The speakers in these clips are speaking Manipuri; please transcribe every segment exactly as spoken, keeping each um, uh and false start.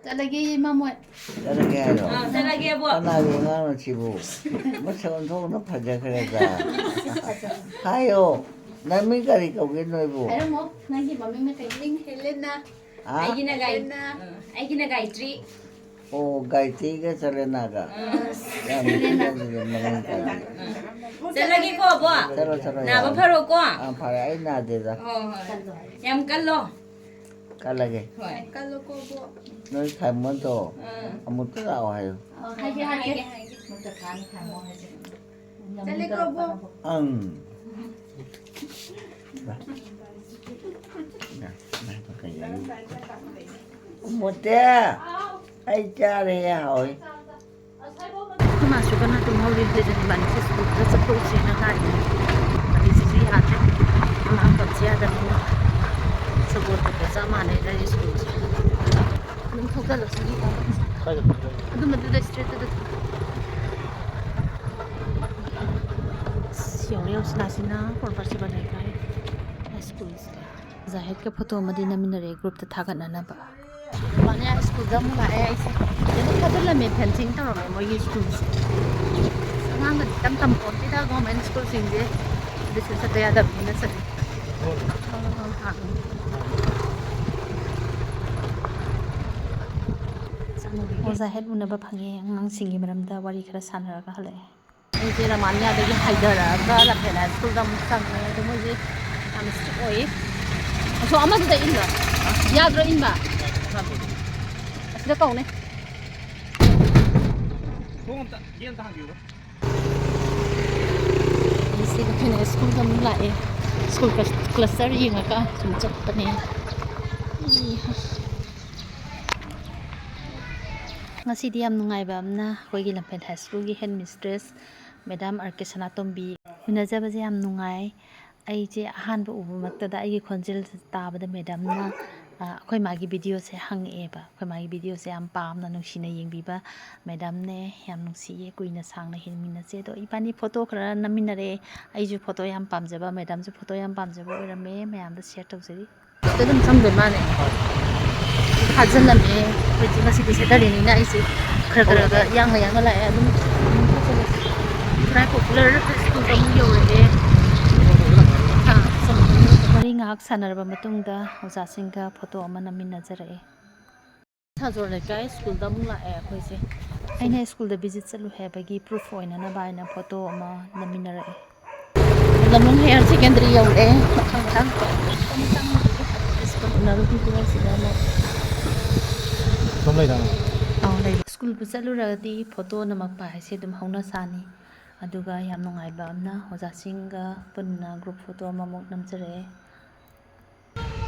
ꯆꯠꯂꯒꯦ, ꯏꯃꯥ ꯃꯣꯏ꯫ ꯆꯠꯂꯒꯦ ꯍꯥꯏꯔꯣ? ꯑꯥ, ꯆꯠꯂꯒꯦꯕꯣ꯫ ꯀꯅꯥꯒꯤ ꯑꯉꯥꯡꯅꯣ ꯁꯤꯕꯨ? ꯃꯁꯛ ꯑꯣꯟꯊꯣꯛꯅ ꯐꯖꯈ꯭ꯔꯦꯗ꯫ ꯍꯥꯏꯌꯣ, ꯅꯪ ꯃꯤꯡ ꯀꯔꯤ ꯀꯧꯒꯦ ꯅꯣꯏꯕꯨ? ꯍꯥꯏꯔꯝꯃꯣ, ꯅꯪꯒꯤ ꯃꯃꯤꯡꯅ ꯀꯩ? ꯃꯤꯡ ꯍꯦꯂꯦꯅꯥ꯫ ꯍꯥ? ꯑꯩꯒꯤꯅ ꯒꯥꯏ-, ꯍꯦꯂꯦꯅꯥ꯫ ꯑꯥ, ꯑꯩꯒꯤꯅ ꯒꯥꯏꯇ꯭ꯔꯤ꯫ ꯑꯣ, ꯒꯥꯏꯇ꯭ꯔꯤꯒ ꯆꯂꯦꯅꯥꯒ꯫ ꯑꯥ꯫ ꯌꯥꯝ ꯅꯨꯡꯁꯤꯅ ꯑꯗꯨꯗꯤ ꯃꯃꯤꯡ ꯀꯧꯒꯦ꯫ ꯆꯠꯂꯒꯦꯀꯣ, ꯕꯣ꯫ ꯆꯠꯂꯣ, ꯆꯠꯂꯣ, ꯅꯥꯕ ꯌꯥꯔꯦ꯫ ꯐꯔꯣꯀꯣ꯫ ꯑꯥ, ꯐꯔꯦ, ꯑꯩ ꯅꯥꯗꯦꯗ꯫ ꯍꯣꯏ, ꯍꯣꯏ꯫ ꯌꯥꯝ ꯀꯜꯂꯣ꯫ ꯀꯜꯂꯒꯦ꯫ ꯍꯣꯏ꯫ ꯀꯜꯂꯣꯀꯣ, ꯕꯣ꯫ ꯅꯣꯏ ꯈꯥꯏꯃꯣꯟꯗꯣ ꯑꯥ꯫ ꯑꯃꯨꯛꯇ ꯂꯥꯛꯑꯣ ꯍꯥꯏꯌꯨ꯫ ꯑꯣ, ꯍꯥꯏꯒꯦ, ꯍꯥꯏꯒꯦ꯫ ꯍꯥꯏꯒꯦ, ꯍꯥꯏꯒꯦ꯫ ꯑꯃꯨꯛꯇ ꯈꯥꯅꯤ ꯈꯥꯏꯃꯣ ꯍꯥꯏꯁꯦ꯫ ꯆꯠꯂꯦꯀꯣ, ꯕꯣ꯫ ꯑꯪ꯫ ꯃꯣꯇꯦ, ꯑꯩ ꯆꯥꯔꯦ, ꯍꯥꯎꯏ꯫ ꯑꯩꯈꯣꯏ ꯃꯥꯁꯨ ꯀꯟꯅ ꯇꯨꯝꯍꯧꯔꯤ꯫ ꯍꯧꯖꯤꯛ ꯏꯕꯥꯅꯤꯁꯦ ꯁ꯭ꯀꯨꯜꯗ ꯆꯠꯊꯣꯛꯎꯁꯦꯅ ꯉꯥꯏꯔꯤ꯫ ꯒꯥꯔꯤꯁꯤꯁꯨ ꯌꯥꯗ꯭ꯔꯦ꯫ ꯑꯉꯥꯡ ꯀꯞꯁꯤ ꯌꯥꯗꯕꯅꯤꯅ ꯁꯒꯣꯜ ꯀꯞꯄ ꯆꯞ ꯃꯥꯟꯅꯩꯗ ꯁ꯭ꯀꯨꯜꯁꯦ꯫ ꯑꯗꯨꯝ ꯊꯧꯖꯜꯂꯁꯤ꯫ ꯑꯗꯨꯝ ꯑꯗꯨꯗ ꯏꯁꯇ꯭ꯔꯦꯠꯇꯨꯗ ꯊꯧ-, ꯑꯁ, ꯌꯧꯔꯦ, ꯌꯧꯁꯤꯜꯂꯛꯑꯁꯤꯅ ꯀꯣꯔꯕꯔꯁꯤꯕ ꯂꯩꯀꯥꯏ ꯍꯥꯏ ꯁ꯭ꯀꯨꯜꯁꯤꯗ꯫ ꯖꯥꯍꯤꯗꯀ ꯐꯣꯇꯣ ꯑꯃꯗꯤ ꯅꯝꯃꯤꯟꯅꯔꯦ ꯒ꯭ꯔꯨꯞꯇ ꯊꯥꯒꯠꯅꯅꯕ꯫ ꯃꯥꯅꯦ, ꯁ꯭ꯀꯨꯜꯗ ꯑꯃꯨꯛ ꯂꯥꯛꯑꯦ ꯑꯩꯁꯦ꯫ ꯀꯩꯅꯣ ꯊꯥꯖꯤꯜꯂꯝꯃꯦ, ꯐꯦꯟꯁꯤꯡ ꯇꯧꯔꯝꯃꯦ ꯃꯣꯏꯒꯤ ꯁ꯭ꯀꯨꯜꯁꯦ꯫ ꯑꯉꯥꯡꯒꯗꯤ ꯏꯇꯝ ꯇꯝꯄꯣꯟꯇꯦꯗ ꯒꯣꯔꯃꯦꯟ ꯁ꯭ꯀꯨꯜꯁꯤꯡꯁꯦ꯫ ꯑꯗꯨꯁꯨ ꯆꯠꯇ ꯌꯥꯗꯕꯅꯤꯅ ꯆꯠꯂꯤ꯫ ꯑꯣꯖꯥ ꯍꯦꯠ ꯎꯅꯕ ꯐꯪꯉꯦ, ꯑꯉꯥꯡꯁꯤꯡꯒꯤ ꯃꯔꯝꯗ ꯋꯥꯔꯤ ꯈꯔ ꯁꯥꯟꯅꯔꯒ ꯍꯜꯂꯛꯑꯦ꯫ ꯑꯩꯁꯦ ꯔꯃꯥꯅꯤꯌꯥꯗꯒꯤ ꯍꯥꯏꯊꯔꯛꯑꯒ ꯂꯝꯐꯦꯜ ꯍꯥꯏ ꯁ꯭ꯀꯨꯜꯗ ꯑꯃꯨꯛ ꯆꯪꯉꯦ꯫ ꯑꯗꯣ ꯃꯣꯏꯁꯦ ꯌꯥꯝ ꯏꯁꯇ꯭ꯔꯤꯛ ꯑꯣꯏꯌꯦ꯫ ꯑꯁꯣ ꯑꯃꯗꯨꯗ ꯏꯟꯕ ꯌꯥꯗ꯭ꯔꯣ? ꯏꯟꯕ ꯑꯁꯤꯗ ꯀꯧꯅꯦ꯫ ꯊꯣꯡ ꯑꯝꯇ, ꯒꯦꯠ ꯑꯝꯇ ꯍꯥꯡꯕꯤꯌꯨ꯫ ꯑꯩꯁꯦ ꯂꯝꯐꯦꯜ ꯍꯥꯏ ꯁ꯭ꯀꯨꯜꯗ ꯑꯃꯨꯛ ꯂꯥꯛꯑꯦ꯫ ꯁ꯭ꯀꯨꯜ ꯀ꯭ꯂꯁ-, ꯀ꯭ꯂꯁꯇꯔ ꯌꯦꯡꯉꯒ ꯁꯨꯝ ꯆꯠꯄꯅꯦ꯫ ꯏꯍꯥ꯫ ꯉꯁꯤꯗꯤ ꯌꯥꯝ ꯅꯨꯡꯉꯥꯏꯕ ꯑꯃꯅ, ꯑꯩꯈꯣꯏꯒꯤ ꯂꯝꯐꯦꯜ ꯍꯥꯏ ꯁ꯭ꯀꯨꯜꯒꯤ ꯍꯦꯠ ꯃꯤꯁꯇ꯭ꯔꯦꯁ ꯃꯦꯗꯥꯝ ꯑꯥꯔ ꯀꯦ ꯁꯅꯥꯇꯣꯝꯕꯤ ꯎꯅꯖꯕꯁꯦ ꯌꯥꯝ ꯅꯨꯡꯉꯥꯏ꯫ ꯑꯩꯁꯦ ꯑꯍꯥꯟꯕ ꯎꯕꯃꯛꯇꯗ ꯑꯩꯒꯤ ꯈꯣꯟꯖꯦꯜ ꯇꯥꯕꯗ ꯃꯦꯗꯥꯝꯅ, ꯑ, ꯑꯩꯈꯣꯏ ꯃꯥꯒꯤ ꯚꯤꯗꯤꯑꯣꯁꯦ ꯍꯪꯉꯛꯑꯦꯕ꯫ ꯑꯩꯈꯣꯏ ꯃꯥꯒꯤ ꯚꯤꯗꯤꯑꯣꯁꯦ ꯌꯥꯝ ꯄꯥꯝꯅ, ꯅꯨꯡꯁꯤꯅ ꯌꯦꯡꯕꯤꯕ ꯃꯦꯗꯥꯝꯅꯦ꯫ ꯌꯥꯝ ꯅꯨꯡꯁꯤꯌꯦ, ꯀꯨꯏꯅ ꯁꯥꯡꯅ ꯍꯤꯡꯃꯤꯟꯅꯁꯦ꯫ ꯑꯗꯣ ꯏꯕꯥꯅꯤ ꯐꯣꯇꯣ ꯈꯔ ꯅꯝꯃꯤꯟꯅꯔꯦ꯫ ꯑꯩꯁꯨ ꯐꯣꯇꯣ ꯌꯥꯝ ꯄꯥꯝꯖꯕ, ꯃꯦꯗꯥꯝꯁꯨ ꯐꯣꯇꯣ ꯌꯥꯝ ꯄꯥꯝꯖꯕ ꯑꯣꯏꯔꯝꯃꯦ꯫ ꯃꯌꯥꯝꯗ ꯁꯤꯌꯔ ꯇꯧꯖꯔꯤ꯫ ꯁꯤꯗ ꯑꯗꯨꯝ ꯆꯪꯗꯣꯏ ꯃꯥꯅꯦ꯫ ꯊꯥꯖꯤꯜꯂꯝꯃꯦ꯫ ꯑꯩꯈꯣꯏꯁꯦ ꯉꯁꯤꯗꯤ ꯁꯦꯇꯔꯗꯦꯅꯤꯅ ꯑꯩꯁꯦ ꯈꯔ ꯈꯔꯒ ꯌꯥꯡꯅ ꯌꯥꯡꯅ ꯂꯥꯛꯑꯦ꯫ ꯑꯗꯨꯝ ꯈꯨꯔꯥꯏ ꯄꯣꯄꯨꯂꯔ ꯁ꯭ꯀꯨꯜꯗ ꯑꯃꯨꯛ ꯌꯧꯔꯛꯑꯦ꯫ ꯑꯥ, ꯁꯨꯝ ꯋꯥꯔꯤ ꯉꯥꯏꯍꯥꯛ ꯁꯥꯟꯅꯔꯕ ꯃꯇꯨꯡꯗ ꯑꯣꯖꯥꯁꯤꯡꯒ ꯐꯣꯇꯣ ꯑꯃ ꯅꯝꯃꯤꯟꯅꯖꯔꯛꯑꯦ꯫ ꯁꯥꯖꯣꯔ ꯂꯩꯀꯥꯏ ꯁ꯭ꯀꯨꯜꯗ ꯑꯃꯨꯛ ꯂꯥꯛꯑꯦ ꯑꯩꯈꯣꯏꯁꯦ꯫ ꯑꯩꯅ ꯁ꯭ꯀꯨꯜꯗ ꯚꯤꯖꯤꯠ ꯆꯠꯂꯨꯏ ꯍꯥꯏꯕꯒꯤ ꯄ꯭ꯔꯨꯐ ꯑꯣꯏꯅꯅꯕ ꯍꯥꯏꯅ ꯐꯣꯇꯣ ꯑꯃ ꯅꯝꯃꯤꯟꯅꯔꯛꯑꯦ꯫ ꯂꯝꯂꯣꯡ ꯍꯥꯌꯔ ꯁꯦꯀꯦꯟꯗꯔꯤ ꯌꯧꯔꯛꯑꯦ꯫ ꯃꯊꯪ ꯃꯊꯪ ꯁ꯭ꯀꯨꯜ ꯎꯅꯔꯨꯈꯤꯁꯤꯔ ꯁꯤꯗ ꯑꯃꯨꯛ꯫ ꯑꯗꯨꯝ ꯂꯩꯗꯅ꯫ ꯑꯧ, ꯂꯩ꯫ ꯁ꯭ꯀꯨꯜꯕꯨ ꯆꯠꯂꯨꯔꯒꯗꯤ ꯐꯣꯇꯣ ꯅꯝꯃꯛꯄ ꯍꯥꯏꯁꯦ ꯑꯗꯨꯝ ꯍꯧꯅ ꯁꯥꯅꯤ꯫ ꯑꯗꯨꯒ ꯌꯥꯝ ꯅꯨꯡꯉꯥꯏꯕ ꯑꯃꯅ ꯑꯣꯖꯥꯁꯤꯡꯒ ꯄꯨꯟꯅ ꯒ꯭ꯔꯨꯞ ꯐꯣꯇꯣ ꯑꯃꯃꯨꯛ ꯅꯝꯖꯔꯛꯑꯦ꯫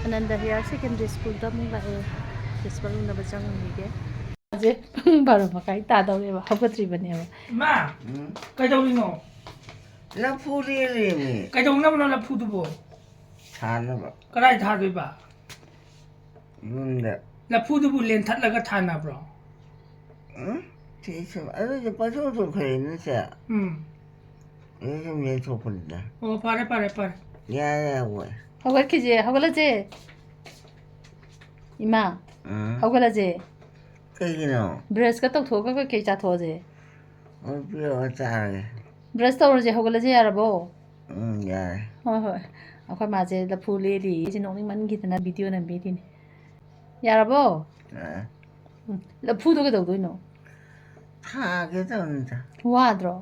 ꯑꯅꯟꯗ ꯍꯥꯌꯔ ꯁꯦꯀꯦꯟꯗꯔꯤ ꯁ꯭ꯀꯨꯜꯗ ꯑꯃꯨꯛ ꯂꯥꯛꯑꯦ꯫ ꯄ꯭ꯔꯤꯟꯁꯤꯄꯥꯜ ꯎꯅꯕ ꯆꯪꯉꯨꯈꯤꯒꯦ꯫ ꯍꯧꯖꯤꯛ ꯄꯨꯡ ꯕꯥꯔꯣ ꯃꯈꯥꯏ ꯇꯥꯗꯧꯔꯦꯕ, ꯍꯧꯒꯠꯇ꯭ꯔꯤꯕꯅꯦꯕ꯫ ꯏꯃꯥ! ꯎꯝ? ꯀꯩꯗꯧꯔꯤꯅꯣ? ꯂꯐꯨ ꯂꯦꯜꯂꯤꯃꯤ꯫ ꯀꯩꯗꯧꯅꯕꯅꯣ ꯂꯐꯨꯗꯨꯕꯣ? ꯊꯥꯅꯕ꯫ ꯀꯗꯥꯏ ꯊꯥꯗꯣꯏꯕ? ꯌꯨꯝꯗ꯫ ꯂꯐꯨꯗꯨꯕꯨ ꯂꯦꯟꯊꯠꯂꯒ ꯊꯥꯅꯕ꯭ꯔꯣ? ꯎꯝ? ꯁꯤ ꯁꯨꯝ, ꯑꯗꯨꯗꯤ ꯄꯪꯆꯣꯡ ꯆꯣꯡꯈꯠꯂꯛꯏꯅꯦ ꯁꯦ꯫ ꯎꯝ꯫ ꯑꯗꯨ ꯁꯨꯝ ꯌꯦꯡꯊꯣꯛꯄꯅꯤꯗ꯫ ꯑꯣ, ꯐꯔꯦ, ꯐꯔꯦ, ꯐꯔꯦ꯫ ꯌꯥꯔꯦ, ꯌꯥꯔꯦ, ꯍꯣꯏ꯫ ꯍꯧꯒꯠꯈꯤꯁꯦ, ꯍꯧꯒꯠꯂꯁꯦ꯫ ꯏꯃꯥ, ꯎꯝ꯫ ꯍꯧꯒꯠꯂꯁꯦ꯫ ꯀꯩꯒꯤꯅꯣ? ꯕ꯭ꯔꯁꯀ ꯇꯧꯊꯣꯛꯑꯒ ꯀꯩꯀꯩ ꯆꯥꯊꯣꯛꯑꯁꯦ? ꯑꯣ, ꯄꯤꯔꯛꯑꯣ, ꯆꯥꯔꯒꯦ꯫ ꯕ꯭ꯔꯁ ꯇꯧꯔꯁꯦ, ꯍꯧꯒꯠꯂꯁꯦ, ꯌꯥꯔꯕꯣ? ꯎꯝ, ꯌꯥꯔꯦ꯫ ꯍꯣꯏ, ꯍꯣꯏ꯫ ꯑꯩꯈꯣꯏ ꯃꯥꯁꯦ ꯂꯐꯨ ꯂꯦꯜꯂꯤ, ꯑꯩꯁꯦ ꯅꯣꯛꯅꯤꯡꯃꯟꯈꯤꯗꯅ ꯚꯤꯗꯤꯑꯣ ꯅꯝꯕꯤꯔꯤꯅꯦ꯫ ꯌꯥꯔꯕꯣ? ꯌꯥꯔꯦ꯫ ꯎꯝ, ꯂꯐꯨꯗꯣ ꯀꯩꯗꯧꯗꯣꯏꯅꯣ? ꯊꯥꯒꯦ ꯇꯧꯅꯤꯗ꯫ ꯋꯥꯗ꯭ꯔꯣ?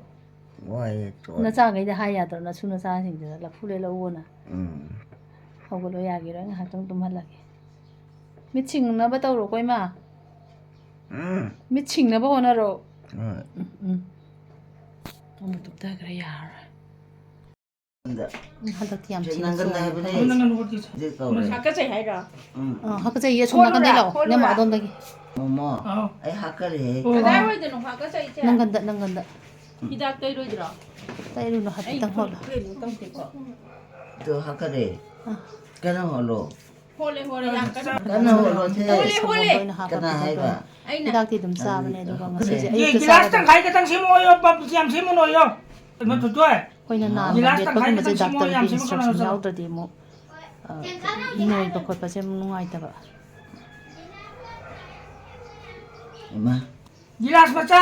ꯋꯥꯏꯌꯦ, ꯇꯣꯛꯑꯦ꯫ ꯅꯆꯥꯈꯩꯗ ꯍꯥꯏ ꯌꯥꯗ꯭ꯔꯣ, ꯅꯁꯨ ꯅꯆꯥꯁꯤꯡꯗꯨꯗ ꯂꯐꯨ ꯂꯦꯜꯂꯛꯎꯅ? ꯎꯝ꯫ ꯍꯧꯒꯠꯂꯣ, ꯌꯥꯒꯤꯔꯣꯏ, ꯉꯥꯏꯍꯥꯛꯇꯪ ꯇꯨꯝꯍꯜꯂꯒꯦ꯫ ꯃꯤꯠ ꯁꯤꯡꯅꯕ ꯇꯧꯔꯣꯀꯣ, ꯏꯃꯥ꯫ ꯎꯝ꯫ ꯃꯤꯠ ꯁꯤꯡꯅꯕ ꯍꯣꯠꯅꯔꯣ꯫ ꯍꯣꯏ꯫ ꯎꯝ, ꯎꯝ꯫ ꯑꯃꯨꯛ ꯇꯨꯝꯊꯈ꯭ꯔꯦ, ꯌꯥꯔꯔꯣꯏ꯫ ꯎꯝ, ꯍꯟꯗꯛꯇꯤ ꯌꯥꯝ ꯊꯤꯅ ꯅꯪꯒꯟ ꯆꯣꯡꯉꯦ ꯍꯥꯏꯕꯅꯦ꯫ ꯈꯜꯂꯦ꯫ ꯅꯪꯒꯟ ꯍꯣꯠꯈꯤꯁꯦ꯫ ꯍꯧꯖꯤꯛ ꯇꯧꯔꯦ꯫ ꯍꯥꯀꯠꯆꯩ ꯍꯥꯏꯔꯣ? ꯎꯝ꯫ ꯑꯥ, ꯍꯥꯀꯠꯆꯩꯌꯦ, ꯑꯁꯣꯝ ꯍꯣꯠꯂꯨꯔꯥ? ꯅꯥꯀꯟꯗꯩ ꯂꯥꯛꯑꯣ, ꯍꯣꯠꯂꯨꯔꯥ? ꯏꯅꯝꯃ ꯑꯗꯣꯝꯗꯒꯤ꯫ ꯃꯣꯃꯣ, ꯑꯥꯎ꯫ ꯑꯩ ꯍꯥꯀꯠꯂꯦ꯫ ꯑꯣ꯫ ꯀꯗꯥꯏꯋꯥꯏꯗꯅꯣ ꯍꯥꯀꯠꯆꯩꯁꯦ? ꯅꯪꯒꯟꯗ, ꯅꯪꯒꯟꯗ꯫ ꯍꯤꯗꯥꯛ ꯇꯩꯔꯣꯏꯗ꯭ꯔꯣ? ꯇꯩꯔꯨꯅꯨ, ꯑꯩ ꯍꯥꯏꯐꯦꯠꯇꯪ ꯈꯨꯠ ꯍꯣꯠꯂꯣ꯫ ꯀꯩꯅꯣ ꯇꯧꯗꯦꯀꯣ꯫ ꯑꯗꯨ ꯍꯥꯀꯠꯂꯦ꯫ ꯑꯥ꯫ ꯀꯟꯅ ꯍꯣꯠꯂꯣ꯫ ꯍꯣꯠꯂꯦ, ꯍꯣꯠꯂꯦ, ꯌꯥꯝ ꯀꯟꯅ꯫ ꯀꯟꯅ ꯍꯣꯠꯂꯣ, ꯁꯦ꯫ ꯍꯣꯠꯂꯦ, ꯍꯣꯠꯂꯦ꯫ ꯁꯪꯒꯣꯝꯗ ꯑꯣꯏꯅ ꯍꯥꯞꯄ ꯀꯅꯥ ꯄꯤꯖꯗꯣꯏꯅꯦ꯫ ꯍꯥꯏꯕ? ꯑꯩꯅ꯫ ꯍꯤꯗꯥꯛꯇꯤ ꯑꯗꯨꯝ ꯆꯥꯕꯅꯦ, ꯑꯗꯨꯒ ꯉꯁꯤꯁꯦ ꯌꯦ, ꯑꯌꯨꯛꯇ ꯒꯤꯂꯥꯁ ꯆꯥꯒꯗꯕ꯫ ꯇꯪꯈꯥꯏ ꯈꯛꯇꯪ ꯁꯦꯝꯃꯛꯑꯣꯌꯣ, ꯄꯞ ꯌꯥꯝ ꯁꯦꯝꯃꯨꯅꯣꯌꯣ꯫ ꯀꯩꯅꯣ, ꯊꯣꯏꯊꯣꯏ꯫ ꯑꯩꯈꯣꯏꯅ ꯅꯥꯕ ꯒꯤꯂꯥꯁ ꯇꯪꯈꯥꯏ ꯌꯦꯛꯄꯒꯨꯝꯕꯁꯦ ꯈꯛꯇꯪ ꯁꯦꯝꯃꯛꯑꯣ, ꯗꯥꯛꯇꯔꯒꯤ ꯌꯥꯝ ꯁꯦꯝꯃꯛꯀꯅꯣ ꯏꯟꯁꯇ꯭ꯔꯛꯁꯟ ꯍꯥꯏꯕ꯫ ꯌꯥꯎꯗ꯭ꯔꯗꯤ ꯑꯃꯨꯛ, ꯑ, ꯅꯣꯏꯕ ꯈꯣꯠꯄꯁꯦ ꯑꯃꯨꯛ ꯅꯨꯡꯉꯥꯏꯇꯕ꯫ ꯏꯃꯥ꯫ ꯒꯤꯂꯥꯁ ꯃꯆꯥ꯫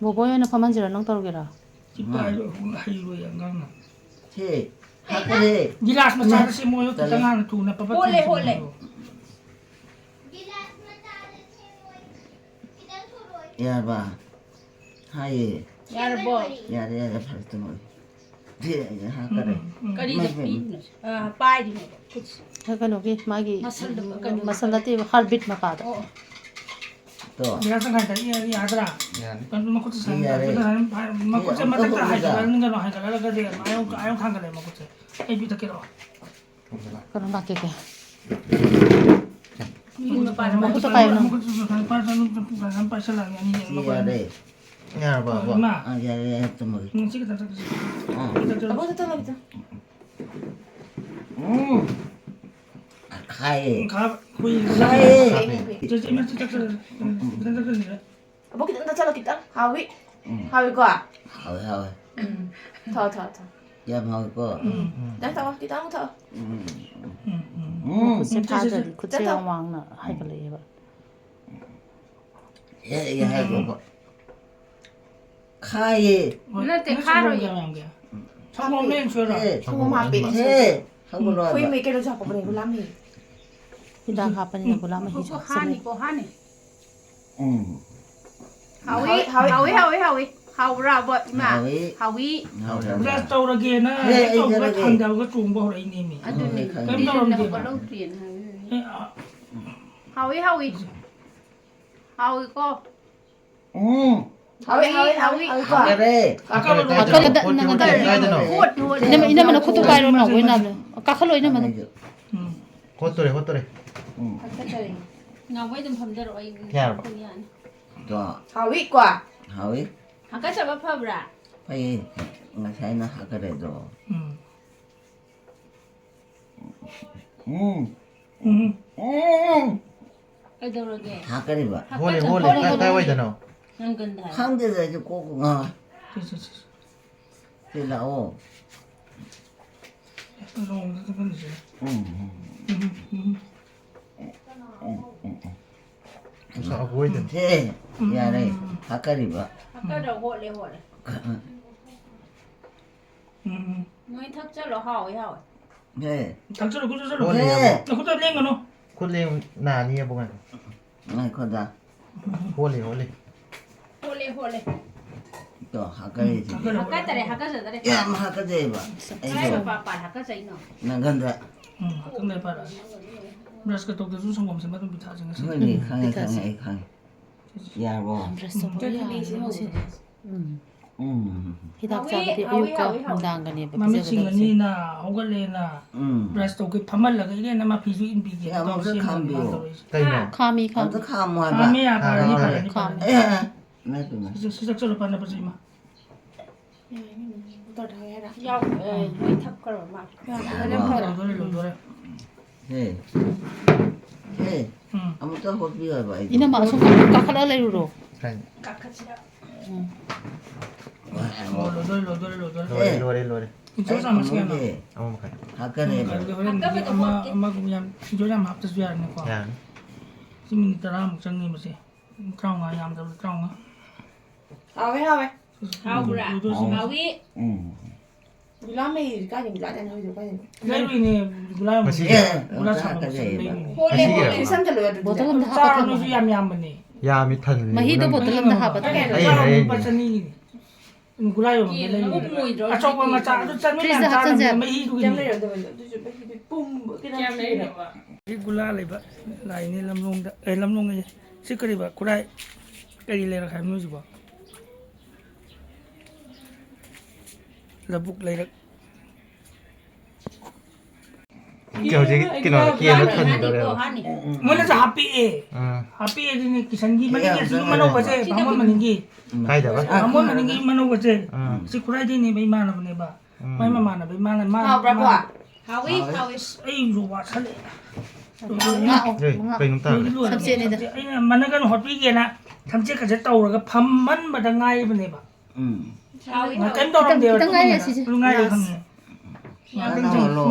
ꯕꯣꯕꯣꯏ ꯑꯣꯏꯅ ꯐꯝꯍꯟꯁꯤꯔꯣ, ꯅꯪ ꯇꯧꯔꯒꯦꯔꯣ? ꯁꯤ ꯄꯥꯏꯕ ꯍꯩꯔꯣꯏ ꯑꯉꯥꯡꯅ꯫ ꯁꯤ ꯍꯥꯞꯈ꯭ꯔꯦ꯫ ꯒꯤꯂꯥꯁ ꯃꯆꯥꯗ ꯁꯦꯝꯃꯣ, ꯇꯜꯂꯦ꯫ ꯈꯤꯇꯪ ꯍꯥꯟꯅ ꯊꯨꯅ ꯄꯄꯠ ꯍꯣꯜꯂꯦ, ꯊꯨꯅ ꯍꯣꯜꯂꯦ꯫ ꯁꯦꯝꯃꯣ꯫ ꯌꯥꯔꯕ? ꯍꯥꯏꯌꯦ꯫ ꯌꯥꯔꯕꯣ? ꯌꯥꯔꯦ, ꯌꯥꯔꯦ, ꯐꯔꯦ, ꯇꯨꯝꯃꯒꯦ꯫ ꯁꯤ ꯍꯥꯞꯈꯔꯦ꯫ ꯎꯝ, ꯎꯝ꯫ ꯀꯔꯤꯗ ꯏꯃꯥꯏ ꯄꯦꯝꯃ꯫ ꯄꯤꯔꯤꯅꯣ? ꯑ, ꯄꯥꯏꯔꯤꯅꯣꯕ ꯈꯨꯠꯁꯦ꯫ ꯀꯩꯅꯣꯒꯤ ꯃꯥꯒꯤ ꯃꯁꯜꯗꯣ, ꯀꯩꯅꯣ꯫ ꯃꯁꯜ ꯅꯠꯇꯦꯕ, ꯍꯥꯔꯠꯕꯤꯠ ꯃꯈꯥꯗ꯫ ꯑꯣ, ꯑꯣ꯫ ꯇꯣ꯫ ꯒꯤꯂꯥꯁ ꯇꯪꯈꯥꯏ ꯇꯪ ꯌꯥ-, ꯌꯥꯗ꯭ꯔꯥ? ꯌꯥꯅꯤ꯫ ꯀꯩꯅꯣ ꯃꯈꯨꯠꯁꯦ ꯁꯤ ꯁꯥꯏꯅ ꯌꯥꯔꯦ꯫ ꯇꯥꯕ꯫ ꯃꯈꯨꯠꯁꯦ ꯁꯤ ꯃꯊꯛꯇ ꯑꯝꯇ ꯍꯥꯏꯒꯠꯂ-, ꯍꯣꯜꯂꯒ꯫ ꯀꯩꯅꯣ ꯍꯥꯏꯒꯠꯂꯒꯗꯤ ꯑꯥꯌꯧ, ꯑꯥꯌꯧ ꯊꯥꯡꯒꯠꯂꯦ ꯃꯈꯨꯠꯁꯦ꯫ ꯑꯩ ꯄꯤꯊꯛꯀꯦꯔꯣ? ꯀꯩꯅꯣ ꯂꯥꯛꯀꯦ ꯀꯦ꯫ ꯃꯈꯨꯠꯇ ꯄꯥꯏꯌꯨ ꯅꯪ꯫ ꯃꯈꯨꯠꯇ ꯄꯥꯏꯁꯜꯂꯛꯑꯒꯦ ꯑꯅꯤ ꯁꯤ ꯌꯥꯔꯦ꯫ ꯌꯥꯔꯕ, ꯑꯕꯣ? ꯏꯃꯥ꯫ ꯑꯥ, ꯌꯥꯔꯦ, ꯌꯥꯔꯦ, ꯇꯨꯝꯃꯒꯦ꯫ ꯎꯝ, ꯁꯤ ꯈꯤꯇꯪ ꯆꯠꯈꯤꯁꯤ꯫ ꯑꯥ꯫ ꯈꯤꯇꯪ ꯆꯠꯂꯣ꯫ ꯑꯕꯣꯛꯇ ꯆꯠꯂꯣ ꯈꯤꯇꯪ꯫ ꯎꯝ꯫ ꯈꯥꯏꯌꯦ꯫ ꯈꯥ-, ꯈꯨꯏ-, ꯈꯥꯏꯌꯦ꯫ ꯆꯦꯆꯦ, ꯏꯃꯥ, ꯆꯥꯛ ꯆꯥꯔꯁꯤ꯫ ꯎꯝ, ꯈꯤꯇꯪ ꯆꯠꯈꯤꯁꯤꯔ? ꯑꯕꯣꯛ ꯈꯤꯇꯪ ꯆꯠꯂꯣ, ꯈꯤꯇꯪ꯫ ꯍꯥꯎꯏ꯫ ꯎꯝ꯫ ꯍꯥꯎꯏꯀꯣ? ꯍꯥꯎꯋꯦ, ꯍꯥꯎꯋꯦ꯫ ꯎꯝ꯫ ꯊꯛꯑꯣ, ꯊꯛꯑꯣ, ꯊꯛꯑꯣ꯫ ꯌꯥꯝ ꯍꯥꯎꯋꯤꯀꯣ? ꯎꯝ꯫ ꯈꯤꯇꯪ ꯊꯛꯑꯣ, ꯈꯤꯇꯪ ꯑꯃꯨꯛ ꯊꯛꯑꯣ꯫ ꯎꯝ꯫ ꯎꯝ, ꯎꯝ꯫ ꯎꯝ꯫ ꯈꯨꯠꯁꯦ ꯎꯝ, ꯆꯦ, ꯆꯦ, ꯆꯦ꯫ ꯊꯥꯗ꯭ꯔꯗꯤ ꯈꯨꯠꯁꯦ ꯈꯤꯇꯪ ꯌꯥꯝ ꯊꯛꯑꯣ꯫ ꯋꯥꯡꯅ ꯍꯥꯏꯒꯠꯂꯛꯑꯦꯕ꯫ ꯍꯦ, ꯍꯦ, ꯍꯦ, ꯎꯝ꯫ ꯈꯥꯏꯌꯦ꯫ ꯅꯠꯇꯦ, ꯁꯪꯒꯣꯝ ꯈꯥꯔꯣꯏꯌꯦ꯫ ꯀꯌꯥꯝ ꯌꯥꯝꯒꯦ? ꯁꯪꯒꯣꯝ ꯍꯥꯞꯄꯦ꯫ ꯂꯦꯟ ꯁꯣꯏꯔꯣ? ꯍꯦ, ꯁꯪꯒꯣꯝ ꯍꯥꯞꯄꯦ꯫ ꯍꯦ, ꯁꯪꯒꯣꯝ ꯍꯣꯏ, ꯂꯣꯟꯕ꯫ ꯃꯩ ꯀꯩꯅꯣꯁꯨ ꯍꯥꯞꯄꯛꯄꯅꯦ, ꯒꯨꯂꯥꯞ ꯃꯍꯤ꯫ ꯍꯤꯗꯥꯛ ꯍꯥꯞꯄꯅꯤꯅ ꯒꯨꯂꯥꯞ ꯃꯍꯤꯁꯨ ꯍꯣꯏ, ꯍꯥꯞꯆꯜꯂꯦ꯫ ꯍꯥꯅꯤꯀꯣ, ꯍꯥꯅꯤ꯫ ꯎꯝ꯫ ꯍꯥꯎꯏ, ꯍꯥꯎꯏ, ꯍꯥꯎꯏ, ꯍꯥꯎꯏ, ꯍꯥꯎꯏ, ꯍꯥꯎꯏ꯫ ꯍꯥꯎꯕ꯭ꯔꯥ, ꯑꯕꯣ, ꯏꯃꯥ? ꯍꯥꯎꯏ꯫ ꯍꯥꯎꯏ꯫ ꯍꯥꯎꯏ, ꯍꯥꯎꯏ꯫ ꯕ꯭ꯔꯁ ꯇꯧꯔꯒꯦꯅ ꯍꯦ, ꯍꯦꯛ ꯑꯩ ꯇꯧꯕꯒ ꯇꯧꯔꯒꯦ꯫ ꯊꯥꯡꯗꯕꯒ ꯆꯣꯡꯕ ꯍꯧꯔꯛꯏꯅꯦꯃꯤ꯫ ꯑꯗꯨꯅꯦ꯫ ꯍꯣꯏ, ꯈꯪꯉꯦ꯫ ꯀꯩꯝ ꯇꯧꯔꯝꯗꯦꯕ꯫ ꯍꯧꯒꯠꯂꯧꯗ꯭ꯔꯤꯑꯅ ꯍꯥꯏꯕ꯫ ꯑꯦ, ꯑ, ꯍꯥꯎꯏ, ꯍꯥꯎꯏ꯫ ꯍꯥꯎꯏꯀꯣ? ꯎꯝ꯫ ꯍꯥꯎꯏ, ꯍꯥꯎꯏ, ꯍꯥꯎꯏ, ꯍꯥꯎꯏꯀꯣ? ꯍꯥꯎꯔꯦ꯫ ꯀꯥꯈꯠꯂꯣ, ꯀꯥꯈꯠꯂꯣ, ꯀꯥꯈꯠꯂꯣ꯫ ꯀꯥꯏꯗꯅꯣ? ꯍꯣꯠꯂꯤ, ꯍꯣꯠꯂꯤ꯫ ꯏꯅꯝꯃ, ꯏꯅꯝꯃꯅ ꯈꯨꯠꯇꯨ ꯄꯥꯏꯔꯣ, ꯅꯥꯎꯕꯣꯏ ꯅꯥꯕꯅꯦ꯫ ꯀꯥꯈꯠꯂꯣ, ꯏꯅꯝꯃꯗꯣ꯫ ꯎꯝ꯫ ꯍꯣꯠꯇꯣꯔꯦ, ꯍꯣꯠꯇꯣꯔꯦ꯫ ꯎꯝ꯫ ꯅꯥꯎꯕꯣꯏ ꯑꯗꯨꯝ ꯐꯝꯗꯔꯛꯑꯣ, ꯑꯩ ꯌꯥꯔꯕ? ꯌꯥꯅꯤ꯫ ꯇꯣ꯫ ꯍꯥꯎꯏꯀꯣ? ꯍꯥꯎꯏ꯫ ꯍꯥꯀꯠꯆꯕ ꯐꯕ꯭ꯔꯥ? ꯐꯩꯌꯦ꯫ ꯉꯁꯥꯏꯅ ꯍꯥꯀꯠꯆꯩꯗꯣ꯫ ꯎꯝ꯫ ꯎꯝ꯫ ꯎꯝ꯫ ꯎꯝ꯫ ꯀꯩꯗꯧꯔꯒꯦ? ꯍꯥꯀꯠꯆꯔꯤꯕ꯫ ꯍꯣꯜꯂꯦ, ꯍꯣꯜꯂꯦ꯫ ꯀꯥꯏ, ꯀꯥꯏ ꯋꯥꯏꯗꯅꯣ? ꯅꯪ ꯒꯟꯗꯥ꯫ ꯈꯪꯗꯦꯗ, ꯑꯩꯁꯨ ꯀꯣꯛ ꯉꯥꯎꯔꯦ꯫ ꯁꯤ, ꯁꯤ, ꯁꯤ, ꯁꯤ꯫ ꯁꯤ ꯂꯥꯛꯑꯣ꯫ ꯂꯣꯡꯗ ꯆꯠꯍꯜꯂꯁꯤꯔ? ꯎꯝ, ꯎꯝ꯫ ꯎꯝ, ꯎꯝ꯫ ꯎꯝ, ꯎꯝ, ꯎꯝ꯫ ꯅꯨꯡꯁꯥ ꯑꯣꯏꯗꯅ꯫ ꯁꯦ, ꯌꯥꯔꯦ꯫ ꯍꯥꯀꯠꯂꯤꯕ꯫ ꯍꯥꯀꯠꯂ ꯍꯣꯠꯂꯦ, ꯍꯣꯠꯂꯦ꯫ ꯎꯝ, ꯎꯝ꯫ ꯅꯣꯏ ꯊꯛꯆꯜꯂꯣ, ꯍꯥꯎꯋꯦ, ꯍꯥꯎꯋꯦ꯫ ꯍꯦ꯫ ꯊꯛꯆꯜꯂꯣ, ꯈꯨꯠ ꯆꯠꯁꯜꯂꯣ꯫ ꯍꯣꯠꯂꯦ, ꯍꯦ꯫ ꯍꯣꯠꯂꯦ꯫ ꯅꯈꯨꯠꯇꯣ ꯂꯦꯡꯒꯅꯨ꯫ ꯈꯨꯠ ꯂꯦꯡ-, ꯅꯥꯅꯤꯌꯦ, ꯄꯨꯡꯉꯥꯏ꯫ ꯉꯥꯏꯈꯣꯗ꯫ ꯍꯣꯠꯂꯦ, ꯍꯣꯠꯂꯦ꯫ ꯍꯣꯠꯂꯦ, ꯍꯣꯠꯂꯦ꯫ ꯇꯣ, ꯍꯥꯀꯠꯂꯤꯁꯤꯗꯤ꯫ ꯎꯝ, ꯍꯥꯀꯠꯆꯔꯦ, ꯍꯥꯀꯠꯆꯔꯦ꯫ ꯌꯥꯝ ꯍꯥꯀꯠꯆꯩꯕ꯫ ꯑꯩꯁꯨ꯫ ꯀꯔꯥꯏ ꯃꯄꯥ ꯄꯥꯜ ꯍꯥꯀꯠꯆꯩꯅꯣ? ꯅꯪꯒꯟꯗ꯫ ꯎꯝ, ꯉꯥꯛꯇꯪ ꯂꯩꯔ ꯄꯥꯜꯂꯛꯑꯅꯤ꯫ ꯕ꯭ꯔꯁꯀ ꯇꯧꯗ꯭ꯔꯁꯨ ꯁꯪꯒꯣꯝ ꯁꯦꯝꯕ ꯑꯗꯨꯝ ꯄꯤꯊꯛꯑꯁꯦ ꯉꯁꯤ꯫ ꯍꯣꯏꯅꯦ, ꯈꯪꯉꯦ, ꯈꯪꯉꯦ, ꯄꯤꯊꯛꯑꯁꯦ꯫ ꯑꯩ ꯈꯪꯉꯦ꯫ ꯌꯥꯔꯕꯣ? ꯕ꯭ꯔꯁ ꯇꯧꯕ ꯎꯝ, ꯌꯥꯔꯕꯣ? ꯎꯝ꯫ ꯎꯝ꯫ ꯍꯤꯗꯥꯛ ꯍꯥꯎꯋꯤ, ꯆꯥꯕꯗꯤ ꯍꯥꯎꯋꯤ, ꯑꯌꯨꯛꯀ ꯍꯥꯎꯋꯤ, ꯍꯥꯎꯋꯤ꯫ ꯅꯨꯡꯗꯥꯡꯒꯅꯦꯕ ꯃꯃꯤꯠ ꯄꯤꯖꯒꯗꯕꯁꯦ꯫ ꯁꯤꯡꯉꯅꯤꯅ ꯍꯧꯒꯠꯂꯦꯅ ꯎꯝ꯫ ꯕ꯭ꯔꯁ ꯇꯧꯒꯦ ꯐꯝꯍꯜꯂꯒ ꯏꯔꯦꯟꯅ ꯃꯐꯤꯁꯨ ꯏꯟꯕꯤꯒꯦ ꯁꯤ ꯑꯃꯨꯛꯁꯨ ꯇꯧꯔ ꯁꯦꯝꯕꯅꯤ ꯈꯥꯝꯕꯤꯌꯨ꯫ ꯃꯥꯅ ꯇꯧꯔꯤꯁꯦ꯫ ꯀꯩꯅꯣ? ꯈꯥꯝꯃꯤ, ꯈꯥꯝꯃꯤ꯫ ꯑꯝꯇ ꯈꯥꯝꯃꯣ ꯍꯥꯏꯕ꯫ ꯈꯥꯝꯃꯤ, ꯌꯥ, ꯐꯔꯅꯤ, ꯈꯥꯝꯃꯤ꯫ ꯐꯔꯅꯤ, ꯈꯥꯝꯃꯤ꯫ ꯐꯔꯅꯤ꯫ ꯑꯦ, ꯑꯦ, ꯏꯃꯥ ꯏꯄꯦꯝꯃ꯫ ꯁꯤ, ꯁꯤ, ꯁꯤ ꯆꯠꯂꯣ, ꯄꯥꯟꯅꯕ ꯆꯠꯂꯣ, ꯏꯃꯥ꯫ ꯌꯥꯎ-, ꯑ, ꯃꯩ ꯊꯛꯈ꯭ꯔꯕ ꯃꯥꯜꯂꯦ꯫ ꯌꯥꯝ ꯐꯔꯦ, ꯌꯥꯝ ꯐꯔꯦ꯫ ꯂꯣꯏꯗꯣꯔꯦ, ꯂꯣꯏꯗꯣꯔꯦ꯫ ꯍꯦ꯫ ꯍꯦ꯫ ꯎꯝ꯫ ꯑꯃꯨꯛꯇ ꯍꯣꯠꯄꯤꯌꯨ ꯍꯥꯏꯕ ꯑꯩꯗꯣ꯫ ꯏꯅꯝꯃ, ꯑꯁꯣꯝ ꯀꯥꯈꯠꯂ ꯂꯩꯔꯨꯔꯣ꯫ ꯀꯥꯏꯗ? ꯀꯥꯈꯠꯁꯤꯔ? ꯎꯝ꯫ ꯑꯣ, ꯂꯣꯏꯗꯣꯔꯦ, ꯂꯣꯏꯗꯣꯔꯦ, ꯂꯣꯏꯗꯣꯔꯦ꯫ ꯂꯣꯏꯔꯦ, ꯑꯦ꯫ ꯂꯣꯏꯔꯦ, ꯂꯣꯏꯔꯦ꯫ ꯏꯆꯦ ꯑꯩ ꯆꯥꯃꯁ ꯀꯌꯥꯅꯣ? ꯐꯃꯨꯡꯁꯦ ꯍꯥꯀꯠꯂꯦꯕ꯫ ꯎꯝ, ꯑꯗꯨꯗꯤ ꯍꯣꯔꯦꯟ ꯍꯥꯀꯠꯄꯗꯣ ꯑꯃ, ꯍꯣꯠꯀꯦ꯫ ꯑꯃꯒꯨꯝ ꯌꯥꯝ ꯁꯤꯡꯖꯨ ꯌꯥꯝ ꯍꯥꯞꯇ꯭ꯔꯁꯨ ꯌꯥꯔꯅꯤꯀꯣ꯫ ꯌꯥꯔꯅꯤ꯫ ꯁꯤ ꯃꯤꯅꯤꯠ ꯇꯔꯥꯃꯨꯛ ꯆꯪꯅꯤ ꯃꯁꯦ꯫ ꯇꯔꯥꯃꯉꯥ ꯌꯥꯝꯗ꯭ꯔꯕꯗ ꯇꯔꯥꯃꯉꯥ꯫ ꯍꯥꯎꯋꯦ, ꯍꯥꯎꯋꯦ꯫ ꯍꯥꯎꯕ꯭ꯔꯥ? ꯂꯣꯏꯗꯣꯔꯦ, ꯂꯣꯏꯗꯣꯔꯦ꯫ ꯍꯥꯎꯋꯤ꯫ ꯎꯝ꯫ ꯒꯨꯂꯥ ꯃꯍꯤꯗꯤ ꯀꯥꯏꯗꯩ? ꯒꯨꯂꯥ ꯆꯥꯅꯤꯡꯉꯣꯏꯗꯣ ꯀꯥꯏꯗꯩ? ꯂꯩꯔꯨꯏꯅꯦ, ꯒꯨꯂꯥ ꯌꯣꯟꯐꯝꯗ꯫ ꯉꯁꯤꯒꯤ? ꯑꯦ, ꯒꯨꯂꯥ ꯑꯝꯇ ꯁꯥꯕ ꯍꯥꯞꯀꯠꯆꯩꯌꯦꯕ꯫ ꯂꯩꯔꯨꯏꯅꯦ꯫ ꯍꯣꯜꯂꯦ, ꯉꯁꯤꯒꯤ? ꯍꯣꯜꯂꯦ꯫ ꯄꯤꯁ ꯑꯝꯇ ꯂꯣꯏ ꯑꯗꯨꯗꯤ꯫ ꯕꯣꯇꯜ ꯑꯝꯗ ꯆꯥꯔꯣ ꯍꯥꯞꯀꯠꯄꯅꯦ꯫ ꯅꯣꯏꯁꯨ ꯌꯥꯝ ꯌꯥꯝꯕꯅꯦ꯫ ꯌꯥꯝꯃꯤ, ꯊꯜꯂꯦ꯫ ꯃꯍꯤꯗꯣ ꯅꯪ ꯕꯣꯇꯜ ꯑꯝꯗ ꯍꯥꯞꯄꯗ꯫ ꯑꯩ ꯆꯥꯔꯣ, ꯍꯥꯏꯔꯤꯅꯦ꯫ ꯂꯨꯄꯥ ꯆꯅꯤꯒꯤꯅꯦ꯫ ꯒꯨꯂꯥ ꯌꯣꯟꯐꯝꯗ ꯂꯩꯔꯨꯏꯅꯦ꯫ ꯀꯦꯅ ꯂꯨꯝꯃꯣꯏꯗ꯭ꯔꯣ? ꯑꯆꯧꯕ ꯃꯆꯥ ꯑꯗꯨ ꯆꯥꯃꯤꯟ ꯐ꯭ꯔꯤꯖꯇ ꯌꯥꯝ ꯆꯥꯔꯨꯅꯦ, ꯍꯥꯞꯆꯟꯁꯦ ꯍꯥꯏꯕ꯫ ꯃꯍꯤꯗꯨꯒꯤꯅꯦ꯫ ꯀꯩꯝ ꯂꯩꯔꯝꯗꯕꯅꯦ꯫ ꯑꯗꯨꯁꯨ ꯃꯍꯤꯗꯤ ꯄꯨꯝꯕ ꯀꯩꯅꯣ ꯀꯌꯥꯝ ꯊꯤꯔꯦ꯫ ꯂꯩꯔꯤꯅꯣꯕ? ꯁꯤ ꯒꯨꯂꯥ ꯂꯩꯕ ꯂꯥꯏꯅꯦ ꯂꯝꯂꯣꯡꯗ, ꯑꯦ, ꯂꯝꯂꯣꯡ ꯑꯌꯦ꯫ ꯁꯤ ꯀꯔꯤꯕ? ꯈꯨꯔꯥꯏ ꯀꯔꯤ ꯂꯩꯔꯛ ꯍꯥꯏꯕꯅꯣ ꯍꯧꯖꯤꯛꯄꯣ? ꯂꯧꯕꯨꯛ ꯂꯩꯔꯛ꯫ ꯍꯧꯖꯤꯛ ꯀꯩꯅꯣ, ꯀꯦꯟꯗꯣ ꯊꯟꯗꯣꯔꯦꯕ꯫ ꯃꯣꯏꯅꯁꯨ ꯍꯥꯞꯄꯛꯑꯦ꯫ ꯑꯥ꯫ ꯍꯥꯞꯄꯛꯑꯦ ꯑꯗꯨꯅꯦ, ꯀꯤꯁꯟꯒꯤ ꯃꯅꯤꯡꯒꯤ ꯑꯁꯤ ꯌꯨꯝ ꯑꯅꯧꯕꯁꯦ, ꯁꯤꯗ ꯕꯥꯃꯣꯟ ꯃꯅꯤꯡꯒꯤ꯫ ꯀꯥꯏꯗꯕ? ꯕꯥꯃꯣꯟ ꯃꯅꯤꯡꯒꯤ ꯌꯨꯝ ꯑꯅꯧꯕꯁꯦ꯫ ꯑꯥ꯫ ꯁꯤ ꯈꯨꯔꯥꯏꯗꯩꯅꯦꯕ, ꯏꯃꯥꯟꯅꯕꯅꯦꯕ꯫ ꯎꯝ꯫ ꯃꯥꯏ ꯃꯃꯥꯟꯅꯕ, ꯏꯃꯥꯅ, ꯃꯥ, ꯍꯥꯎꯕ꯭ꯔꯥ, ꯃꯥ ꯀꯣ? ꯍꯥꯎꯋꯤ, ꯍꯥꯎꯋꯤ꯫ ꯑꯁ, ꯑꯩꯁꯨ ꯋꯥꯁꯜꯂꯛꯑꯦ꯫ ꯉꯥ, ꯑꯦ, ꯉꯥ꯫ ꯀꯩꯅꯣꯝ ꯇꯥꯔꯦ꯫ ꯂꯣꯏꯗꯤ ꯂꯣꯏꯔꯦ꯫ ꯊꯝꯆꯦꯠꯅꯤꯗ꯫ ꯑꯩꯅ ꯃꯅꯒꯟ ꯍꯣꯠꯄꯤꯒꯦꯅ ꯊꯝꯆꯦꯠꯀꯁꯦ ꯇꯧꯔꯒ ꯐꯝꯃꯟꯕꯗ ꯉꯥꯏꯔꯤꯕꯅꯦꯕ꯫ ꯎꯝ꯫ ꯍꯥꯎꯋꯤ, ꯍꯥꯎꯋꯤ꯫ ꯀꯩꯝ ꯇꯧꯔꯝꯗꯦꯕ, ꯈꯤꯇꯪ ꯉꯥꯏꯔꯦ ꯇꯨꯝꯃꯤꯉꯩꯗ꯫ ꯁꯤꯁꯦ꯫ ꯑꯗꯨ ꯉꯥꯏꯔꯦ, ꯂꯥꯁ꯫ ꯈꯪꯉꯦ꯫ ꯀꯟꯅ ꯍꯣꯜꯂꯣ꯫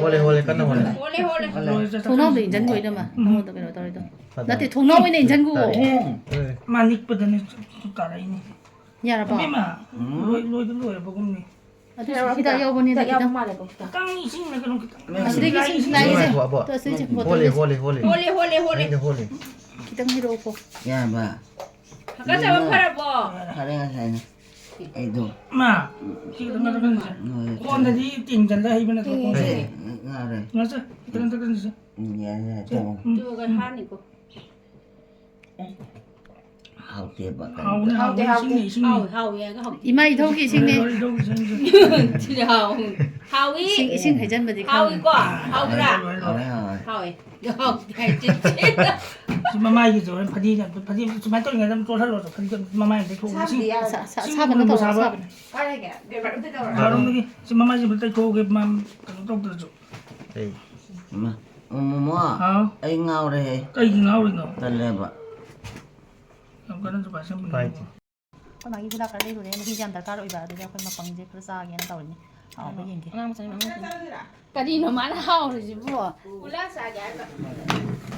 ꯍꯣꯜꯂꯦ, ꯍꯣꯜꯂꯦ, ꯀꯟꯅ ꯍꯣꯜꯂꯦ꯫ ꯍꯣꯜꯂꯦ, ꯍꯣꯜꯂꯦ꯫ ꯍꯣꯜꯂꯦ꯫ ꯊꯣꯡꯅꯥꯎꯗ ꯏꯟꯖꯟꯈꯣ, ꯏꯅꯝꯃ꯫ ꯅꯉꯣꯟꯗ ꯀꯩꯅꯣ ꯇꯧꯔꯤꯗꯣ꯫ ꯐꯖꯅ꯫ ꯅꯠꯇꯦ, ꯊꯣꯡꯅꯥꯎ ꯑꯣꯏꯅ ꯏꯟꯖꯟꯈꯣ꯫ ꯇꯥꯔꯦ꯫ ꯎꯝ꯫ ꯍꯣꯏ꯫ ꯃꯥ ꯅꯤꯛꯄꯗꯅꯦ ꯇꯥꯔꯛꯏꯅꯦ꯫ ꯌꯥꯔꯕꯣ? ꯏꯕꯦꯝꯃ, ꯎꯝ꯫ ꯂꯣꯏ-, ꯂꯣꯏꯗꯤ ꯂꯣꯏꯔꯕꯒꯨꯝꯅꯦ꯫ ꯑꯗꯨꯁꯨ ꯍꯤꯗꯥꯛ ꯌꯥꯎꯕꯅꯦ, ꯍꯤꯗꯥꯛ ꯌꯥꯎꯕ ꯈꯤꯇꯪ꯫ ꯃꯥꯜꯂꯦꯀꯣ, ꯈꯤꯇꯪ꯫ ꯈꯤꯇꯪ ꯏꯁꯤꯡꯅ ꯀꯩꯅꯣ ꯈꯤꯇꯪ ꯑꯁꯤꯗꯒꯤ ꯏꯁꯤꯡ ꯂꯥꯛꯏꯁꯦ꯫ ꯉꯥꯏꯈꯣ, ꯑꯕꯣ꯫ ꯇꯣ, ꯑꯁꯤꯗꯒꯤ ꯏꯁꯤꯡ ꯕꯣꯇꯜ ꯍꯣꯜꯂꯦ, ꯂꯩꯁꯦ꯫ ꯍꯣꯜꯂꯦ, ꯍꯣꯜꯂꯦ꯫ ꯍꯣꯜꯂꯦ, ꯍꯣꯜꯂꯦ, ꯍꯣꯜꯂꯦ꯫ ꯑꯩꯅ ꯍꯣꯜꯂꯦ꯫ ꯈꯤꯇꯪ ꯍꯩꯔꯛꯑꯣꯀꯣ꯫ ꯌꯥꯔꯕ? ꯍꯥꯀꯠꯆꯕ ꯐꯔꯕꯣ? ꯐꯔꯦ ꯉꯁꯥꯏꯅ꯫ ꯑꯩꯗꯣ꯫ ꯃꯥ, ꯁꯤ ꯈꯤꯇꯪ ꯈꯛꯇ ꯀꯟꯁꯦ꯫ ꯍꯣꯏ, ꯀꯣꯟꯗꯗꯤ ꯇꯤꯡꯖꯜꯂ ꯍꯩꯕ ꯅꯠꯇ꯭ꯔꯣ, ꯀꯣꯟꯗꯗꯤ? ꯍꯣꯏ, ꯉꯥꯎꯔꯦ꯫ ꯉꯥꯏꯈꯣ, ꯈꯤꯇꯪ ꯈꯛꯇ ꯀꯟꯁꯦ꯫ ꯎꯝ, ꯌꯥꯔꯦ, ꯌꯥꯔꯦ, ꯎꯝ, ꯇꯣꯛꯑꯣ꯫ ꯎꯝ꯫ ꯑꯗꯨꯒ ꯍꯥꯅꯤꯀꯣ꯫ ꯍꯥꯎꯇꯦꯕ ꯀꯩꯝꯇ꯫ ꯍꯥꯎꯕꯅꯦ, ꯍꯥꯎꯕꯅꯦ, ꯍꯥꯎꯕꯅꯦ꯫ ꯏꯁꯤꯡꯅꯦ, ꯏꯁꯤꯡꯅꯦ꯫ ꯍꯥꯎꯋꯦ, ꯍꯥꯎꯋꯦ, ꯍꯥꯎꯋꯦ꯫ ꯏꯃꯥ ꯏꯙꯧꯒꯤ ꯏꯁꯤꯡꯅꯦ꯫ ꯏꯙꯧꯒꯤ ꯏꯁꯤꯡꯁꯦ꯫ ꯁꯤꯗꯤ ꯍꯥꯎ-, ꯍꯥꯎꯋꯤ꯫ ꯏꯁꯤꯡ, ꯏꯁꯤꯡ ꯍꯩꯖꯟꯕꯗꯤ ꯈꯪꯗꯦ꯫ ꯍꯥꯎꯋꯤꯀꯣ? ꯍꯥꯎꯕ꯭ꯔꯥ? ꯍꯥꯎꯋꯦ, ꯍꯥꯎꯋꯦ꯫ ꯍꯥꯎꯋꯦ꯫ ꯑꯗꯣ ꯍꯥꯎꯇꯦ ꯍꯥꯏ ꯆꯤꯟ ꯊꯤꯅ꯫ ꯁꯤ ꯃꯃꯥꯏꯒꯤꯁꯦ ꯍꯣꯔꯦꯟ ꯐꯗꯤꯅ, ꯐꯗꯤ ꯁꯨꯃꯥꯏꯅ ꯇꯧꯔꯤꯉꯩꯗ ꯑꯗꯨꯝ ꯆꯣꯠꯍꯜꯂꯣ꯫ ꯐꯗꯤ ꯃꯃꯥꯏ ꯑꯝꯇ ꯊꯣꯛꯑꯣ꯫ ꯁꯥꯕꯗꯤ ꯏꯁꯤꯡ, ꯌꯥꯔꯣꯏ꯫ ꯑꯁꯥ-, ꯑꯁꯥ-, ꯏꯁꯤꯡ ꯑꯁꯥꯕꯅ ꯂꯨꯝꯕꯨ ꯇꯧꯔꯣ, ꯁꯥꯕ꯫ ꯑꯁꯥꯕꯅ꯫ ꯀꯥꯏ ꯂꯩꯒꯦ? ꯕꯦꯕꯔ ꯑꯝꯇ ꯇꯧꯔꯣ꯫ ꯕꯥꯠꯔꯨꯝꯗꯒꯤ꯫ ꯁꯤ ꯃꯃꯥꯏꯁꯦ ꯑꯝꯇ ꯇꯩꯊꯣꯛꯑꯒꯦ, ꯃꯥ ꯀꯩꯅꯣ ꯇꯧꯗ꯭ꯔꯁꯨ꯫ ꯀꯩ? ꯃ-, ꯃꯣꯃꯣ, ꯍꯥꯎ? ꯑꯩ ꯉꯥꯎꯔꯦꯍꯦ꯫ ꯀꯩꯒꯤ ꯉꯥꯎꯔꯤꯅꯣ? ꯇꯜꯂꯦꯕ꯫ ꯌꯥꯝ ꯀꯟꯅꯁꯨ ꯄꯥꯏꯁꯟꯕ ꯄꯥꯏꯗꯦ꯫ ꯅꯠꯇꯦ꯫ ꯑꯩꯈꯣꯏ ꯃꯥꯒꯤ ꯍꯤꯗꯥꯛ ꯈꯔ ꯂꯩꯔꯨꯔꯦ, ꯃꯍꯤꯁꯦ ꯌꯥꯝ ꯗꯔꯀꯥꯔ ꯑꯣꯏꯕ, ꯑꯗꯨꯗ ꯑꯩꯈꯣꯏ ꯃꯄꯪꯁꯦ ꯈꯔ ꯆꯥꯒꯦꯅ ꯇꯧꯔꯤꯅꯤ꯫ ꯍꯥꯎꯕ꯭ꯔꯥ ꯌꯦꯡꯒꯦ꯫ ꯑꯉꯥꯡ ꯃꯆꯥꯅꯤ, ꯑꯉꯥꯡ ꯃꯆꯥꯅꯤ꯫ ꯀꯔꯤꯅꯣ ꯃꯥꯅ ꯍꯥꯎꯔꯤꯁꯤꯕꯣ? ꯒꯨꯂꯥ ꯆꯥꯒꯦ ꯍꯥꯏꯕ꯫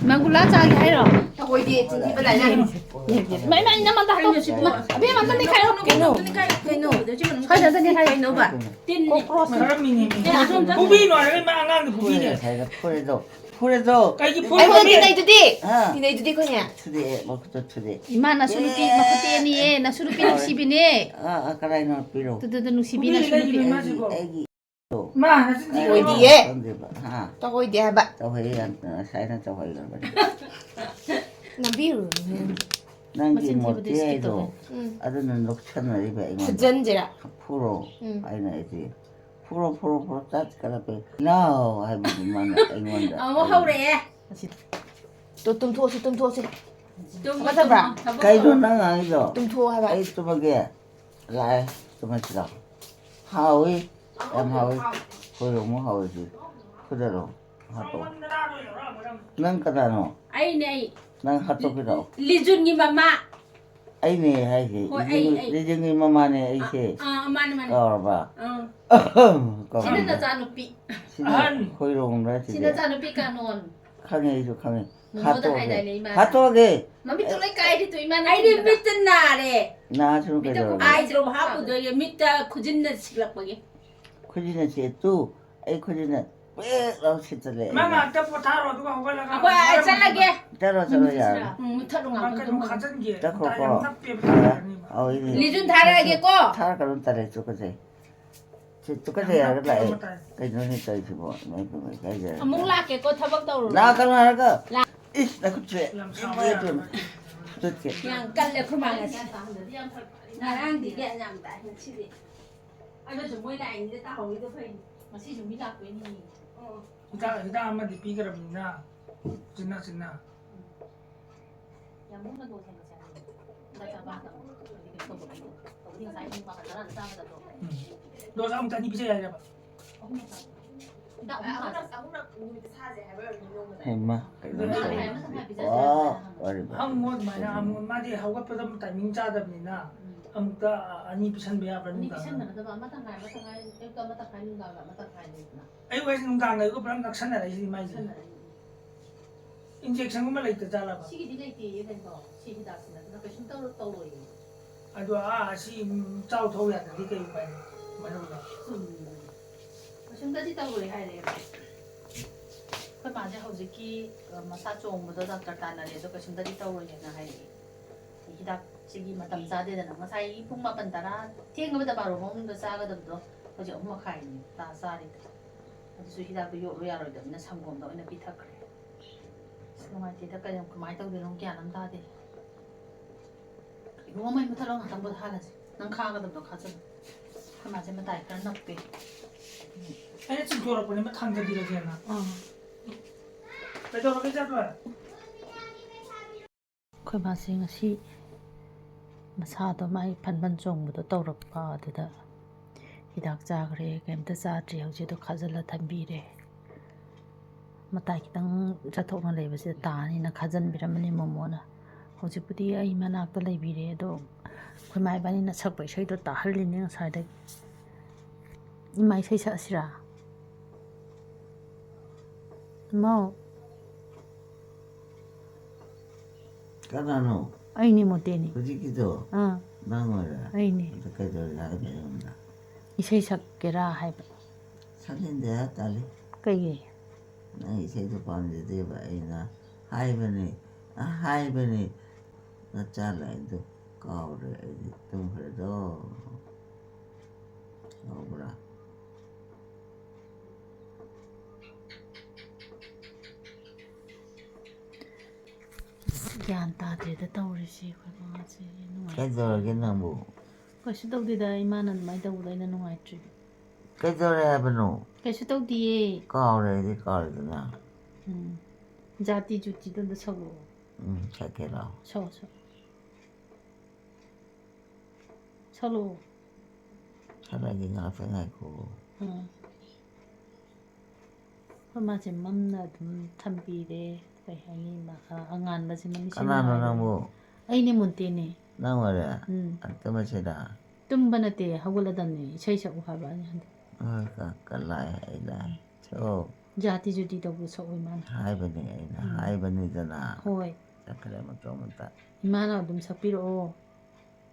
ꯃꯥ ꯒꯨꯂꯥ ꯆꯥꯒꯦ ꯍꯥꯏꯔꯣ? ꯑꯩꯈꯣꯏꯗꯤ ꯆꯤꯟꯊꯤꯕ ꯂꯥꯏꯅꯥ꯫ ꯌꯦꯡꯒꯦ꯫ ꯏꯃꯥ, ꯏꯃꯥ, ꯏꯅꯝꯃ ꯑꯝꯇ ꯍꯥꯏꯌꯣ꯫ ꯏꯃꯥ, ꯑꯕꯦꯝꯃ ꯑꯝꯇ ꯅꯦꯛꯈꯥꯏꯌꯣ꯫ ꯀꯩꯅꯣ? ꯀꯩꯅꯣ? ꯁ꯭ꯋꯥꯏꯗ ꯑꯝꯇ ꯅꯦꯛꯈꯥꯏꯌꯣ꯫ ꯀꯩꯅꯣꯕ? ꯇꯤꯟꯅꯦ꯫ ꯀꯣꯀ꯭ꯔꯣꯁ꯫ ꯃꯔꯝꯃꯤꯅꯦ꯫ ꯑꯦ, ꯑꯁꯣꯝꯗ꯫ ꯐꯨꯕꯤꯅꯣ ꯍꯥꯏꯔꯒ ꯏꯃꯥ ꯑꯉꯥꯡꯗꯣ ꯐꯨꯕꯤꯅꯦ꯫ ꯉꯁꯥꯏꯗ ꯐꯨꯔꯦꯗꯣ꯫ ꯐꯨꯔꯦꯗꯣ꯫ ꯀꯩꯒꯤ ꯑꯩꯈꯣꯏ ꯐꯨꯔꯤꯅꯣ? ꯇꯤꯟꯅꯩꯗꯨꯗꯤ꯫ ꯍꯥ? ꯇꯤꯟꯅꯩꯗꯨꯗꯤ ꯑꯩꯈꯣꯏꯅꯦ꯫ ꯐꯨꯗꯦ, ꯃꯈꯨꯠꯇ ꯐꯨꯗꯦ꯫ ꯏꯃꯥ ꯅꯁꯨ ꯅꯨꯄꯤ, ꯃꯈꯨꯠ ꯇꯦꯛꯑꯅꯤꯌꯦ, ꯅꯁꯨ ꯅꯨꯄꯤ ꯅꯨꯡꯁꯤꯕꯤꯅꯦ꯫ ꯑꯥ, ꯑꯥ, ꯀꯗꯥꯏꯅꯣ ꯄꯤꯔꯣ? ꯇꯨ, ꯇꯨ, ꯇꯨ, ꯅꯨꯡꯁꯤꯕꯤ ꯐꯨꯕꯤ ꯅꯁꯨ ꯂꯩꯔꯤꯕ ꯅꯨꯄꯤ꯫ ꯏꯃꯥꯁꯤꯕꯣ꯫ ꯑꯩꯒꯤ ꯃꯥ, ꯅꯆꯤꯟ ꯊꯤꯒꯅꯨ꯫ ꯑꯣꯏꯗꯤꯌꯦ꯫ ꯈꯪꯗꯦꯕ, ꯍꯥ? ꯇꯧꯍꯣꯏꯗꯦ ꯍꯥꯏꯕ꯫ ꯇꯧꯍꯩ ꯌꯥꯝ ꯉꯁꯥꯏꯅ ꯇꯧꯍꯩꯔꯕꯅꯤ꯫ ꯅꯝꯕꯤꯔꯨꯔꯣ꯫ ꯅꯪꯒꯤ ꯃꯆꯤꯟ ꯊꯤꯕꯗꯤ ꯃꯣꯇꯦ skip ꯍꯥꯏꯗꯣ, ꯇꯧꯍꯩ꯫ ꯎꯝ꯫ ꯑꯗꯨꯅ ꯅꯣꯛꯁꯟꯅꯔꯤꯕ ꯑꯩꯉꯣꯟꯗ꯫ ꯐꯨꯖꯟꯁꯤꯔꯥ? ꯐꯨꯔꯣ ꯎꯝ꯫ ꯍꯥꯏꯅ ꯑꯩꯗꯤ꯫ ꯐꯨꯔꯣ, ꯐꯨꯔꯣ, ꯐꯨꯔꯣ, ꯆꯠꯈ꯭ꯔꯕ ꯂꯥꯎ ꯍꯥꯏꯕꯗꯤ ꯃꯥꯅ ꯑꯩꯉꯣꯟꯗ ꯑꯃꯨꯛ ꯑꯩ ꯍꯧꯔꯛꯑꯦ꯫ ꯑꯁꯤ꯫ ꯇꯣ, ꯇꯨꯝꯊꯣꯛꯑꯣ ꯁꯤ, ꯇꯨꯝꯊꯣꯛꯑꯣ ꯁꯤ꯫ ꯇꯨꯝꯃꯣ, ꯐꯠꯇꯕ꯭ꯔꯥ? ꯇꯨꯝꯃꯣ, ꯊꯕꯛ ꯀꯩꯅꯣ ꯇꯧꯔꯣ꯫ ꯅꯪ ꯉꯥꯡꯉꯤꯗꯣ? ꯇꯨꯝꯊꯣꯛꯑꯣ ꯍꯥꯏꯕ꯫ ꯑꯩ ꯇꯨꯝꯃꯒꯦ꯫ ꯂꯥꯛꯑꯦ, ꯇꯨꯝꯃꯁꯤ ꯂꯥꯎ꯫ ꯍꯥꯎꯏ, ꯌꯥꯝ ꯍꯥꯎꯏ꯫ ꯍꯣꯏꯔꯣꯡꯃꯨꯛ ꯍꯥꯎꯏ ꯁꯤ꯫ ꯐꯨꯗꯔꯣ, ꯍꯥꯠꯇꯣꯛꯑꯣ꯫ ꯅꯪ ꯀꯅꯥꯅꯣ? ꯑꯩꯅꯦ, ꯑꯩ꯫ ꯅꯪ ꯍꯥꯠꯇꯣꯛꯀꯦꯔꯣ? ꯂꯤꯖꯨꯟꯒꯤ ꯃꯃꯥ꯫ ꯑꯩꯅꯦ ꯍꯥꯏꯁꯦ꯫ ꯍꯣꯏ, ꯑꯩ, ꯏꯖꯤꯡ-, ꯑꯩ꯫ ꯏꯖꯤꯡꯒꯤ ꯃꯃꯥꯅꯦ ꯑꯩꯁꯦ꯫ ꯑꯥ, ꯑꯥ, ꯃꯥꯅꯦ, ꯃꯥꯅꯦ꯫ ꯀꯥꯎꯔꯕ? ꯑꯥ꯫ ꯀꯥꯎꯔꯕ? ꯁꯤꯅ ꯅꯆꯥꯅꯨꯄꯤ꯫ ꯁꯤꯅ ꯑꯍꯟ꯫ ꯈꯣꯏꯔꯣꯡꯗ ꯁꯤꯗ꯫ ꯁꯤꯅ ꯅꯆꯥꯅꯨꯄꯤ ꯀꯥꯅꯣꯟ꯫ ꯈꯪꯉꯦ, ꯑꯩꯁꯨ ꯈꯪꯉꯦ꯫ ꯃꯣꯃꯣꯗ ꯍꯥꯠꯇꯣꯛꯑꯒꯦ꯫ ꯍꯥꯏꯗꯥꯏꯅꯦ ꯏꯃꯥꯅ? ꯍꯥꯠꯇꯣꯛꯑꯒꯦ꯫ ꯃꯃꯤꯠꯇꯣ ꯂꯣꯏ ꯀꯥꯏꯔꯦ ꯇꯨ ꯏꯃꯥꯅ ꯑꯩꯗꯤ ꯌꯦꯡꯕꯗ꯫ ꯃꯤꯠꯇ ꯅꯥꯔꯦ꯫ ꯅꯥꯁꯅꯨ ꯃꯤꯠꯇ ꯀꯩꯗꯧꯔꯒꯦ? ꯈꯨ-, eyes drop ꯍꯥꯞꯄꯨꯗꯣꯏꯔꯦ, ꯃꯤꯠꯇ ꯈꯨꯖꯤꯟꯅ ꯁꯤꯛꯂꯛꯄꯒꯤ꯫ ꯈꯨꯖꯤꯟꯅ ꯁꯤꯠꯇꯨ, ꯑꯩ ꯈꯨꯖꯤꯟꯅ ꯄꯦꯛ ꯂꯥꯎ ꯁꯤꯠꯇ ꯂꯩ꯫ ꯅꯪ ꯉꯥꯛꯇ ꯄꯣꯊꯥꯔꯣ, ꯑꯗꯨꯒ ꯍꯧꯒꯠꯂꯒ ꯑꯩꯈꯣꯏ, ꯑꯩ ꯆꯠꯂꯒꯦ꯫ ꯆꯠꯂꯣ, ꯆꯠꯂꯣ, ꯌꯥꯔꯦ꯫ ꯎꯝ, ꯃꯨꯠꯊꯠꯂꯣ ꯉꯥꯛꯇꯪ ꯉꯥꯛꯇꯪ ꯇꯨꯝꯃꯒ꯫ ꯈꯥꯖꯟꯒꯦ꯫ ꯇꯥꯏ ꯌꯥꯝ ꯇꯛꯈ꯭ꯔꯣꯀꯣ꯫ ꯅꯞꯄꯦꯕ, ꯌꯥꯔꯦ꯫ ꯇꯥꯏ ꯌꯥꯝ ꯅꯞꯄꯦꯕ꯫ ꯑꯧ, ꯏꯅꯦ꯫ ꯂꯤꯖꯨꯟ ꯊꯥꯔꯛꯑꯒꯦꯀꯣ꯫ ꯊꯥꯔꯛꯀꯅꯨ, ꯇꯜꯂꯦ, ꯇꯨꯀꯠꯆꯩ꯫ ꯁꯤ ꯇꯨꯀꯠꯆꯩ ꯍꯥꯏꯔꯒ ꯂꯥꯛꯑꯦ꯫ ꯌꯥꯝ ꯅꯞꯄꯦꯕ, ꯇꯥꯏ꯫ ꯀꯩꯅꯣꯅꯦ ꯇꯧꯔꯤꯁꯤꯕꯣ? ꯏꯃꯥꯏ ꯄꯦꯝꯃ, ꯏꯀꯥꯏꯖꯔꯦ꯫ ꯑꯃꯨꯛ ꯂꯥꯛꯀꯦꯀꯣ, ꯊꯕꯛ ꯇꯧꯔꯨꯔꯣ꯫ ꯂꯥꯛꯀꯅꯨ ꯍꯥꯏꯔꯒ꯫ ꯂꯥꯛ- ꯏꯁ, ꯅꯈꯨꯠꯁꯦ꯫ ꯌꯥꯝ ꯁꯥꯎꯕ ꯏꯃꯥꯏ ꯌꯥꯔꯣꯏ꯫ ꯄꯦꯝꯃ꯫ ꯈꯨꯠꯁꯦ꯫ ꯌꯥꯝ ꯀꯜꯂꯦ ꯑꯩꯈꯣꯏ ꯃꯥ ꯉꯁꯤ꯫ ꯉꯔꯥꯡꯗꯤ ꯒ꯭ꯌꯥꯟ ꯌꯥꯝ ꯇꯥꯏ, ꯉꯁꯤꯗꯤ꯫ ꯑꯗꯨꯁꯨ ꯃꯣꯏ ꯂꯥꯛꯏꯉꯩꯗ ꯇꯥꯍꯧꯔꯤꯗꯣ ꯐꯩ꯫ ꯉꯁꯤꯁꯨ ꯃꯤ ꯂꯥꯛꯇꯣꯏꯅꯤ꯫ ꯑꯣ꯫ ꯍꯤꯗꯥꯛ, ꯍꯤꯗꯥꯛ ꯑꯃꯗꯤ ꯄꯤꯈ꯭ꯔꯕꯅꯤꯅ, ꯎꯆꯤꯟ ꯅꯥꯆꯤꯟꯅ꯫ ꯎꯝ꯫ ꯌꯥꯝ ꯃꯨꯟꯅ ꯂꯣꯏꯁꯤꯟꯕꯁꯦ ꯍꯥꯏꯕꯅꯤ꯫ ꯍꯤꯗꯥꯛ ꯆꯥꯕ ꯃꯇꯝ ꯑꯣꯏꯔꯗꯤ ꯀꯩꯅꯣ ꯇꯧꯕ ꯂꯩꯇꯦ꯫ ꯇꯧꯕꯗꯤ ꯉꯁꯥꯏ ꯄꯨꯡ ꯃꯥꯄꯟ ꯇꯔꯥꯗ ꯆꯥꯒꯗꯕꯗꯣ꯫ ꯎꯝ꯫ ꯗꯣꯁ ꯑꯃꯨꯛꯇ ꯑꯅꯤ ꯄꯤꯖ ꯌꯥꯏꯔꯕ? ꯑꯍꯨꯝ ꯈꯛꯇ꯫ ꯍꯤꯗꯥꯛ ꯑꯍꯨꯝ ꯑꯍꯨꯝꯂꯛ, ꯈꯛꯇ꯫ ꯑꯍꯨꯝꯂꯛ ꯅꯨꯃꯤꯠꯇ ꯁꯥꯁꯦ ꯍꯥꯏꯕ ꯑꯣꯏꯔꯝꯅꯤ ꯅꯣꯡꯃꯗ꯫ ꯍꯩꯃꯥ, ꯀꯩꯅꯣꯝ ꯇꯧꯔꯦ꯫ ꯇꯪꯈꯥꯏ ꯑꯃ, ꯇꯪꯈꯥꯏ ꯄꯤꯖꯁꯦ ꯑꯣ, ꯍꯥꯏꯕ꯫ ꯋꯥꯔꯤꯕ꯫ ꯍꯪꯉꯣ ꯑꯗꯨꯃꯥꯏꯅ, ꯀꯩꯅꯣ? ꯍꯪꯉꯣ꯫ ꯃꯥꯗꯤ ꯍꯧꯒꯠꯄꯗ ꯑꯃꯨꯛ timing ꯆꯥꯗꯕꯅꯤꯅ, ꯎꯝ꯫ ꯑꯃꯨꯛꯇ ꯑꯅꯤ ꯄꯤꯁꯟꯕ ꯌꯥꯕ꯭ꯔꯥ ꯑꯅꯤ ꯅꯨꯡꯗꯥꯡꯗ? ꯄꯤꯁꯟꯕ ꯅꯠꯇꯕ, ꯑꯃ ꯇꯪꯈꯥꯏ, ꯑꯃ ꯇꯪꯈꯥꯏ, ꯑꯌꯨꯛꯇ ꯑꯃ ꯇꯪꯈꯥꯏ, ꯅꯨꯡꯗꯥꯡꯗ ꯑꯃ ꯇꯪꯈꯥꯏ ꯂꯩꯗꯅ꯫ ꯑꯌꯨꯛ ꯍꯥꯏꯁꯦ ꯅꯨꯡꯗꯥꯡꯒ ꯑꯌꯨꯛꯀ ꯄꯨꯂꯞ ꯅꯛꯁꯟꯅꯔꯛꯏꯁꯤꯗꯤ ꯃꯥꯏꯁꯦ꯫ ꯅꯛꯁꯟꯅꯔꯛꯏ꯫ Injectionꯒꯨꯝꯕ ꯂꯩꯇ ꯖꯥꯠꯂꯕ? ꯁꯤꯒꯤꯗꯤ ꯂꯩꯇꯦꯌꯦ ꯀꯩꯅꯣ, ꯁꯤ ꯍꯤꯗꯥꯛꯁꯤ ꯅꯠꯇꯅ ꯀꯩꯁꯨꯝ ꯇꯧꯔ-, ꯇꯧꯔꯣꯏꯌꯦ꯫ ꯑꯗꯣ ꯑꯥ, ꯑꯁꯤ, ꯎꯝ, ꯆꯥꯎ ꯊꯧ ꯌꯥꯗ꯭ꯔꯗꯤ ꯀꯩ ꯎꯄꯥꯏ ꯂꯩ? ꯀꯃꯥꯏꯅ ꯇꯧꯕ? ꯆꯨꯝꯃꯤꯅꯦ꯫ ꯀꯩꯁꯨꯝꯇꯗꯤ ꯇꯧꯔꯣꯏ ꯍꯥꯏꯔꯛꯑꯦꯕ꯫ ꯑꯩꯈꯣꯏ ꯃꯥꯁꯦ ꯍꯧꯖꯤꯛꯀꯤ, ꯑ, ꯃꯁꯥ ꯆꯣꯡꯕꯗꯣ ꯗꯥꯛꯇꯔ ꯇꯥꯟꯅꯔꯦ, ꯑꯗꯣ ꯀꯩꯁꯨꯝꯇꯗꯤ ꯇꯧꯔꯣꯏ ꯍꯥꯏꯅ ꯍꯥꯏꯔꯛꯑꯦ꯫ ꯍꯤꯗꯥꯛꯁꯤꯒꯤ ꯃꯇꯝ ꯆꯥꯗꯦꯗꯅ, ꯉꯁꯥꯏ ꯄꯨꯡ ꯃꯥꯄꯟ ꯇꯔꯥ, ꯊꯦꯡꯉꯕꯗ ꯕꯥꯔꯣ ꯃꯅꯨꯡꯗ ꯆꯥꯒꯗꯕꯗꯣ ꯍꯧꯖꯤꯛ ꯑꯍꯨꯝ ꯃꯈꯥꯏꯅꯤ ꯇꯥ ꯆꯥꯔꯤꯗꯣ꯫ ꯑꯗꯨꯁꯨ ꯍꯤꯗꯥꯛꯇꯣ ꯌꯣꯠꯂꯨ ꯌꯥꯔꯣꯏꯗꯕꯅꯤꯅ ꯁꯪꯒꯣꯝꯗ ꯑꯣꯏꯅ ꯄꯤꯊꯛꯈ꯭ꯔꯦ꯫ ꯑꯁ, ꯅꯨꯡꯉꯥꯏꯇꯦꯗ, ꯀꯩꯅꯣ, ꯀꯃꯥꯏꯅ ꯇꯧꯗꯣꯏꯅꯣ ꯒ꯭ꯌꯥꯟ ꯑꯃ ꯇꯥꯗꯦ꯫ ꯏꯕꯨꯡꯉꯣ, ꯃꯩ ꯃꯨꯊꯠꯂꯣ, ꯉꯥꯛꯇꯪ ꯄꯣꯊꯥꯍꯜꯂꯁꯤ꯫ ꯅꯪ ꯈꯥꯒꯗꯕꯗꯣ ꯈꯥꯖꯤꯜꯂꯣ꯫ ꯑꯩꯈꯣꯏ ꯃꯥꯁꯦ ꯃꯇꯥꯏ ꯈꯔ ꯅꯞꯄꯦ꯫ ꯑꯩꯅ ꯆꯤꯡꯊꯣꯔꯛꯄꯅꯦ, ꯃꯊꯥꯡꯗꯕꯤꯔꯒꯦꯅ꯫ ꯑꯥ꯫ ꯀꯩꯗꯧꯔꯒꯦ, ꯏꯆꯥꯇꯣꯟ? ꯑꯩꯈꯣꯏ ꯃꯥꯁꯦ ꯉꯁꯤ ꯃꯁꯥꯗꯣ ꯃꯥꯏ ꯐꯟꯕꯟ ꯆꯣꯡꯕꯗꯣ ꯇꯧꯔꯛꯄ, ꯑꯗꯨꯗ ꯍꯤꯗꯥꯛ ꯆꯥꯈ꯭ꯔꯦ, ꯀꯩꯝꯇ ꯆꯥꯗ꯭ꯔꯤ꯫ ꯍꯧꯖꯤꯛ ꯑꯗꯨ ꯈꯥꯖꯤꯜꯂ ꯊꯝꯕꯤꯔꯦ꯫ ꯃꯇꯥꯏ ꯈꯤꯇꯪ ꯆꯠꯊꯣꯛꯅ ꯂꯩꯕꯁꯤꯗ ꯇꯥꯅꯤꯅ ꯈꯥꯖꯤꯟꯕꯤꯔꯝꯕꯅꯤ ꯃꯣꯃꯣꯅ꯫ ꯍꯧꯖꯤꯛꯄꯨꯗꯤ ꯑꯩ ꯃꯅꯥꯛꯇ ꯂꯩꯕꯤꯔꯦ, ꯑꯗꯣ ꯑꯩꯈꯣꯏ ꯃꯥ ꯏꯕꯥꯅꯤꯅ ꯁꯛꯄ ꯏꯁꯩꯗꯣ ꯇꯥꯍꯜꯂꯤꯅꯦ ꯉꯁꯥꯏꯗꯒꯤ꯫ ꯏꯃꯥ, ꯏꯁꯩ ꯁꯛꯑꯁꯤꯔꯥ? ꯏꯃꯥꯎ꯫ ꯀꯅꯥꯅꯣ? ꯑꯩꯅꯦ, ꯃꯣꯇꯦꯅꯦ꯫ ꯍꯧꯖꯤꯛꯀꯤꯗꯣ? ꯑꯥ꯫ ꯅꯪ ꯑꯣꯏꯔꯦ? ꯑꯩꯅꯦ꯫ ꯑꯗ ꯀꯩꯗꯧꯔꯤꯒꯦ ꯍꯥꯏꯕ ꯑꯩꯉꯣꯟꯗ? ꯏꯁꯩ ꯁꯛꯀꯦꯔꯥ ꯍꯥꯏꯕ꯫ ꯁꯛꯅꯤꯡꯗꯦ ꯍꯥꯏ ꯇꯥꯔꯦ꯫ ꯀꯩꯒꯤ? ꯅꯪ ꯏꯁꯩꯗꯣ ꯄꯥꯝꯖꯗꯦꯕ ꯑꯩꯅ ꯍꯥꯏꯕꯅꯤ, ꯑ, ꯍꯥꯏꯕꯅꯤ꯫ ꯅꯆꯥ ꯂꯥꯏꯗꯣ ꯀꯥꯎꯔꯦ ꯑꯩꯗꯤ, ꯇꯨꯝꯈ꯭ꯔꯦꯗꯣ꯫ ꯀꯥꯎꯕ꯭ꯔꯥ? ꯒ꯭ꯌꯥꯟ ꯇꯥꯗ꯭ꯔꯦꯗ ꯇꯧꯔꯤꯁꯦ ꯑꯩꯈꯣꯏ ꯃꯥꯁꯦ꯫ ꯅꯨꯡꯉꯥꯏ- ꯀꯩꯗꯧꯔꯒꯦ ꯅꯪꯕꯨ? ꯀꯩꯁꯨ ꯇꯧꯗꯦꯗ, ꯏꯃꯥꯅ ꯑꯗꯨꯃꯥꯏꯅ ꯇꯧꯕꯗꯣ ꯑꯩꯅ ꯅꯨꯡꯉꯥꯏꯇ꯭ꯔꯤꯕ꯫ ꯀꯩꯗꯧꯔꯦ ꯍꯥꯏꯕꯅꯣ? ꯀꯩꯁꯨ ꯇꯧꯗꯤꯌꯦ꯫ ꯀꯥꯎꯔꯦ ꯑꯩꯗꯤ, ꯀꯥꯎꯔꯦꯗꯅ꯫ ꯎꯝ꯫ ꯖꯥꯇꯤ ꯖꯨꯇꯤꯗꯣ ꯑꯝꯇ ꯁꯛꯂꯛꯑꯣ꯫ ꯎꯝ, ꯁꯛꯀꯦ ꯂꯥꯎ꯫ ꯁꯛꯑꯣ, ꯁꯛꯑꯣ꯫ ꯁꯛꯂꯛꯑꯣ꯫ ꯁꯛꯂꯛꯑꯒꯦ, ꯉꯥꯛꯇ ꯉꯥꯏꯈꯣ꯫ ꯎꯝ꯫ ꯑꯩꯈꯣꯏ ꯃꯥꯁꯦ ꯃꯝꯅ ꯑꯗꯨꯝ ꯊꯝꯕꯤꯔꯦ꯫ ꯀꯩ ꯍꯥꯏꯅꯤ, ꯃꯥ-, ꯑ-, ꯑꯉꯥꯟꯕꯁꯦ ꯃꯃꯤꯠꯁꯦ ꯀꯅꯥꯅꯣ ꯅꯨꯡꯉꯥꯏꯔꯦ꯫ ꯅꯪꯕꯨ? ꯑꯩꯅꯦ, ꯃꯣꯟꯇꯦꯅꯦ꯫ ꯅꯪ ꯑꯣꯏꯔꯦ? ꯎꯝ꯫ ꯑ, ꯇꯨꯝꯃꯁꯤꯔꯥ? ꯇꯨꯝꯕ ꯅꯠꯇꯦ, ꯍꯧꯒꯠꯂꯗꯝꯅꯦ꯫ ꯏꯁꯩ ꯁꯛꯎ ꯍꯥꯏꯕ ꯑꯩꯅ ꯍꯟꯗꯛ꯫ ꯍꯣꯏ, ꯀ-, ꯀ-, ꯂꯥꯛꯑꯦ, ꯑꯩ ꯂꯥꯛꯑꯦ꯫ ꯁꯛꯑꯣ꯫ ꯖꯥꯇꯤ ꯖꯨꯇꯤ ꯇꯧꯕꯗꯣ ꯁꯛꯑꯣ, ꯏꯃꯥꯅ꯫ ꯍꯥꯏꯕꯅꯦ ꯑꯩꯅ, ꯎꯝ꯫ ꯍꯥꯏꯕꯅꯤꯗꯅ꯫ ꯍꯣꯏ꯫ ꯆꯠꯈ꯭ꯔꯦ ꯃꯇꯣꯝꯇ꯫ ꯏꯃꯥꯅ ꯑꯗꯨꯝ ꯁꯛꯄꯤꯔꯛꯑꯣ꯫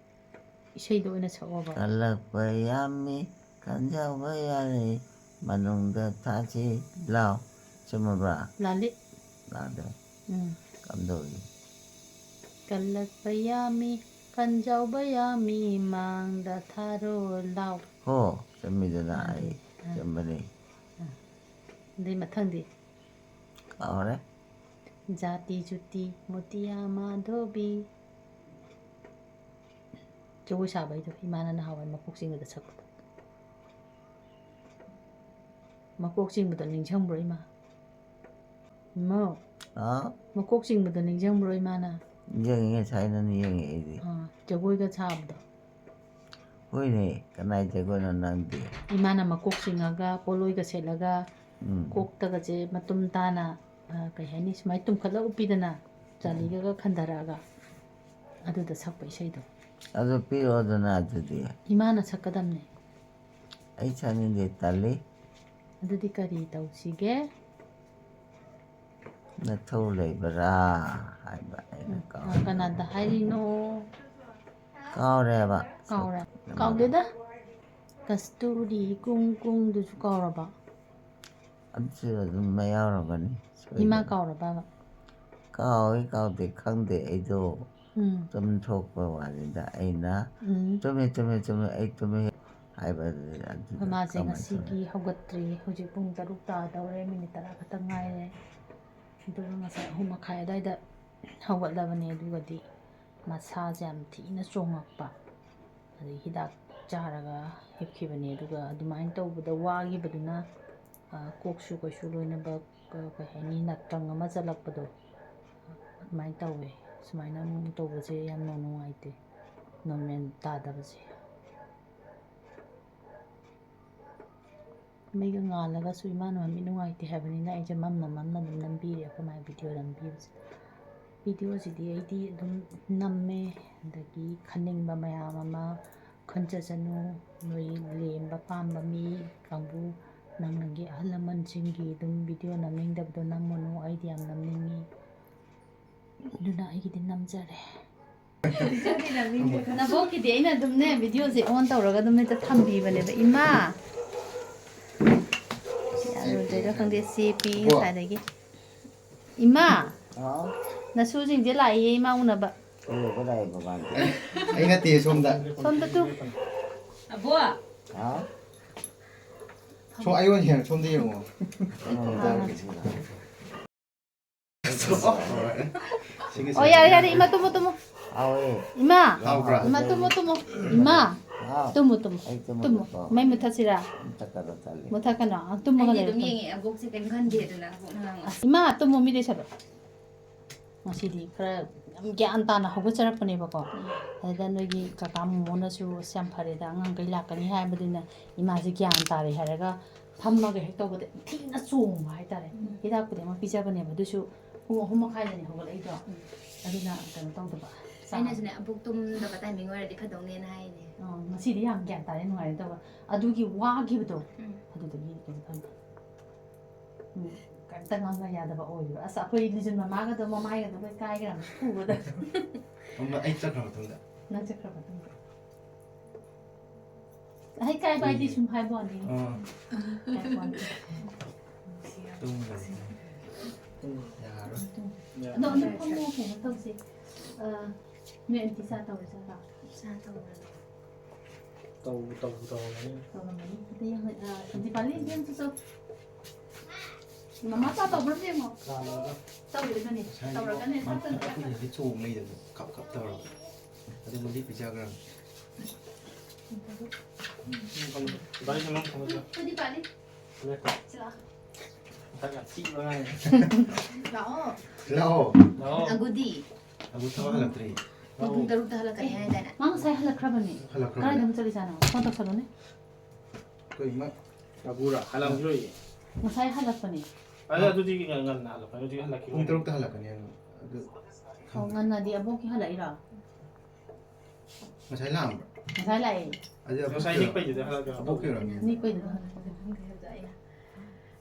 ꯏꯁꯩꯗꯣ ꯑꯣꯏꯅ ꯁꯛꯑꯣꯕ꯫ ꯀꯜꯂꯛꯄ ꯌꯥꯝꯃꯤ, ꯀꯟꯖꯕ ꯌꯥꯔꯤ, ꯃꯅꯨꯡꯗ ꯊꯥꯁꯤ ꯂꯥꯎ꯫ ꯆꯨꯝꯃꯕ꯭ꯔꯥ? ꯂꯥꯜꯂꯤ꯫ ꯂꯥꯜꯂꯦ꯫ ꯎꯝ꯫ ꯀꯝꯗꯧꯔꯤ? ꯀꯜꯂꯛꯄ ꯌꯥꯝꯃꯤ, ꯀꯟꯖꯧꯕ ꯌꯥꯝꯃꯤ, ꯃꯥꯡꯗ ꯊꯥꯔꯣ ꯂꯥꯎ꯫ ꯍꯣ, ꯆꯨꯝꯃꯤꯗꯅ ꯑꯥ, ꯑꯩ꯫ ꯑꯥ꯫ ꯆꯨꯝꯕꯅꯤ꯫ ꯑꯥ꯫ ꯑꯗꯩ ꯃꯊꯪꯗꯤ? ꯀꯥꯎꯔꯦ꯫ ꯖꯥꯇꯤ ꯖꯨꯇꯤ ꯃꯣꯇꯤꯌꯥ ꯃꯥꯙꯣꯕꯤ꯫ ꯖꯒꯣꯏ ꯁꯥꯕꯩꯗꯣ, ꯏꯃꯥꯅ ꯅꯍꯥꯟꯋꯥꯏ ꯃꯀꯣꯛ ꯆꯤꯡꯕꯗ ꯁꯛꯄꯗꯣ꯫ ꯃꯀꯣꯛ ꯆꯤꯡꯕꯗꯣ ꯅꯤꯡꯁꯤꯡꯕ꯭ꯔꯣ, ꯏꯃꯥ? ꯏꯃꯥ? ꯍꯥꯎ? ꯃꯀꯣꯛ ꯆꯤꯡꯕꯗꯣ ꯅꯤꯡꯁꯤꯡꯕ꯭ꯔꯣ, ꯏꯃꯥꯅ? ꯅꯤꯡꯁꯤꯡꯉꯤ, ꯉꯁꯥꯏꯅ ꯅꯤꯡꯁꯤꯡꯉꯤ ꯑꯩꯗꯤ꯫ ꯑꯥ, ꯖꯒꯣꯏꯒ ꯁꯥꯕꯗꯣ꯫ ꯍꯣꯏꯅꯦ, ꯀꯅꯥꯏ ꯖꯒꯣꯏꯅꯣ ꯅꯪꯗꯤ? ꯏꯃꯥꯅ ꯃꯀꯣꯛ ꯆꯤꯡꯉꯒ, ꯄꯣꯠꯂꯣꯏꯒ ꯁꯦꯠꯂꯒ, ꯎꯝ꯫ ꯀꯣꯛꯇꯒꯁꯦ ꯃꯇꯨꯝ ꯇꯥꯅ, ꯑ, ꯀꯩ ꯍꯥꯏꯅꯤ, ꯁꯨꯃꯥꯏꯅ ꯇꯨꯝꯈꯠꯂ ꯎꯞꯄꯤꯗꯅ, ꯆꯥꯂꯤꯒꯒ ꯈꯟꯊꯔꯛꯑꯒ꯫ ꯑꯗꯨꯗ ꯁꯛꯄ ꯏꯁꯩꯗꯣ꯫ ꯑꯗꯨ ꯄꯤꯔꯛꯑꯣꯗꯅ ꯑꯗꯨꯗꯤ꯫ ꯏꯃꯥꯅ ꯁꯛꯀꯗꯕꯅꯦ꯫ ꯑꯩ ꯁꯛꯅꯤꯡꯗꯦ, ꯇꯜꯂꯤ꯫ ꯑꯗꯨꯗꯤ ꯀꯔꯤ ꯇꯧꯁꯤꯒꯦ? ꯅꯊꯧ ꯂꯩꯕ꯭ꯔꯥ ꯍꯥꯏꯕ ꯑꯩꯅ ꯀꯥꯎ- ꯀꯅꯥꯗ ꯍꯥꯏꯔꯤꯅꯣ? ꯀꯥꯎꯔꯦꯕ꯫ ꯀꯥꯎꯔꯦ? ꯀꯥꯎꯗꯦꯗ꯫ ꯀꯁꯇꯨꯔꯤ ꯀꯨꯡ ꯀꯨꯡꯗꯨꯁꯨ ꯀꯥꯎꯔꯕ? ꯑꯗꯨꯁꯨ ꯑꯗꯨꯝ ꯃꯌꯥꯎꯔꯝꯒꯅꯤ꯫ ꯏꯃꯥ ꯀꯥꯎꯔꯕꯕ? ꯀꯥꯎꯏ ꯀꯥꯎꯗꯦ ꯈꯪꯗꯦ ꯑꯩꯗꯣ꯫ ꯎꯝ꯫ ꯇꯨꯝꯊꯣꯛꯄ ꯋꯥꯅꯤꯗ ꯑꯩꯅ ꯎꯝ꯫ "ꯇꯨꯝꯃꯦ, ꯇꯨꯝꯃꯦ, ꯇꯨꯝꯃꯦ, ꯑꯩ ꯇꯨꯝꯃꯦ" ꯍꯥꯏꯕ ꯑꯗꯨꯗ ꯑꯩꯈꯣꯏ ꯃꯥꯁꯦ ꯀꯃꯥꯏꯅ ꯉꯁꯤꯒꯤ ꯇꯧꯅꯤ? ꯍꯧꯒꯠꯇ꯭ꯔꯤ꯫ ꯍꯧꯖꯤꯛ ꯄꯨꯡ ꯇꯔꯨꯛ ꯇꯥꯗꯧꯔꯦ, ꯃꯤꯅꯤꯠ ꯇꯔꯥ ꯈꯛꯇ ꯉꯥꯏꯔꯦ꯫ ꯑꯗꯨꯒ ꯉꯁꯥꯏ ꯑꯍꯨꯝ ꯃꯈꯥꯏ ꯑꯗꯨꯋꯥꯏꯗ ꯍꯧꯒꯠꯂꯕꯅꯦ꯫ ꯑꯗꯨꯒꯗꯤ ꯃꯁꯥꯁꯦ ꯌꯥꯝ ꯊꯤꯅ ꯆꯣꯡꯉꯛꯄ, ꯑꯗꯩ ꯍꯤꯗꯥꯛ ꯆꯥꯔꯒ ꯍꯤꯞꯈꯤꯕꯅꯦ꯫ ꯑꯗꯨꯒ ꯑꯗꯨꯃꯥꯏꯅ ꯇꯧꯕꯗ ꯋꯥꯈꯤꯕꯗꯨꯅ, ꯑ, ꯀꯣꯛꯁꯨ ꯀꯩꯁꯨ ꯂꯣꯏꯅꯃꯛ, ꯑ, ꯀꯩ ꯍꯥꯏꯅꯤ, ꯅꯠꯇ꯭ꯔꯪ ꯑꯃ ꯆꯠꯂꯛꯄꯗꯣ ꯑꯗꯨꯃꯥꯏꯅ ꯇꯧꯋꯦ꯫ ꯁꯨꯃꯥꯏꯅ ꯑꯃꯨꯛ ꯇꯧꯕꯁꯦ ꯌꯥꯝꯅ ꯅꯨꯡꯉꯥꯏꯇꯦ, ꯅꯣꯔꯃꯦꯜ ꯇꯥꯗꯕꯁꯦ꯫ ꯃꯩꯒ ꯉꯥꯜꯂꯒꯁꯨ ꯏꯃꯥꯅ ꯃꯃꯤꯠ ꯅꯨꯡꯉꯥꯏꯇꯦ ꯍꯥꯏꯕꯅꯤꯅ ꯑꯩꯁꯦ ꯃꯝꯅ ꯃꯝꯅ ꯑꯗꯨꯝ ꯅꯝꯕꯤꯔꯦ ꯑꯩꯈꯣꯏ ꯃꯥꯒꯤ ꯚꯤꯗꯤꯑꯣ ꯅꯝꯕꯤꯕꯁꯦ꯫ ꯚꯤꯗꯤꯑꯣꯁꯤꯗꯤ ꯑꯩꯗꯤ ꯑꯗꯨꯝ ꯅꯝꯃꯦ, ꯑꯗꯒꯤ ꯈꯟꯅꯤꯡꯕ ꯃꯌꯥꯝ ꯑꯃ ꯈꯟꯖꯁꯅꯨ꯫ ꯅꯣꯏ ꯂꯦꯝꯕ ꯄꯥꯝꯕ ꯃꯤ ꯀꯥꯡꯕꯨ, ꯅꯪ ꯅꯪꯒꯤ ꯑꯍꯜ ꯂꯃꯟꯁꯤꯡꯒꯤ ꯑꯗꯨꯝ ꯚꯤꯗꯤꯑꯣ ꯅꯝꯅꯤꯡꯗꯕꯗꯣ ꯅꯝꯃꯨꯅꯨ, ꯑꯩꯗꯤ ꯌꯥꯝ ꯅꯝꯅꯤꯡꯉꯤ꯫ ꯑꯗꯨꯅ ꯑꯩꯒꯤꯗꯤ ꯅꯝꯖꯔꯦ꯫ ꯅꯕꯣꯛꯀꯤꯗꯤ ꯑꯩꯅ ꯑꯗꯨꯝꯅꯦ ꯚꯤꯗꯤꯑꯣꯁꯦ ꯑꯣꯟ ꯇꯧꯔꯒ ꯑꯗꯨꯝ ꯍꯦꯛꯇ ꯊꯝꯕꯤꯕꯅꯦꯕ꯫ ꯏꯃꯥ! ꯌꯥꯔꯣꯏꯗꯣꯏꯔꯥ ꯈꯪꯗꯦ, ꯆꯦ ꯄꯤ ꯉꯁꯥꯏꯗꯒꯤ꯫ ꯏꯃꯥ! ꯍꯥꯎ? ꯅꯁꯨꯁꯤꯡꯁꯦ ꯂꯥꯛꯏꯌꯦ ꯏꯃꯥ ꯎꯅꯕ꯫ ꯀꯩꯗꯧꯕ ꯂꯥꯛꯏ ꯃꯃꯥꯡꯗ? ꯑꯩ ꯅꯠꯇꯦ, ꯁꯣꯝꯗ꯫ ꯁꯣꯝꯗ ꯇꯨ꯫ ꯑꯕꯣ! ꯍꯥꯎ? ꯁꯣꯝ ꯑꯩꯉꯣꯟꯗ ꯌꯦꯡꯉꯣ, ꯁꯣꯝꯗ ꯌꯦꯡꯉꯣ꯫ ꯑꯩ ꯐꯣꯟ ꯇꯧꯔꯛꯀꯦ, ꯁꯤꯗ꯫ ꯑꯣ, ꯌꯥꯔꯦ, ꯌꯥꯔꯦ, ꯏꯃꯥ, ꯇꯨꯝꯃꯣ, ꯇꯨꯝꯃꯣ꯫ ꯍꯥꯎꯋꯦ꯫ ꯏꯃꯥ! ꯍꯥꯎꯕ꯭ꯔꯥ? ꯏꯃꯥ, ꯇꯨꯝꯃꯣ, ꯇꯨꯝꯃꯣ꯫ ꯏꯃꯥ! ꯍꯥꯎ? ꯇꯨꯝꯃꯣ, ꯇꯨꯝꯃꯣ꯫ ꯑꯩ ꯇꯨꯝꯃꯒꯦ ꯇꯨꯝꯃꯣ꯫ ꯀꯣ꯫ ꯃꯩ ꯃꯨꯠꯊꯠꯁꯤꯔꯥ? ꯃꯨꯠꯊꯠꯀꯅꯣ, ꯇꯜꯂꯤ꯫ ꯃꯨꯠꯊꯠꯀꯅꯣ꯫ ꯑ, ꯇꯨꯝꯃꯒ ꯑꯩꯗꯤ ꯂꯩꯔꯣ, ꯑꯗꯨꯝ ꯇꯨꯝꯃꯣ꯫ ꯌꯦꯡꯉꯦ, ꯑꯕꯣꯛꯁꯦ ꯀꯩꯝ ꯈꯟꯗꯦ ꯑꯗꯨꯅ ꯑꯕꯣꯛꯅ ꯉꯥꯡꯕ꯫ ꯏꯃꯥ, ꯇꯨꯝꯃꯣ, ꯃꯤ ꯂꯩꯁꯜꯂꯣ꯫ ꯉꯁꯤꯗꯤ ꯈꯔ ꯌꯥꯝ ꯒ꯭ꯌꯥꯟ ꯇꯥꯅ ꯍꯧꯒꯠꯆꯔꯛꯄꯅꯦꯕꯀꯣ꯫ ꯑꯗꯨꯗ ꯅꯣꯏꯒꯤ ꯀꯀꯥ ꯃꯣꯃꯣꯅꯁꯨ, "ꯑꯁ, ꯌꯥꯝ ꯐꯔꯦꯗ, ꯑꯉꯥꯡꯈꯩ ꯂꯥꯛꯀꯅꯤ ꯍꯥꯏꯕꯗꯨꯅ ꯏꯃꯥꯁꯦ ꯒ꯭ꯌꯥꯟ ꯇꯥꯔꯦ" ꯍꯥꯏꯔꯒ ꯐꯝꯃꯒ ꯍꯦꯛ ꯇꯧꯕꯗ ꯌꯥꯝ ꯊꯤꯅ ꯆꯣꯡꯕ ꯍꯥꯏꯇꯥꯔꯦ꯫ ꯍꯤꯗꯥꯛꯄꯨꯗꯤ ꯑꯃ ꯄꯤꯖꯕꯅꯦꯕ, ꯑꯗꯨꯁꯨ ꯄꯨꯡ ꯑꯍꯨꯝ ꯃꯈꯥꯏꯗꯅꯦ ꯍꯧꯒꯠꯂꯛꯏꯗꯣ꯫ ꯑꯗꯨꯅ ꯀꯩꯅꯣ ꯇꯧꯗꯕ꯫ ꯑꯩꯅꯁꯨꯅꯦ ꯑꯕꯣꯛ ꯇꯨꯝꯗꯕ ꯇꯥꯏꯃꯤꯡ ꯑꯣꯏꯔꯗꯤ ꯐꯗꯧꯅꯦꯅ ꯍꯥꯏꯅꯦ꯫ ꯑꯥ, ꯉꯁꯤꯗꯤ ꯌꯥꯝ ꯒ꯭ꯌꯥꯟ ꯇꯥꯔꯦ, ꯅꯨꯡꯉꯥꯏꯔꯦ ꯇꯧꯕ꯫ ꯑꯗꯨꯒꯤ ꯋꯥꯈꯤꯕꯗꯣ, ꯎꯝ꯫ ꯑꯗꯨꯗꯒꯤ ꯀꯩꯅꯣ ꯇꯧꯕ꯫ ꯎꯝ, ꯀꯩꯝꯇ ꯉꯥꯡꯅ ꯌꯥꯗꯕ ꯑꯣꯏꯔꯤꯕ꯫ ꯑꯁ, ꯑꯩꯈꯣꯏ ꯂꯤꯖꯨꯟ ꯃꯃꯥꯒꯗꯣ ꯃꯃꯥꯏꯒꯗꯣ ꯂꯣꯏ ꯀꯥꯏꯈ꯭ꯔꯕꯅꯤ ꯐꯨꯕꯗ꯫ ꯑꯃ ꯑꯩ ꯆꯠꯈ꯭ꯔ ꯃꯇꯨꯡꯗ꯫ ꯅꯪ ꯆꯠꯈ꯭ꯔ ꯃꯇꯨꯡꯗ꯫ ꯍꯩ ꯀꯥꯏꯕ ꯍꯥꯏꯗꯤ ꯁꯨꯝ ꯍꯥꯏꯕ ꯋꯥꯅꯤ꯫ ꯑꯥ꯫ ꯍꯥꯏꯕ ꯋꯥꯅꯤ꯫ ꯇꯨꯝꯈ꯭ꯔꯦ꯫ ꯌꯥꯔꯣꯏ꯫ ꯑꯗꯣ ꯑꯗꯨꯝ ꯐꯝꯃꯣ, ꯀꯩꯅꯣ ꯇꯧꯁꯦ꯫ ꯑ, ꯅꯣꯏ ꯑꯟꯇꯤ ꯆꯥ ꯇꯧꯔ ꯆꯥꯕ? ꯆꯥ ꯇꯧꯔ꯫ ꯇꯧ-, ꯇꯧ-, ꯇꯧꯔꯝꯒꯅꯤ꯫ ꯇꯧꯔꯝꯒꯅꯤ꯫ ꯑꯗꯩ ꯌꯦꯡꯉꯣ, ꯑ, ꯗꯤꯄꯥꯂꯤ, ꯏꯕꯦꯝ ꯆꯨꯆꯧ꯫ ꯃꯃꯥ ꯆꯥ ꯇꯧꯕ꯭ꯔꯥ ꯌꯦꯡꯉꯣ꯫ ꯆꯥ ꯂꯣꯏꯔꯦ꯫ ꯇꯧꯔꯤꯕꯅꯤ꯫ ꯉꯁꯥꯏꯒꯤ ꯇꯧꯔꯛꯀꯅꯤ꯫ ꯃꯥ-, ꯃꯥ-, ꯆꯥꯛꯇꯅ ꯑꯩꯈꯣꯏ ꯆꯥꯛꯇꯅ꯫ ꯍꯧꯖꯤꯛ ꯆꯣꯡ ꯂꯩꯗꯅ ꯈꯞ ꯈꯞ ꯇꯧꯔꯒ꯫ ꯑꯗꯨ ꯃꯣꯏꯗꯤ ꯄꯤꯖꯈ꯭ꯔꯕꯅꯤ꯫ ꯎꯝ, ꯀꯜꯂꯨ꯫ ꯗꯤꯄꯥꯂꯤ ꯁꯨꯝ ꯂꯥꯎ, ꯊꯣꯛꯂꯛꯑꯣ꯫ ꯎꯝ, ꯍꯣꯏ, ꯗꯤꯄꯥꯂꯤ꯫ ꯂꯦꯞꯄꯣ꯫ ꯁꯤ ꯂꯥꯛꯑꯣ꯫ ꯃꯁꯛ ꯌꯥꯝ ꯊꯤꯕ ꯑꯉꯥꯡꯅꯤ꯫ ꯂꯥꯛꯑꯣ꯫ ꯂꯥꯛꯑꯣ꯫ ꯑꯒꯨꯗꯤ꯫ ꯑꯒꯨ ꯊꯕꯛ ꯍꯜꯂꯛꯇ꯭ꯔꯤ꯫ ꯄꯨꯡ ꯇꯔꯨꯛꯇ ꯍꯜꯂꯛꯀꯅꯤ ꯍꯥꯏꯗꯥꯏꯅꯦ? ꯃꯥ ꯉꯁꯥꯏ ꯍꯜꯂꯛꯈ꯭ꯔꯕꯅꯤ꯫ ꯍꯜꯂꯛꯈ꯭ꯔꯕꯅꯦ꯫ ꯀꯗꯥꯏꯗ ꯑꯃꯨꯛ ꯆꯠꯂꯤꯖꯥꯠꯅꯣ? ꯐꯣꯟ ꯇꯧꯁꯜꯂꯨꯅꯦ꯫ ꯑꯩꯈꯣꯏ ꯏꯃꯥ꯫ ꯑꯒꯨꯔꯥ? ꯍꯜꯂꯝꯈꯤꯔꯣꯏꯌꯦ꯫ ꯉꯁꯥꯏ ꯍꯜꯂꯛꯄꯅꯦ꯫ ꯑꯗꯨ, ꯑꯗꯨꯗꯤ ꯉꯟ-, ꯉꯟꯅ ꯍꯜꯂꯛꯄꯅꯦ, ꯍꯧꯖꯤꯛ ꯍꯜꯂꯛꯈꯤꯔꯣꯏ꯫ ꯄꯨꯡ ꯇꯔꯨꯛꯇ ꯍꯜꯂꯛꯀꯅꯤ ꯍꯥꯏꯕ꯫ ꯑꯗꯨ ꯑꯣ, ꯈꯪꯗꯦ꯫ ꯉꯟꯅꯗꯤ ꯑꯕꯣꯛꯀꯤ ꯍꯜꯂꯛꯏꯔꯣ? ꯉꯁꯥꯏ ꯂꯥꯛꯑꯝꯕ꯭ꯔꯣ? ꯉꯁꯥꯏ ꯂꯥꯛꯑꯦ꯫ ꯑꯗꯨ ꯉꯁꯥꯏ ꯑꯕꯣꯛꯀꯤꯔꯣ? ꯅꯤꯛꯄꯩꯗꯨꯗ ꯍꯜꯂꯛꯑꯦ꯫ ꯑꯕꯣꯛꯀꯤꯔꯣ? ꯅꯤꯛꯄꯩꯗꯨꯗ ꯍꯜꯂꯛꯑꯦ꯫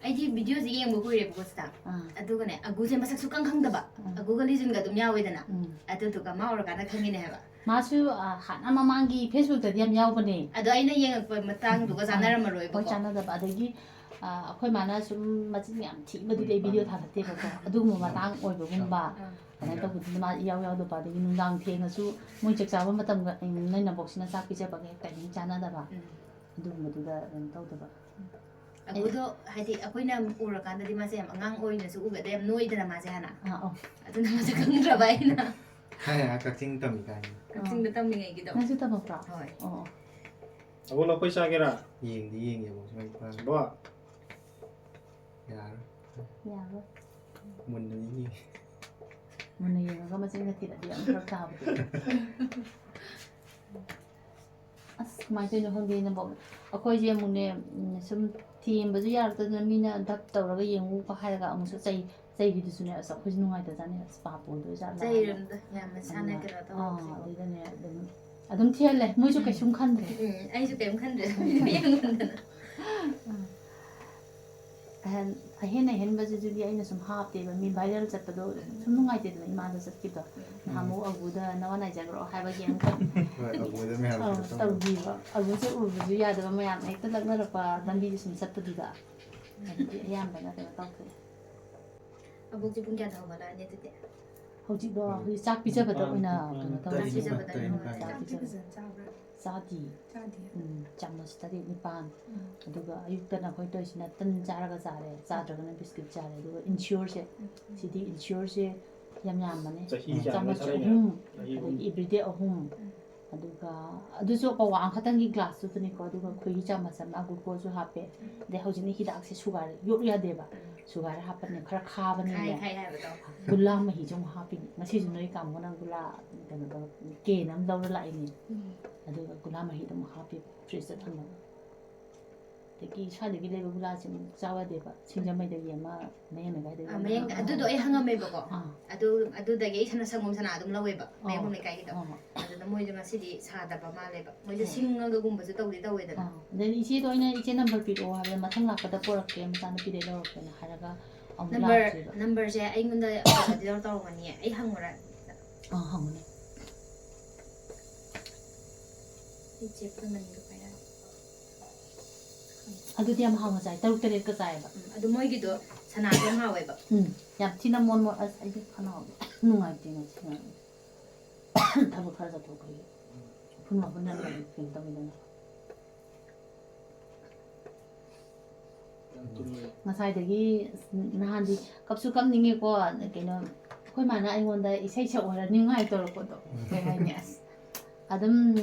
ꯑꯩꯗꯤ ꯚꯤꯗꯤꯑꯣꯁꯦ ꯌꯦꯡꯕ ꯀꯨꯏꯔꯦꯕꯀꯣ, ꯁꯤꯗ꯫ ꯑꯥ꯫ ꯑꯗꯨꯒꯅꯦ, ꯑꯒꯨꯁꯦ ꯃꯁꯛꯁꯨ ꯈꯪ ꯈꯪꯗꯕ꯫ ꯑꯥ꯫ ꯑꯒꯨꯒ ꯂꯤꯖꯨꯟꯒ ꯑꯗꯨꯝ ꯌꯥꯎꯋꯦꯗꯅ꯫ ꯎꯝ꯫ ꯑꯗꯨꯗꯨꯒ ꯃꯥ ꯎꯔꯀꯥꯟꯗ ꯈꯪꯉꯤꯅꯦ ꯍꯥꯏꯕ꯫ ꯃꯥꯁꯨ, ꯑ, ꯍꯥꯟꯅ ꯃꯃꯥꯡꯒꯤ Facebook-ꯇꯗꯤ ꯌꯥꯝ ꯌꯥꯎꯕꯅꯦ꯫ ꯑꯗꯣ ꯑꯩꯅ ꯌꯦꯡꯉꯛꯄ ꯃꯇꯥꯡꯗꯨꯒ ꯑꯥ꯫ ꯆꯥꯟꯅꯔꯝꯃꯔꯣꯏꯕꯀꯣ꯫ ꯍꯣꯏ, ꯆꯥꯟꯅꯗꯕ꯫ ꯑꯗꯒꯤ, ꯑ, ꯑꯩꯈꯣꯏ ꯃꯥꯅ ꯁꯨꯝ ꯃꯆꯤꯟ ꯌꯥꯝ ꯊꯤꯕꯗꯨꯗꯤ ꯑꯩ ꯚꯤꯗꯤꯑꯣ ꯊꯥꯒꯠꯇꯦꯕꯀꯣ꯫ ꯑꯗꯨꯒꯨꯝꯕ ꯃꯇꯥꯡ ꯑꯣꯏꯕꯒꯨꯝꯕ, ꯑꯥ꯫ ꯑꯗꯨꯃꯥꯏꯅ ꯇꯧꯕꯗꯨꯅ ꯃꯥ ꯏꯌꯥꯎ ꯌꯥꯎꯗꯕ꯫ ꯑꯗꯒꯤ ꯅꯨꯡꯗꯥꯡ ꯊꯦꯡꯉꯁꯨ ꯃꯣꯏ ꯆꯥꯛ ꯆꯥꯕ ꯃꯇꯝꯒ, ꯎꯝ, ꯅꯣꯏ ꯅꯕꯣꯛꯁꯤꯅ ꯆꯥꯛ ꯄꯤꯖꯕꯒ ꯍꯦꯛ ꯇꯥꯏꯃꯤꯡ ꯆꯥꯟꯅꯗꯕ꯫ ꯎꯝ꯫ ꯑꯗꯨꯒꯨꯝꯕꯗꯨꯗ ꯀꯩꯅꯣ ꯇꯧꯗꯕ꯫ ꯑꯒꯨꯗꯣ, ꯍꯥꯏꯗꯤ, ꯑꯩꯈꯣꯏꯅ ꯎꯔꯀꯥꯟꯗꯗꯤ ꯃꯥꯁꯦ ꯌꯥꯝ ꯑꯉꯥꯡ ꯑꯣꯏꯅꯁꯨ ꯎꯕ, ꯑꯗꯩ ꯌꯥꯝ ꯅꯣꯏꯗꯅ ꯃꯥꯁꯦ ꯍꯥꯟꯅ꯫ ꯑꯥ, ꯑꯧ꯫ ꯑꯗꯨꯅ ꯃꯁꯛ ꯈꯪꯗ꯭ꯔꯕ ꯑꯩꯅ꯫ ꯊꯥꯏꯅ ꯀꯛꯆꯤꯡ ꯇꯝꯃꯤꯀꯥꯟꯒꯤ꯫ ꯀꯛꯆꯤꯡꯗ ꯑꯥ꯫ ꯇꯝꯃꯤꯉꯩꯒꯤꯗꯣ꯫ ꯅꯪꯁꯨ ꯇꯝꯃꯛꯄ꯭ꯔꯣ? ꯍꯣꯏ꯫ ꯑꯣ, ꯑꯣ꯫ ꯑꯕꯣ, ꯂꯐꯣꯏ ꯆꯥꯒꯦꯔꯥ? ꯌꯦꯡꯗꯤ ꯌꯦꯡꯉꯦꯕꯣ, ꯁꯨꯃꯥꯏꯅ ꯄꯥꯏ-꯫ ꯕꯣ꯫ ꯌꯥꯔꯣꯏ꯫ ꯌꯥꯔꯣꯏ꯫ ꯃꯨꯟꯅꯗꯤ ꯌꯦꯡꯉꯦ꯫ ꯃꯨꯟꯅ ꯌꯦꯡꯉꯒ ꯃꯆꯤꯟꯒ ꯊꯤꯔꯗꯤ ꯌꯥꯝ ꯐꯔꯛ ꯇꯥꯕꯗꯣ꯫ ꯑꯁ, ꯀꯃꯥꯏꯅ ꯇꯧꯔꯤꯅꯣ ꯈꯪꯗꯦ, ꯅꯕꯣꯛ꯫ ꯑꯩꯈꯣꯏꯁꯦ ꯑꯃꯨꯛꯅꯦ, ꯎꯝ, ꯁꯨꯝ ꯊꯦꯝꯕꯁꯨ ꯌꯥꯔꯛꯇꯗꯅ ꯃꯤꯅ ꯙꯞ ꯇꯧꯔꯒ ꯌꯦꯡꯉꯨꯀꯣ ꯍꯥꯏꯔꯒ ꯑꯃꯨꯛꯁꯨ ꯆꯩ-, ꯆꯩꯕꯤꯗꯨꯁꯨꯅꯦ, ꯑꯁ ꯑꯩꯈꯣꯏꯁꯨ ꯅꯨꯡꯉꯥꯏꯇꯖꯥꯠꯅꯤ, ꯑꯁ ꯄꯥꯞꯄꯨ ꯑꯣꯏꯗꯣꯏꯖꯥꯠꯂꯥ? ꯆꯩꯔꯝꯗ ꯌꯥꯝ ꯃꯁꯥꯅ ꯑꯗꯨꯅ- ꯀꯩꯅꯣ ꯑꯥ, ꯇꯧꯍꯧꯗ꯭ꯔꯤꯕꯣ? ꯑꯗꯨꯗꯅꯦ ꯑꯗꯨꯝ ꯑꯗꯨꯝ ꯊꯤꯍꯜꯂꯦ, ꯃꯣꯏꯁꯨ ꯀꯩꯁꯨꯝ ꯈꯟꯗ꯭ꯔꯦ. ꯎꯝ, ꯑꯩꯁꯨ ꯀꯩꯝ ꯈꯟꯗ꯭ꯔꯦ, ꯃꯤꯗꯤ ꯌꯦꯡꯃꯟꯗꯅ. ꯑꯍꯦꯟ ꯑꯍꯦꯟ ꯑꯍꯦꯟꯕꯁꯤꯗꯤ ꯑꯩꯅ ꯁꯨꯝ ꯍꯥꯞꯇꯦꯕ, ꯃꯤ ꯚꯥꯏꯔꯦꯜ ꯆꯠꯄꯗꯣ ꯁꯨꯝ ꯅꯨꯡꯉꯥꯏꯇꯦꯗꯅ, ꯏꯃꯥꯗ ꯆꯠꯈꯤꯕꯗꯣ. ꯅꯍꯥꯟꯃꯨꯛ ꯑꯒꯨꯗ ꯅꯋꯥ ꯅꯥꯏꯖꯈ꯭ꯔꯣ ꯍꯥꯏꯕꯒꯤ ꯑꯃꯈꯛ ꯍꯣꯏ, ꯑꯒꯨꯗ ꯃꯌꯥꯝ ꯑꯧ, ꯀꯩꯅꯣ ꯇꯧꯕ. ꯇꯧꯈꯤꯕ. ꯑꯒꯨꯁꯦ ꯎꯕꯁꯨ ꯌꯥꯗꯕ ꯃꯌꯥꯝ ꯍꯦꯛꯇ ꯂꯛꯅꯔꯛꯄ ꯂꯝꯕꯤꯁꯦ ꯁꯨꯝ ꯆꯠꯄꯗꯨꯗ. ꯑꯗꯨꯗꯤ ꯑꯌꯥꯝꯕꯅ ꯀꯩꯅꯣ ꯇꯧꯊꯣꯛꯑꯦ. ꯑꯕꯣꯛꯁꯦ ꯄꯨꯡ ꯀꯌꯥꯗ ꯍꯧꯒꯠꯂꯛꯑꯅꯤ ꯑꯗꯨꯗꯤ? ꯍꯧꯖꯤꯛꯇꯣ ꯎꯝ. ꯍꯧꯖꯤꯛ ꯆꯥꯛ ꯄꯤꯖꯕꯗ ꯅꯤꯄꯥꯟ, ꯑꯣꯏꯅ ꯅꯤꯄꯥꯟ, ꯀꯩꯅꯣ ꯇꯔꯦꯠ, ꯇꯧꯔꯦ. ꯆꯥꯛ ꯄꯤꯖꯕꯗ ꯇꯔꯦꯠ, ꯑꯣꯏꯅ ꯅꯤꯄꯥꯟ. ꯆꯥꯛ ꯆꯥꯛꯇꯤ ꯄꯤꯖꯕ. ꯐꯖꯅ ꯆꯥꯕ꯭ꯔꯥ? ꯆꯥꯗꯤ. ꯆꯥꯗꯦ. ꯎꯝ, ꯆꯥꯃꯁ ꯇꯔꯦꯠ ꯅꯤꯄꯥꯟ. ꯎꯝ. ꯑꯗꯨꯒ ꯑꯌꯨꯛꯇꯅ ꯑꯩꯈꯣꯏ ꯇꯧꯔꯤꯁꯤꯅ ꯇꯟ ꯆꯥꯔꯒ ꯆꯥꯔꯦ, ꯆꯥꯗ꯭ꯔꯒꯅ ꯕꯤꯁꯀꯤꯠ ꯆꯥꯔꯦ. ꯑꯗꯨꯒ ꯏꯟꯁꯤꯌꯣꯔꯁꯦ, ꯎꯝ. ꯁꯤꯗꯤ ꯏꯟꯁꯤꯌꯣꯔꯁꯦ ꯌꯥꯝ ꯌꯥꯝꯕꯅꯦ. ꯆꯍꯤ ꯀꯌꯥꯅꯣ ꯆꯥꯃꯁ ꯊꯛꯏꯅꯣ? ꯑꯍꯨꯝ, ꯆꯍꯤ ꯑꯍꯨꯝ. ꯑꯗꯒꯤ ꯏꯕ꯭ꯔꯤꯗꯦ ꯑꯍꯨꯝ. ꯎꯝ. ꯑꯗꯨꯒ ꯑꯗꯨꯁꯨ ꯄꯋꯥ ꯑꯃꯈꯛꯇꯪꯒꯤ ꯒ꯭ꯂꯥꯁꯇꯨꯗꯅꯤꯀꯣ. ꯑꯗꯨꯒ ꯈꯣꯏꯍꯤ ꯆꯥꯃꯁ ꯑꯃ, ꯒ꯭ꯂꯨꯀꯣꯁꯁꯨ ꯍꯥꯞꯄꯦ. ꯑꯗꯩ ꯍꯧꯖꯤꯛꯅ ꯍꯤꯗꯥꯛꯁꯦ ꯁꯨꯒꯔ ꯌꯣꯠꯂꯨ ꯌꯥꯗꯦꯕ. ꯁꯨꯒꯔ ꯍꯥꯞꯄꯅꯦ, ꯈꯔ ꯈꯥꯕꯅꯦ. ꯈꯥꯏ ꯈꯥꯏ ꯍꯥꯏꯕꯗꯣ. ꯒꯨꯂꯥ ꯃꯍꯤꯁꯨ ꯑꯃꯨꯛ ꯍꯥꯞꯄꯤꯅꯦ. ꯉꯁꯤꯁꯨ ꯅꯣꯏ ꯀꯥꯡꯕꯨꯅ ꯒꯨꯂꯥ ꯀꯩꯅꯣ ꯇꯧꯔ, ꯀꯦꯟ ꯑꯃ ꯂꯧꯔ ꯂꯥꯛꯏꯅꯦ. ꯎꯝ. ꯑꯗꯨꯒ ꯒꯨꯂꯥ ꯃꯍꯤꯗꯣ ꯑꯃꯨꯛ ꯍꯥꯞꯄꯤꯕ ꯐ꯭ꯔꯤꯖꯇ ꯊꯝꯃꯒ. ꯑꯗꯒꯤ ꯁ꯭ꯋꯥꯏꯗꯒꯤ ꯂꯩꯕ ꯒꯨꯂꯥꯁꯦ ꯑꯃꯨꯛ ꯆꯥꯎ ꯌꯥꯗꯦꯕ, ꯁꯤꯡꯖꯃꯩꯗꯒꯤ ꯑꯃ, ꯃꯌꯥꯡ ꯂꯩꯀꯥꯏꯗꯒꯤ ꯑ, ꯑꯃ. ꯃꯌꯥꯡ ꯑꯗꯨꯗꯣ ꯑꯩ ꯍꯪꯉꯝꯃꯦꯕꯀꯣ. ꯑꯥ. ꯑꯗꯨ ꯑꯗꯨꯗꯒꯤ ꯑꯩ ꯁꯅ ꯁꯪꯒꯣꯝ ꯁꯅꯥ ꯑꯗꯨꯝ ꯂꯧꯋꯦꯕ, ꯃꯌꯥꯡ ꯑꯣ. ꯂꯩꯀꯥꯏꯒꯤꯗꯣ. ꯑꯣ. ꯑꯗꯨꯗ ꯃꯣꯏꯗꯣ ꯉꯁꯤꯗꯤ ꯁꯥꯗꯕ ꯃꯥꯜꯂꯦꯕ, ꯃꯣꯏꯗꯣ ꯑꯣ. ꯁꯤꯡꯉꯒꯒꯨꯝꯕꯁꯨ ꯇꯧꯗꯤ ꯇꯧꯋꯦꯗꯅ. ꯑꯥ. ꯑꯗꯩꯗꯤ ꯏꯆꯦꯗꯣ ꯑꯩꯅ, "ꯏꯆꯦ ꯅꯝꯕꯔ ꯄꯤꯔꯛꯑꯣ" ꯍꯥꯏꯕꯗ, "ꯃꯊꯪ ꯂꯥꯛꯄꯗ ꯄꯣꯔꯛꯀꯦ, ꯃꯆꯥꯅꯨꯄꯤꯗꯩ ꯂꯧꯔꯛꯀꯦꯅ" ꯍꯥꯏꯔꯒ ꯑꯃꯨꯛ ꯅꯝꯕꯔ ꯂꯥꯛꯇ꯭ꯔꯤꯕ. ꯅꯝꯕꯔꯁꯦ ꯑꯩꯉꯣꯟꯗ ꯀꯩꯅꯣꯗꯤ ꯇꯧꯔꯝꯒꯅꯤꯌꯦ, ꯑꯩ ꯍꯪꯉꯨꯔꯦ. ꯑꯥ, ꯍꯪꯉꯨꯅꯦ. ꯑꯩ ꯆꯦ ꯄꯨꯔꯃꯅꯤꯗꯣ ꯄꯥꯏꯔꯛꯑꯒꯦ. ꯑꯗꯨꯗꯤ ꯌꯥꯝ ꯍꯥꯎꯅ ꯆꯥꯏ, ꯇꯔꯨꯛ ꯇꯔꯦꯠꯀ ꯆꯥꯏꯌꯦꯕ. ꯎꯝ, ꯑꯗꯨ ꯃꯣꯏꯒꯤꯗꯣ ꯁꯅꯥꯁꯨ ꯌꯥꯝ ꯍꯥꯎꯋꯦꯕ. ꯎꯝ, ꯌꯥꯝ ꯊꯤꯅ ꯃꯣꯟ ꯃꯣꯟ, ꯑꯁ, ꯑꯩꯗꯤ ꯈꯅꯥꯎ ꯅꯨꯡꯉꯥꯏꯇꯦ ꯉꯁꯤ ꯉꯔꯥꯡ꯫ ꯊꯕꯛ ꯈꯔ ꯆꯠꯊꯣꯛꯄꯒꯤ ꯎꯐꯨꯟ ꯋꯥꯐꯨꯟ ꯌꯥꯝ ꯂꯩꯕ ꯀꯩꯅꯣ ꯇꯧꯋꯤꯗꯅ꯫ ꯉꯁꯥꯏꯗꯒꯤ, ꯑꯁ, ꯅꯍꯥꯟꯗꯤ ꯀꯞꯁꯨ ꯀꯞꯅꯤꯡꯉꯦꯀꯣ, ꯀꯩꯅꯣ, ꯑꯩꯈꯣꯏ ꯃꯥꯅ ꯑꯩꯉꯣꯟꯗ ꯏꯁꯩ ꯁꯛꯑꯣꯔ ꯅꯤꯡꯉꯥꯏ ꯇꯧꯔꯛꯄꯗꯣ, ꯀꯩ ꯍꯥꯏꯅꯤ, ꯑꯁ, ꯑꯗꯨꯝ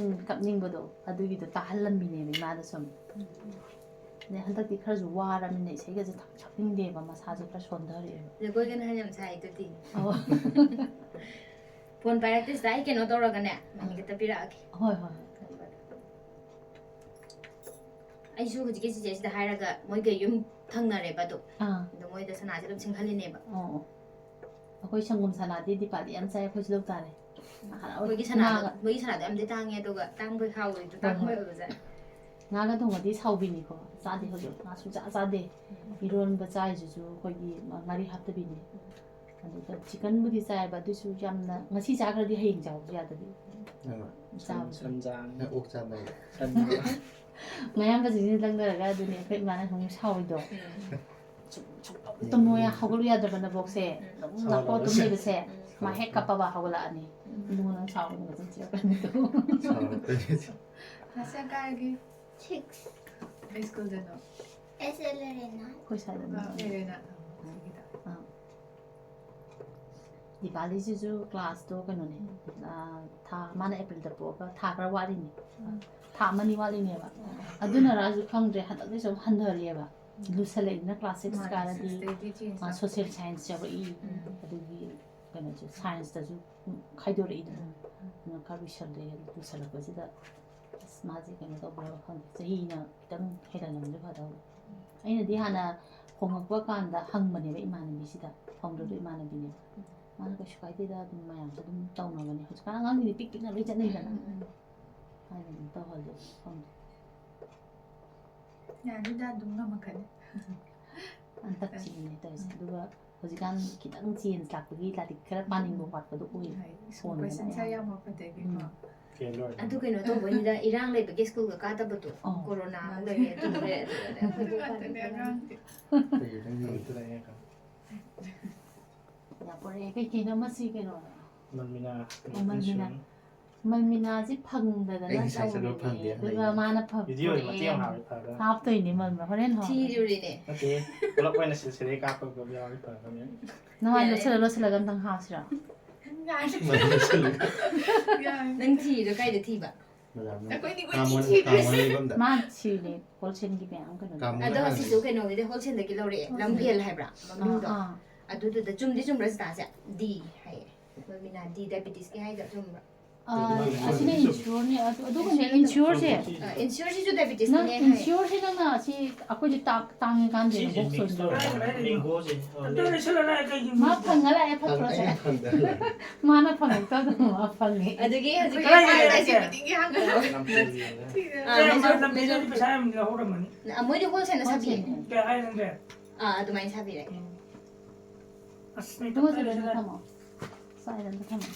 ꯀꯞꯅꯤꯡꯕꯗꯣ, ꯑꯗꯨꯒꯤꯗꯣ ꯇꯥꯍꯜꯂꯝꯃꯤꯅꯦꯕ ꯏꯃꯥꯗ ꯁꯨꯝ꯫ ꯑꯗꯩ ꯍꯟꯗꯛꯇꯤ ꯈꯔꯁꯨ ꯋꯥꯔꯕꯅꯤꯅ ꯏꯁꯩꯒꯁꯦ ꯊꯛ-, ꯁꯛꯅꯤꯡꯗꯦꯕ, ꯃꯁꯥꯁꯦ ꯈꯔ ꯁꯣꯟꯊꯔꯛꯑꯦꯕ꯫ ꯖꯒꯣꯏꯒ ꯅꯍꯥꯟ ꯌꯥꯝ ꯁꯥꯏꯗꯨꯗꯤ. ꯑꯣ꯫ ꯐꯣꯟ ꯄꯥꯏꯔꯛꯇ꯭ꯔꯤꯁꯤꯗ ꯑꯩ ꯀꯩꯅꯣ ꯇꯧꯔꯒꯅꯦ, ꯃꯤꯅꯤꯠ ꯈꯛꯇ ꯄꯤꯔꯛꯑꯒꯦ. ꯍꯣꯏ, ꯍꯣꯏ, ꯍꯣꯏ꯫ ꯑꯩꯁꯨ ꯍꯧꯖꯤꯛꯀꯤ ꯆꯤꯆꯦꯁꯤꯗ ꯍꯥꯏꯔꯒ ꯃꯣꯏꯒ ꯌꯨꯝ ꯊꯪꯅꯔꯦꯕ ꯑꯗꯨꯝ꯫ ꯑꯥ ꯑꯗꯣ ꯃꯣꯏꯗ ꯁꯅꯥꯁꯦ ꯑꯗꯨꯝ ꯁꯤꯡꯍꯜꯂꯤꯅꯦꯕ꯫ ꯑꯣ ꯑꯣ ꯑꯩꯈꯣꯏ ꯁꯪꯒꯣꯝ ꯁꯅꯥꯗꯤ ꯗꯤꯄꯥꯗꯤ ꯌꯥꯝ ꯆꯥꯏ, ꯑꯩꯈꯣꯏꯁꯨ ꯂꯧ ꯇꯥꯔꯦ꯫ ꯍꯔꯥꯎꯋꯦ꯫ ꯃꯣꯏꯒꯤ ꯁꯅꯥꯗꯣ ꯉꯥꯒ- ꯃꯣꯏꯒꯤ ꯁꯅꯥꯗꯣ ꯌꯥꯝꯗꯤ ꯇꯥꯡꯉꯦ, ꯑꯗꯨꯒ ꯇꯥꯡꯕꯩ ꯍꯥꯎꯔꯤꯗꯣ ꯍꯣꯏ, ꯇꯥꯡꯕꯩ ꯍꯣꯏ꯫ ꯑꯣꯏꯕꯖꯥꯠꯅꯤ꯫ ꯉꯥꯒ ꯊꯣꯡꯕꯗꯤ ꯁꯥꯎꯕꯤꯅꯤꯀꯣ, ꯆꯥꯗꯦ ꯍꯧꯖꯤꯛ ꯉꯥ ꯁꯨꯡꯆꯥ ꯆꯥꯗꯦ꯫ ꯏꯔꯣꯟꯕ ꯆꯥꯏꯁꯤꯁꯨ ꯑꯩꯈꯣꯏꯒꯤ ꯉꯥꯔꯤ ꯍꯥꯞꯇꯕꯤꯅꯤ꯫ ꯑꯗꯨꯒ ꯆꯤꯀꯟꯕꯨꯗꯤ ꯆꯥꯏꯕ, ꯑꯗꯨꯁꯨ ꯌꯥꯝꯅ ꯉꯁꯤ ꯆꯥꯈ꯭ꯔꯗꯤ ꯍꯌꯦꯡ ꯆꯥꯕꯁꯨ ꯌꯥꯗꯕꯤ꯫ ꯑꯥ, ꯆꯥꯕꯁꯦ꯫ ꯁꯟꯖꯥꯡ ꯅꯪ ꯑꯣꯛ ꯆꯥꯕ ꯍꯥꯏꯕ꯫ ꯁꯟ ꯃꯌꯥꯝꯕꯁꯤꯡꯁꯤꯅ ꯂꯪꯅꯔꯒ ꯑꯗꯨꯅꯤ ꯑꯩꯈꯣꯏ ꯏꯃꯥꯅ ꯑꯃꯨꯛ ꯁꯥꯎꯔꯤꯗꯣ꯫ ꯁꯨꯝ ꯁꯨꯝ ꯇꯨꯝꯃꯣ ꯌꯥ-, ꯍꯧꯒꯠꯂꯨ ꯌꯥꯗ꯭ꯔꯕ ꯅꯕꯣꯛꯁꯦ꯫ ꯑꯗꯨꯝ ꯅꯥꯈꯣꯛꯑ ꯇꯨꯝ ꯂꯩꯕꯁꯦ꯫ ꯃꯥ ꯍꯦꯛ ꯀꯞꯄꯕ ꯍꯧꯒꯠꯂꯛꯑꯅꯤ꯫ ꯏꯕꯨꯡꯉꯣ ꯅꯪ ꯁꯥꯎꯔꯒ ꯑꯗꯨꯝ ꯆꯤꯔꯛꯀꯅꯤ꯫ ꯁꯥꯎꯔꯛꯇꯣꯏꯅꯦ꯫ ꯀ꯭ꯂꯥꯁ ꯀꯌꯥ ꯀꯥꯔꯒꯦ? ꯁꯤꯛꯁ꯫ ꯀꯩ ꯁ꯭ꯀꯨꯜꯗꯅꯣ? ꯑꯦꯁ ꯑꯦꯜ ꯑꯦꯔꯦꯅꯥ꯫ ꯑꯩꯈꯣꯏ ꯁ꯭ꯋꯥꯏꯗ ꯑꯗꯨꯝ ꯑ, ꯇꯧꯋꯦ꯫ ꯑꯦꯔꯦꯅꯥ꯫ ꯑ, ꯁꯤꯒꯤꯗ꯫ ꯗꯤꯄꯥꯂꯤꯁꯤꯁꯨ ꯀ꯭ꯂꯥꯁꯇꯣ ꯀꯩꯅꯣꯅꯦ꯫ ꯑꯥ, ꯊꯥ ꯃꯥꯅ ꯑꯦꯄ꯭ꯔꯤꯜꯗ ꯄꯣꯛꯑꯒ ꯊꯥ ꯈꯔ ꯋꯥꯠꯂꯤꯅꯦ꯫ ꯊꯥ ꯑꯃꯅꯤ ꯋꯥꯠꯂꯤꯅꯦꯕ꯫ ꯑꯗꯨꯅꯔꯥꯁꯨ ꯈꯪꯗ꯭ꯔꯦ, ꯍꯟꯗꯛꯇꯤ ꯁꯨꯝ ꯍꯟꯊꯔꯛꯑꯦꯕ꯫ ꯂꯨꯁꯜꯂꯛꯏꯗꯅ ꯀ꯭ꯂꯥꯁ ꯁꯤꯛꯁ ꯃꯥꯅꯦ, ꯀꯥꯔꯗꯤ ꯁꯤꯛꯁꯇꯩꯗꯤ ꯆꯦꯟꯖ ꯃꯥ ꯂꯥꯛꯄ꯫ ꯁꯣꯁꯤꯌꯦꯜ ꯁꯥꯏꯟꯁ ꯌꯥꯎꯔꯛꯏ꯫ ꯎꯝ꯫ ꯑꯗꯨꯒꯤ ꯀꯩꯅꯣꯁꯦ ꯁꯥꯏꯟꯁꯇꯁꯨ ꯈꯥꯏꯗꯣꯔꯛꯏꯗꯅ꯫ ꯎꯝ꯫ ꯑꯗꯨꯅ ꯈꯔ ꯂꯨꯁꯜꯂꯦ꯫ ꯂꯨꯁꯜꯂꯛꯄꯁꯤꯗ ꯑꯁ ꯃꯥꯁꯦ ꯀꯩꯅꯣ ꯇꯧꯕ꯭ꯔꯥ ꯈꯪꯗꯦ, ꯆꯍꯤꯅ ꯈꯤꯇꯪ ꯍꯦꯜꯍꯜꯂꯝꯃꯗꯤ ꯐꯗꯧꯕ꯫ ꯑꯩꯅꯗꯤ ꯍꯥꯟꯅ ꯍꯣꯡꯉꯛꯄ ꯀꯥꯟꯗ ꯍꯪꯕꯅꯦꯕ ꯏꯃꯥꯟꯅꯕꯤꯁꯤꯗ, ꯐꯥꯎꯟꯗꯔꯗꯣ ꯏꯃꯥꯟꯅꯕꯤꯅꯦꯕ꯫ ꯃꯥꯅ ꯀꯩꯁꯨ ꯀꯥꯏꯗꯦꯗ, ꯑꯗꯨꯝ ꯃꯌꯥꯝꯁꯨ ꯑꯗꯨꯝ ꯇꯧꯅꯕꯅꯦ, ꯍꯧꯖꯤꯛꯀꯥꯟ ꯑꯉꯥꯡꯁꯤꯡꯗꯤ ꯄꯤꯛ ꯄꯤꯛꯅ ꯂꯣꯏ ꯆꯠꯅꯩꯗꯅ꯫ ꯎꯝ꯫ ꯍꯥꯏꯅ ꯑꯗꯨꯝ ꯇꯧꯍꯜꯂꯦ ꯈꯪꯗꯦ꯫ ꯌꯥꯅꯤꯗ, ꯑꯗꯨꯝ ꯉꯝꯃꯛꯀꯅꯤ꯫ ꯍꯟꯗꯛ ꯆꯦꯟꯖꯅꯦ ꯇꯧꯔꯤꯁꯦ꯫ ꯑꯗꯨꯒ ꯍꯧꯖꯤꯛꯀꯥꯟ ꯈꯤꯇꯪ ꯆꯦꯟꯖ ꯂꯥꯛꯄꯒꯤ ꯂꯥꯏꯔꯤꯛ ꯈꯔ ꯄꯥꯅꯤꯡꯕ ꯋꯥꯠꯄꯗꯣ ꯑꯣꯏ꯫ ꯍꯥꯏ, ꯐꯣꯟꯗꯅ ꯀꯣꯏꯁꯟꯁꯦ ꯑꯌꯥꯝꯕ꯫ ꯌꯥꯝꯃꯛꯄꯗꯒꯤꯀꯣ꯫ ꯎꯝ꯫ ꯐꯦꯜ ꯑꯣꯏꯔꯦ꯫ ꯑꯗꯨ ꯀꯩꯅꯣ ꯇꯧꯕꯅꯤꯗ, ꯏꯔꯥꯡ ꯂꯩꯕꯒꯤ ꯁ꯭ꯀꯨꯜꯒ ꯀꯥꯗꯕꯗꯣ꯫ ꯑꯣ꯫ ꯀꯣꯔꯣꯅꯥ ꯑꯃꯨꯛ ꯂꯩꯔꯦ, ꯑꯗꯨ ꯂꯩꯔꯦ, ꯑꯗꯨ ꯂꯩꯔꯦ꯫ ꯑꯩꯈꯣꯏꯗꯤ ꯑꯗꯨ ꯎꯄꯥꯏ ꯉꯥꯛꯇꯅꯦ ꯂꯩꯇꯦ꯫ ꯑꯉꯥꯡꯗꯤ꯫ ꯀꯩꯒꯤꯅꯣ ꯌꯦꯡꯉꯣ꯫ ꯌꯥꯄꯣꯔꯦ꯫ ꯀꯩꯀꯩꯅꯣ ꯃꯁꯤ ꯀꯩꯅꯣ? ꯃꯜꯃꯤꯅꯥ꯫ ꯑꯣ, ꯃꯜꯃꯤꯅꯥ꯫ ꯃꯜꯃꯤꯅꯥꯁꯤ ꯐꯪꯗꯗꯅ ꯑꯩ ꯉꯁꯥꯏ ꯆꯠꯂꯨ ꯇꯧꯔꯤꯅꯦ꯫ ꯐꯪꯗꯦ ꯑꯗꯨꯒ ꯍꯥꯏꯅꯦ꯫ ꯃꯥꯅ ꯐꯪ-, ꯚꯤꯗꯤꯑꯣꯗꯣ ꯃꯇꯦꯛ ꯑꯃ ꯄꯨꯔꯛꯑꯦ꯫ ꯍꯥꯞꯄ ꯐꯗ꯭ꯔꯥ? ꯍꯥꯞꯇꯣꯏꯅꯦ ꯃꯜꯃ꯫ ꯍꯣꯔꯦꯟ ꯍꯥꯞ-, ꯊꯤꯔꯨꯔꯤꯅꯦ꯫ ꯅꯠꯇꯦ, ꯄꯨꯂꯞ ꯑꯣꯏꯅ ꯁꯤꯜꯁꯤꯜꯂꯦ ꯀꯥꯞꯄꯒ ꯌꯥꯎꯔꯗꯤ ꯐꯗꯕꯅꯦ꯫ ꯅꯍꯥꯟ ꯌꯥꯔꯦ꯫ ꯂꯣꯠꯁꯤꯜꯂ ꯂꯣꯠꯁꯤꯜꯂꯒ ꯑꯝꯇꯪ ꯍꯥꯞꯁꯤꯔꯣ? ꯌꯥꯔꯦ꯫ ꯅꯪ ꯊꯤꯔꯤꯗꯣ ꯀꯥꯏꯗ ꯊꯤꯕ? ꯃꯦꯗꯥꯝꯅ ꯑꯩꯈꯣꯏꯗꯤ ꯀꯥꯃꯣꯟ-, ꯀꯣꯏꯊꯤ ꯊꯤꯗ꯭ꯔꯦ꯫ ꯀꯥꯃꯣꯟ ꯂꯩꯐꯝꯗ꯫ ꯃꯥ ꯊꯤꯔꯤꯅꯦ ꯍꯣꯜꯁꯦꯜꯒꯤ ꯃꯌꯥꯝ ꯀꯩꯅꯣ꯫ ꯀꯥꯃꯣꯟ ꯑꯗꯣ ꯍꯥꯟꯅ ꯑꯁꯤꯁꯨ ꯀꯩꯅꯣꯒꯤꯗꯤ ꯍꯣꯜꯁꯦꯜꯗꯒꯤ ꯂꯧꯔꯛꯑꯦ, ꯂꯝꯐꯦꯜ ꯍꯥꯏꯕ꯭ꯔꯥ ꯃꯃꯤꯡꯗꯣ? ꯑꯥ, ꯑꯗꯨꯗꯨꯗ ꯆꯨꯝꯗꯤ ꯆꯨꯝꯕ꯭ꯔꯥ ꯁꯤꯇꯥꯁꯦ? ꯗꯤ ꯍꯥꯏꯌꯦ꯫ ꯃꯜꯃꯤꯅꯥ ꯗꯤ ꯗꯥꯏꯕꯤꯇꯤꯁꯀꯤ ꯍꯥꯏꯗꯣ ꯆꯨꯝꯕ꯭ꯔꯥ? ꯑꯥ, ꯑꯁꯤꯅ insureꯅꯦ꯫ ꯑꯗꯨ, ꯑꯗꯨꯒꯅꯦ insureꯁꯦ, ꯑ, insureꯁꯤꯁꯨ ꯅꯪ diabetesꯀꯤꯅꯦ ꯍꯥꯏ꯫ Insureꯁꯦ ꯅꯪꯅ ꯁꯤ ꯑꯩꯈꯣꯏꯗꯤ ꯇꯥꯛ-, ꯇꯥꯡꯉꯦ ꯀꯥꯟꯗꯦꯅ box ꯑꯣꯏꯅ ꯂꯧꯔꯦ꯫ Mangoꯁꯦ, ꯑ, ꯑꯗꯨ ꯂꯩꯁꯜꯂ ꯂꯥꯛꯑꯦ ꯀꯩꯒꯤꯅꯣ? ꯃꯥ ꯐꯪꯉ ꯂꯥꯛꯑꯦ ꯐꯠꯇ꯭ꯔꯣꯁꯦ? ꯐꯪꯉꯦ, ꯐꯪꯗꯦ꯫ ꯃꯥꯅ ꯐꯪꯉꯛꯇꯕꯗꯣ ꯃꯥ ꯐꯪꯉꯦ꯫ ꯑꯗꯨꯒꯤ ꯍꯧꯖꯤꯛ ꯀꯗꯥꯏꯗ ꯀꯥꯏꯗ ꯂꯩꯒꯦ? ꯁꯤ meetingꯒꯤ ꯍꯥꯡꯉꯒ꯫ ꯅꯝꯄꯣꯂꯤꯅ꯫ ꯑ, ꯑꯦ, ꯃꯥ ꯃꯦꯖꯣꯔ, ꯅꯝꯄꯣꯂꯤꯗꯤ ꯃꯦꯖꯣꯔ꯫ ꯄꯩꯁꯥ ꯌꯥꯝ ꯂꯧꯍꯧꯔꯝꯃꯅꯤ꯫ ꯑ, ꯃꯣꯏꯗꯤ wholesaleꯅ ꯁꯥꯕꯤꯌꯦ꯫ Wholesale꯫ ꯀꯌꯥ ꯍꯥꯏꯔꯒꯦ? ꯑ, ꯑꯗꯨꯃꯥꯏꯅ ꯁꯥꯕꯤꯔꯦ꯫ ꯎꯝ꯫ ꯑꯁ, ꯃꯤ ꯑꯗꯨꯒ ꯇꯞ ꯁꯤꯗ ꯇꯥꯏ꯫ ꯊꯝꯃꯣ꯫ ꯁ꯭ꯋꯥꯏꯗ ꯑꯝꯇ ꯊꯝꯃꯣ꯫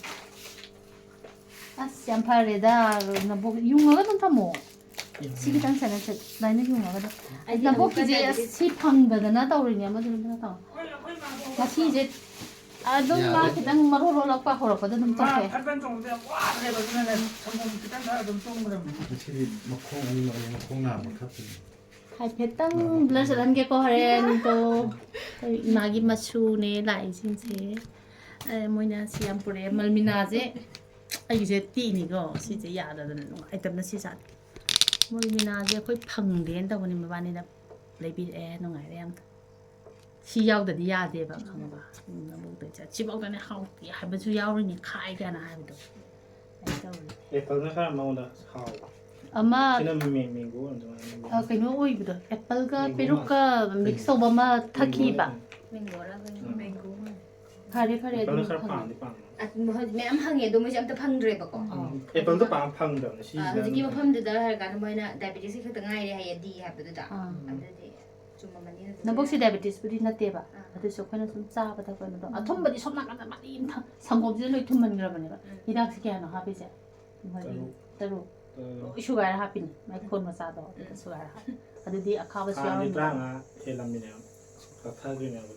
ꯑꯁ, ꯌꯥꯝ ꯐꯔꯦꯗ꯫ ꯅꯕꯨꯛ ꯌꯨꯡꯉꯒ ꯑꯗꯨꯝ ꯊꯝꯃꯣ꯫ ꯁꯤ ꯈꯤꯇꯪ ꯁꯥꯟꯅꯁꯦ꯫ ꯑꯗꯨꯃꯥꯏꯅ ꯌꯨꯡꯉꯒ ꯑꯗꯨꯝ꯫ ꯑꯩꯗꯤ ꯅꯕꯨꯛꯀꯤꯁꯦ ꯑꯃꯨꯛꯀ ꯑꯁ, ꯁꯤ ꯐꯪꯗꯗꯅ ꯇꯧꯔꯤꯅꯦ꯫ ꯑꯃꯗꯨꯅ ꯑꯝꯇ ꯊꯝꯃꯣ꯫ ꯉꯁꯤꯁꯦ ꯑꯗꯨꯝ ꯃꯥ ꯌꯥꯔꯦ꯫ ꯈꯤꯇꯪ ꯃꯔꯣꯜ ꯂꯣꯜꯂꯛꯄ ꯍꯧꯔꯛꯄꯗ ꯑꯗꯨꯝ ꯃꯥ ꯆꯠꯈ꯭ꯔꯦ꯫ ꯐꯠ ꯐꯠ ꯆꯣꯡꯕꯗ ꯌꯥꯝ ꯋꯥꯈ꯭ꯔꯦꯕ꯫ ꯑꯗꯨꯅꯅꯦ ꯁꯪꯒꯣꯝ ꯈꯤꯇꯪ ꯊꯛꯑ ꯑꯗꯨꯝ ꯇꯨꯝꯈ꯭ꯔꯕꯅꯤ꯫ ꯉꯁꯤꯗꯤ ꯃꯈꯣꯡ ꯑꯅꯤꯃꯛꯅꯦ, ꯃꯈꯣꯡ ꯅꯥꯝꯃ ꯈꯛꯇꯅꯤ꯫ ꯍꯥꯏꯐꯦꯠꯇꯪ blur ꯆꯠꯍꯟꯒꯦꯀꯣ ꯍꯣꯔꯦꯟꯗꯣ꯫ ꯑꯩꯈꯣꯏ ꯏꯃꯥꯒꯤ ꯃꯁꯨꯅꯦ ꯂꯥꯛꯏꯁꯤꯡꯁꯦ꯫ ꯑꯦ, ꯃꯣꯏꯅ ꯁꯤ ꯌꯥꯝ ꯄꯨꯔꯛꯑꯦ꯫ ꯃꯜꯃꯤꯅꯥꯁꯦ ꯑꯩꯒꯤꯁꯦ ꯇꯦꯛꯏꯅꯤꯀꯣ꯫ ꯁꯤꯁꯦ ꯌꯥꯗꯗꯅ ꯅꯨꯡꯉꯥꯏꯇꯕꯅ ꯁꯤ ꯆꯥꯠ꯫ ꯃꯜꯃꯤꯅꯥꯁꯦ ꯑꯩꯈꯣꯏ ꯐꯪꯗꯦꯅ ꯇꯧꯕꯅꯤ, ꯃꯕꯥꯅꯤꯅ ꯂꯩꯕꯤꯔꯛꯑꯦ꯫ ꯅꯨꯡꯉꯥꯏꯔꯦ ꯌꯥꯝ꯫ ꯁꯤ ꯌꯥꯎꯗꯗꯤ ꯌꯥꯗꯦꯕ, ꯈꯪꯉꯕ? ꯎꯝ, ꯅꯕꯨꯛꯇ ꯆꯠ-, ꯁꯤꯐꯥꯎꯗꯅꯦ ꯍꯥꯎꯇꯦ ꯍꯥꯏꯕꯁꯨ ꯌꯥꯎꯔꯤꯅꯤ, ꯈꯥꯏ ꯀꯥꯏꯅ ꯍꯥꯏꯕꯗꯣ꯫ ꯑꯗꯨꯃꯥꯏꯅ ꯇꯧꯔꯤ꯫ Appleꯅ ꯈꯔ ꯃꯉꯣꯟꯗ ꯍꯥꯎꯕ꯫ ꯑꯃ, ꯁꯤꯅ ꯃꯦ-, mango ꯑꯣꯏꯔꯝꯗꯧ ꯃꯥꯜꯂꯦ꯫ ꯑ, ꯀꯩꯅꯣ ꯑꯣꯏꯕꯗꯣ, appleꯒ mango ꯄꯦꯔꯨꯛꯀ ꯃꯥꯜꯂꯦ꯫ Mix ꯀꯩꯅꯣ꯫ ꯇꯧꯕ ꯑꯃ ꯊꯛꯈꯤꯕ꯫ Mangoꯅꯦ꯫ Mangoꯔ ꯀꯩꯅꯣ꯫ ꯎꯝ꯫ Mango ꯃꯥꯜꯂꯦ꯫ ꯐꯔꯦ, ꯐꯔꯦ, appleꯅ ꯑꯗꯨꯝ ꯈꯔ ꯐꯪꯉꯦ꯫ ꯄꯥꯝꯗꯤ ꯄꯥꯝꯃꯦ꯫ ꯑ, ꯃꯍ-, ꯃꯌꯥꯝ ꯍꯪꯉꯦ, ꯑꯗꯣ ꯃꯣꯏꯁꯦ ꯑꯝꯇ ꯐꯪꯗ꯭ꯔꯦꯕꯀꯣ꯫ ꯎꯝ꯫ ꯑꯥ꯫ Appleꯗꯣ ꯑꯗꯨꯒ, ꯄꯥꯛ ꯐꯪꯗꯕꯅꯦ, ꯑ, ꯁꯤꯁꯤꯅ ꯍꯧꯖꯤꯛꯀꯤ ꯑꯗꯨꯝ ꯃꯐꯝꯗꯨꯗ ꯍꯥꯏꯔꯀꯥꯟꯗ ꯃꯣꯏꯅ diabetesꯀꯤ ꯈꯛꯇ ꯉꯥꯏꯔꯦ ꯍꯥꯏꯌꯦ, D ꯍꯥꯏꯕꯗꯨꯗ꯫ ꯑꯥ꯫ ꯑꯗꯨꯗꯤ ꯆꯨꯝꯃꯝꯃꯅꯤ ꯑꯗꯨꯗꯤ꯫ ꯅꯕꯨꯛꯁꯤ diabetesꯄꯨꯗꯤ ꯅꯠꯇꯦꯕ꯫ ꯑꯥ꯫ ꯑꯗꯨꯁꯨ ꯑꯩꯈꯣꯏꯅ ꯁꯨꯝ ꯆꯥꯕ ꯊꯛꯄ ꯀꯩꯅꯣꯗꯣ꯫ ꯎꯝ꯫ ꯑꯊꯨꯝꯕꯗꯤ ꯁꯣꯝ ꯅꯥꯀꯟꯗ ꯃꯔꯤ ꯑꯃ ꯊꯝ-, ꯁꯪꯒꯣꯝꯁꯤꯗ ꯂꯣꯏ ꯊꯨꯝꯍꯟꯈ꯭ꯔꯕꯅꯦꯕ꯫ ꯎꯝ꯫ ꯍꯤꯗꯥꯛꯁꯦ ꯀꯌꯥꯅꯣ ꯍꯥꯞꯄꯤꯁꯦ? ꯃꯔꯤ, ꯇꯔꯨꯛ꯫ ꯇꯔꯨꯛ꯫ ꯇꯔꯨꯛ꯫ ꯂꯣꯏ ꯁꯨꯒꯥꯏꯔ ꯍꯥꯞꯄꯤꯅꯤ꯫ ꯃꯥꯏ ꯈꯣꯟ ꯃꯆꯥꯗꯣ ꯑꯗꯨꯗ ꯎꯝ꯫ ꯁꯨꯒꯥꯏꯔ ꯍꯥꯞꯄꯤ꯫ ꯑꯗꯨꯗꯤ ꯑꯈꯥꯕꯁꯨ ꯍꯥꯟꯅꯗꯤ ꯌꯥꯎꯔꯝꯃꯦꯕ꯫ ꯇꯔꯥꯃꯉꯥ ꯍꯦꯜꯂꯝꯃꯤꯅꯦꯕ꯫ ꯀꯛꯊꯈ꯭ꯔꯤꯅꯦꯕ꯫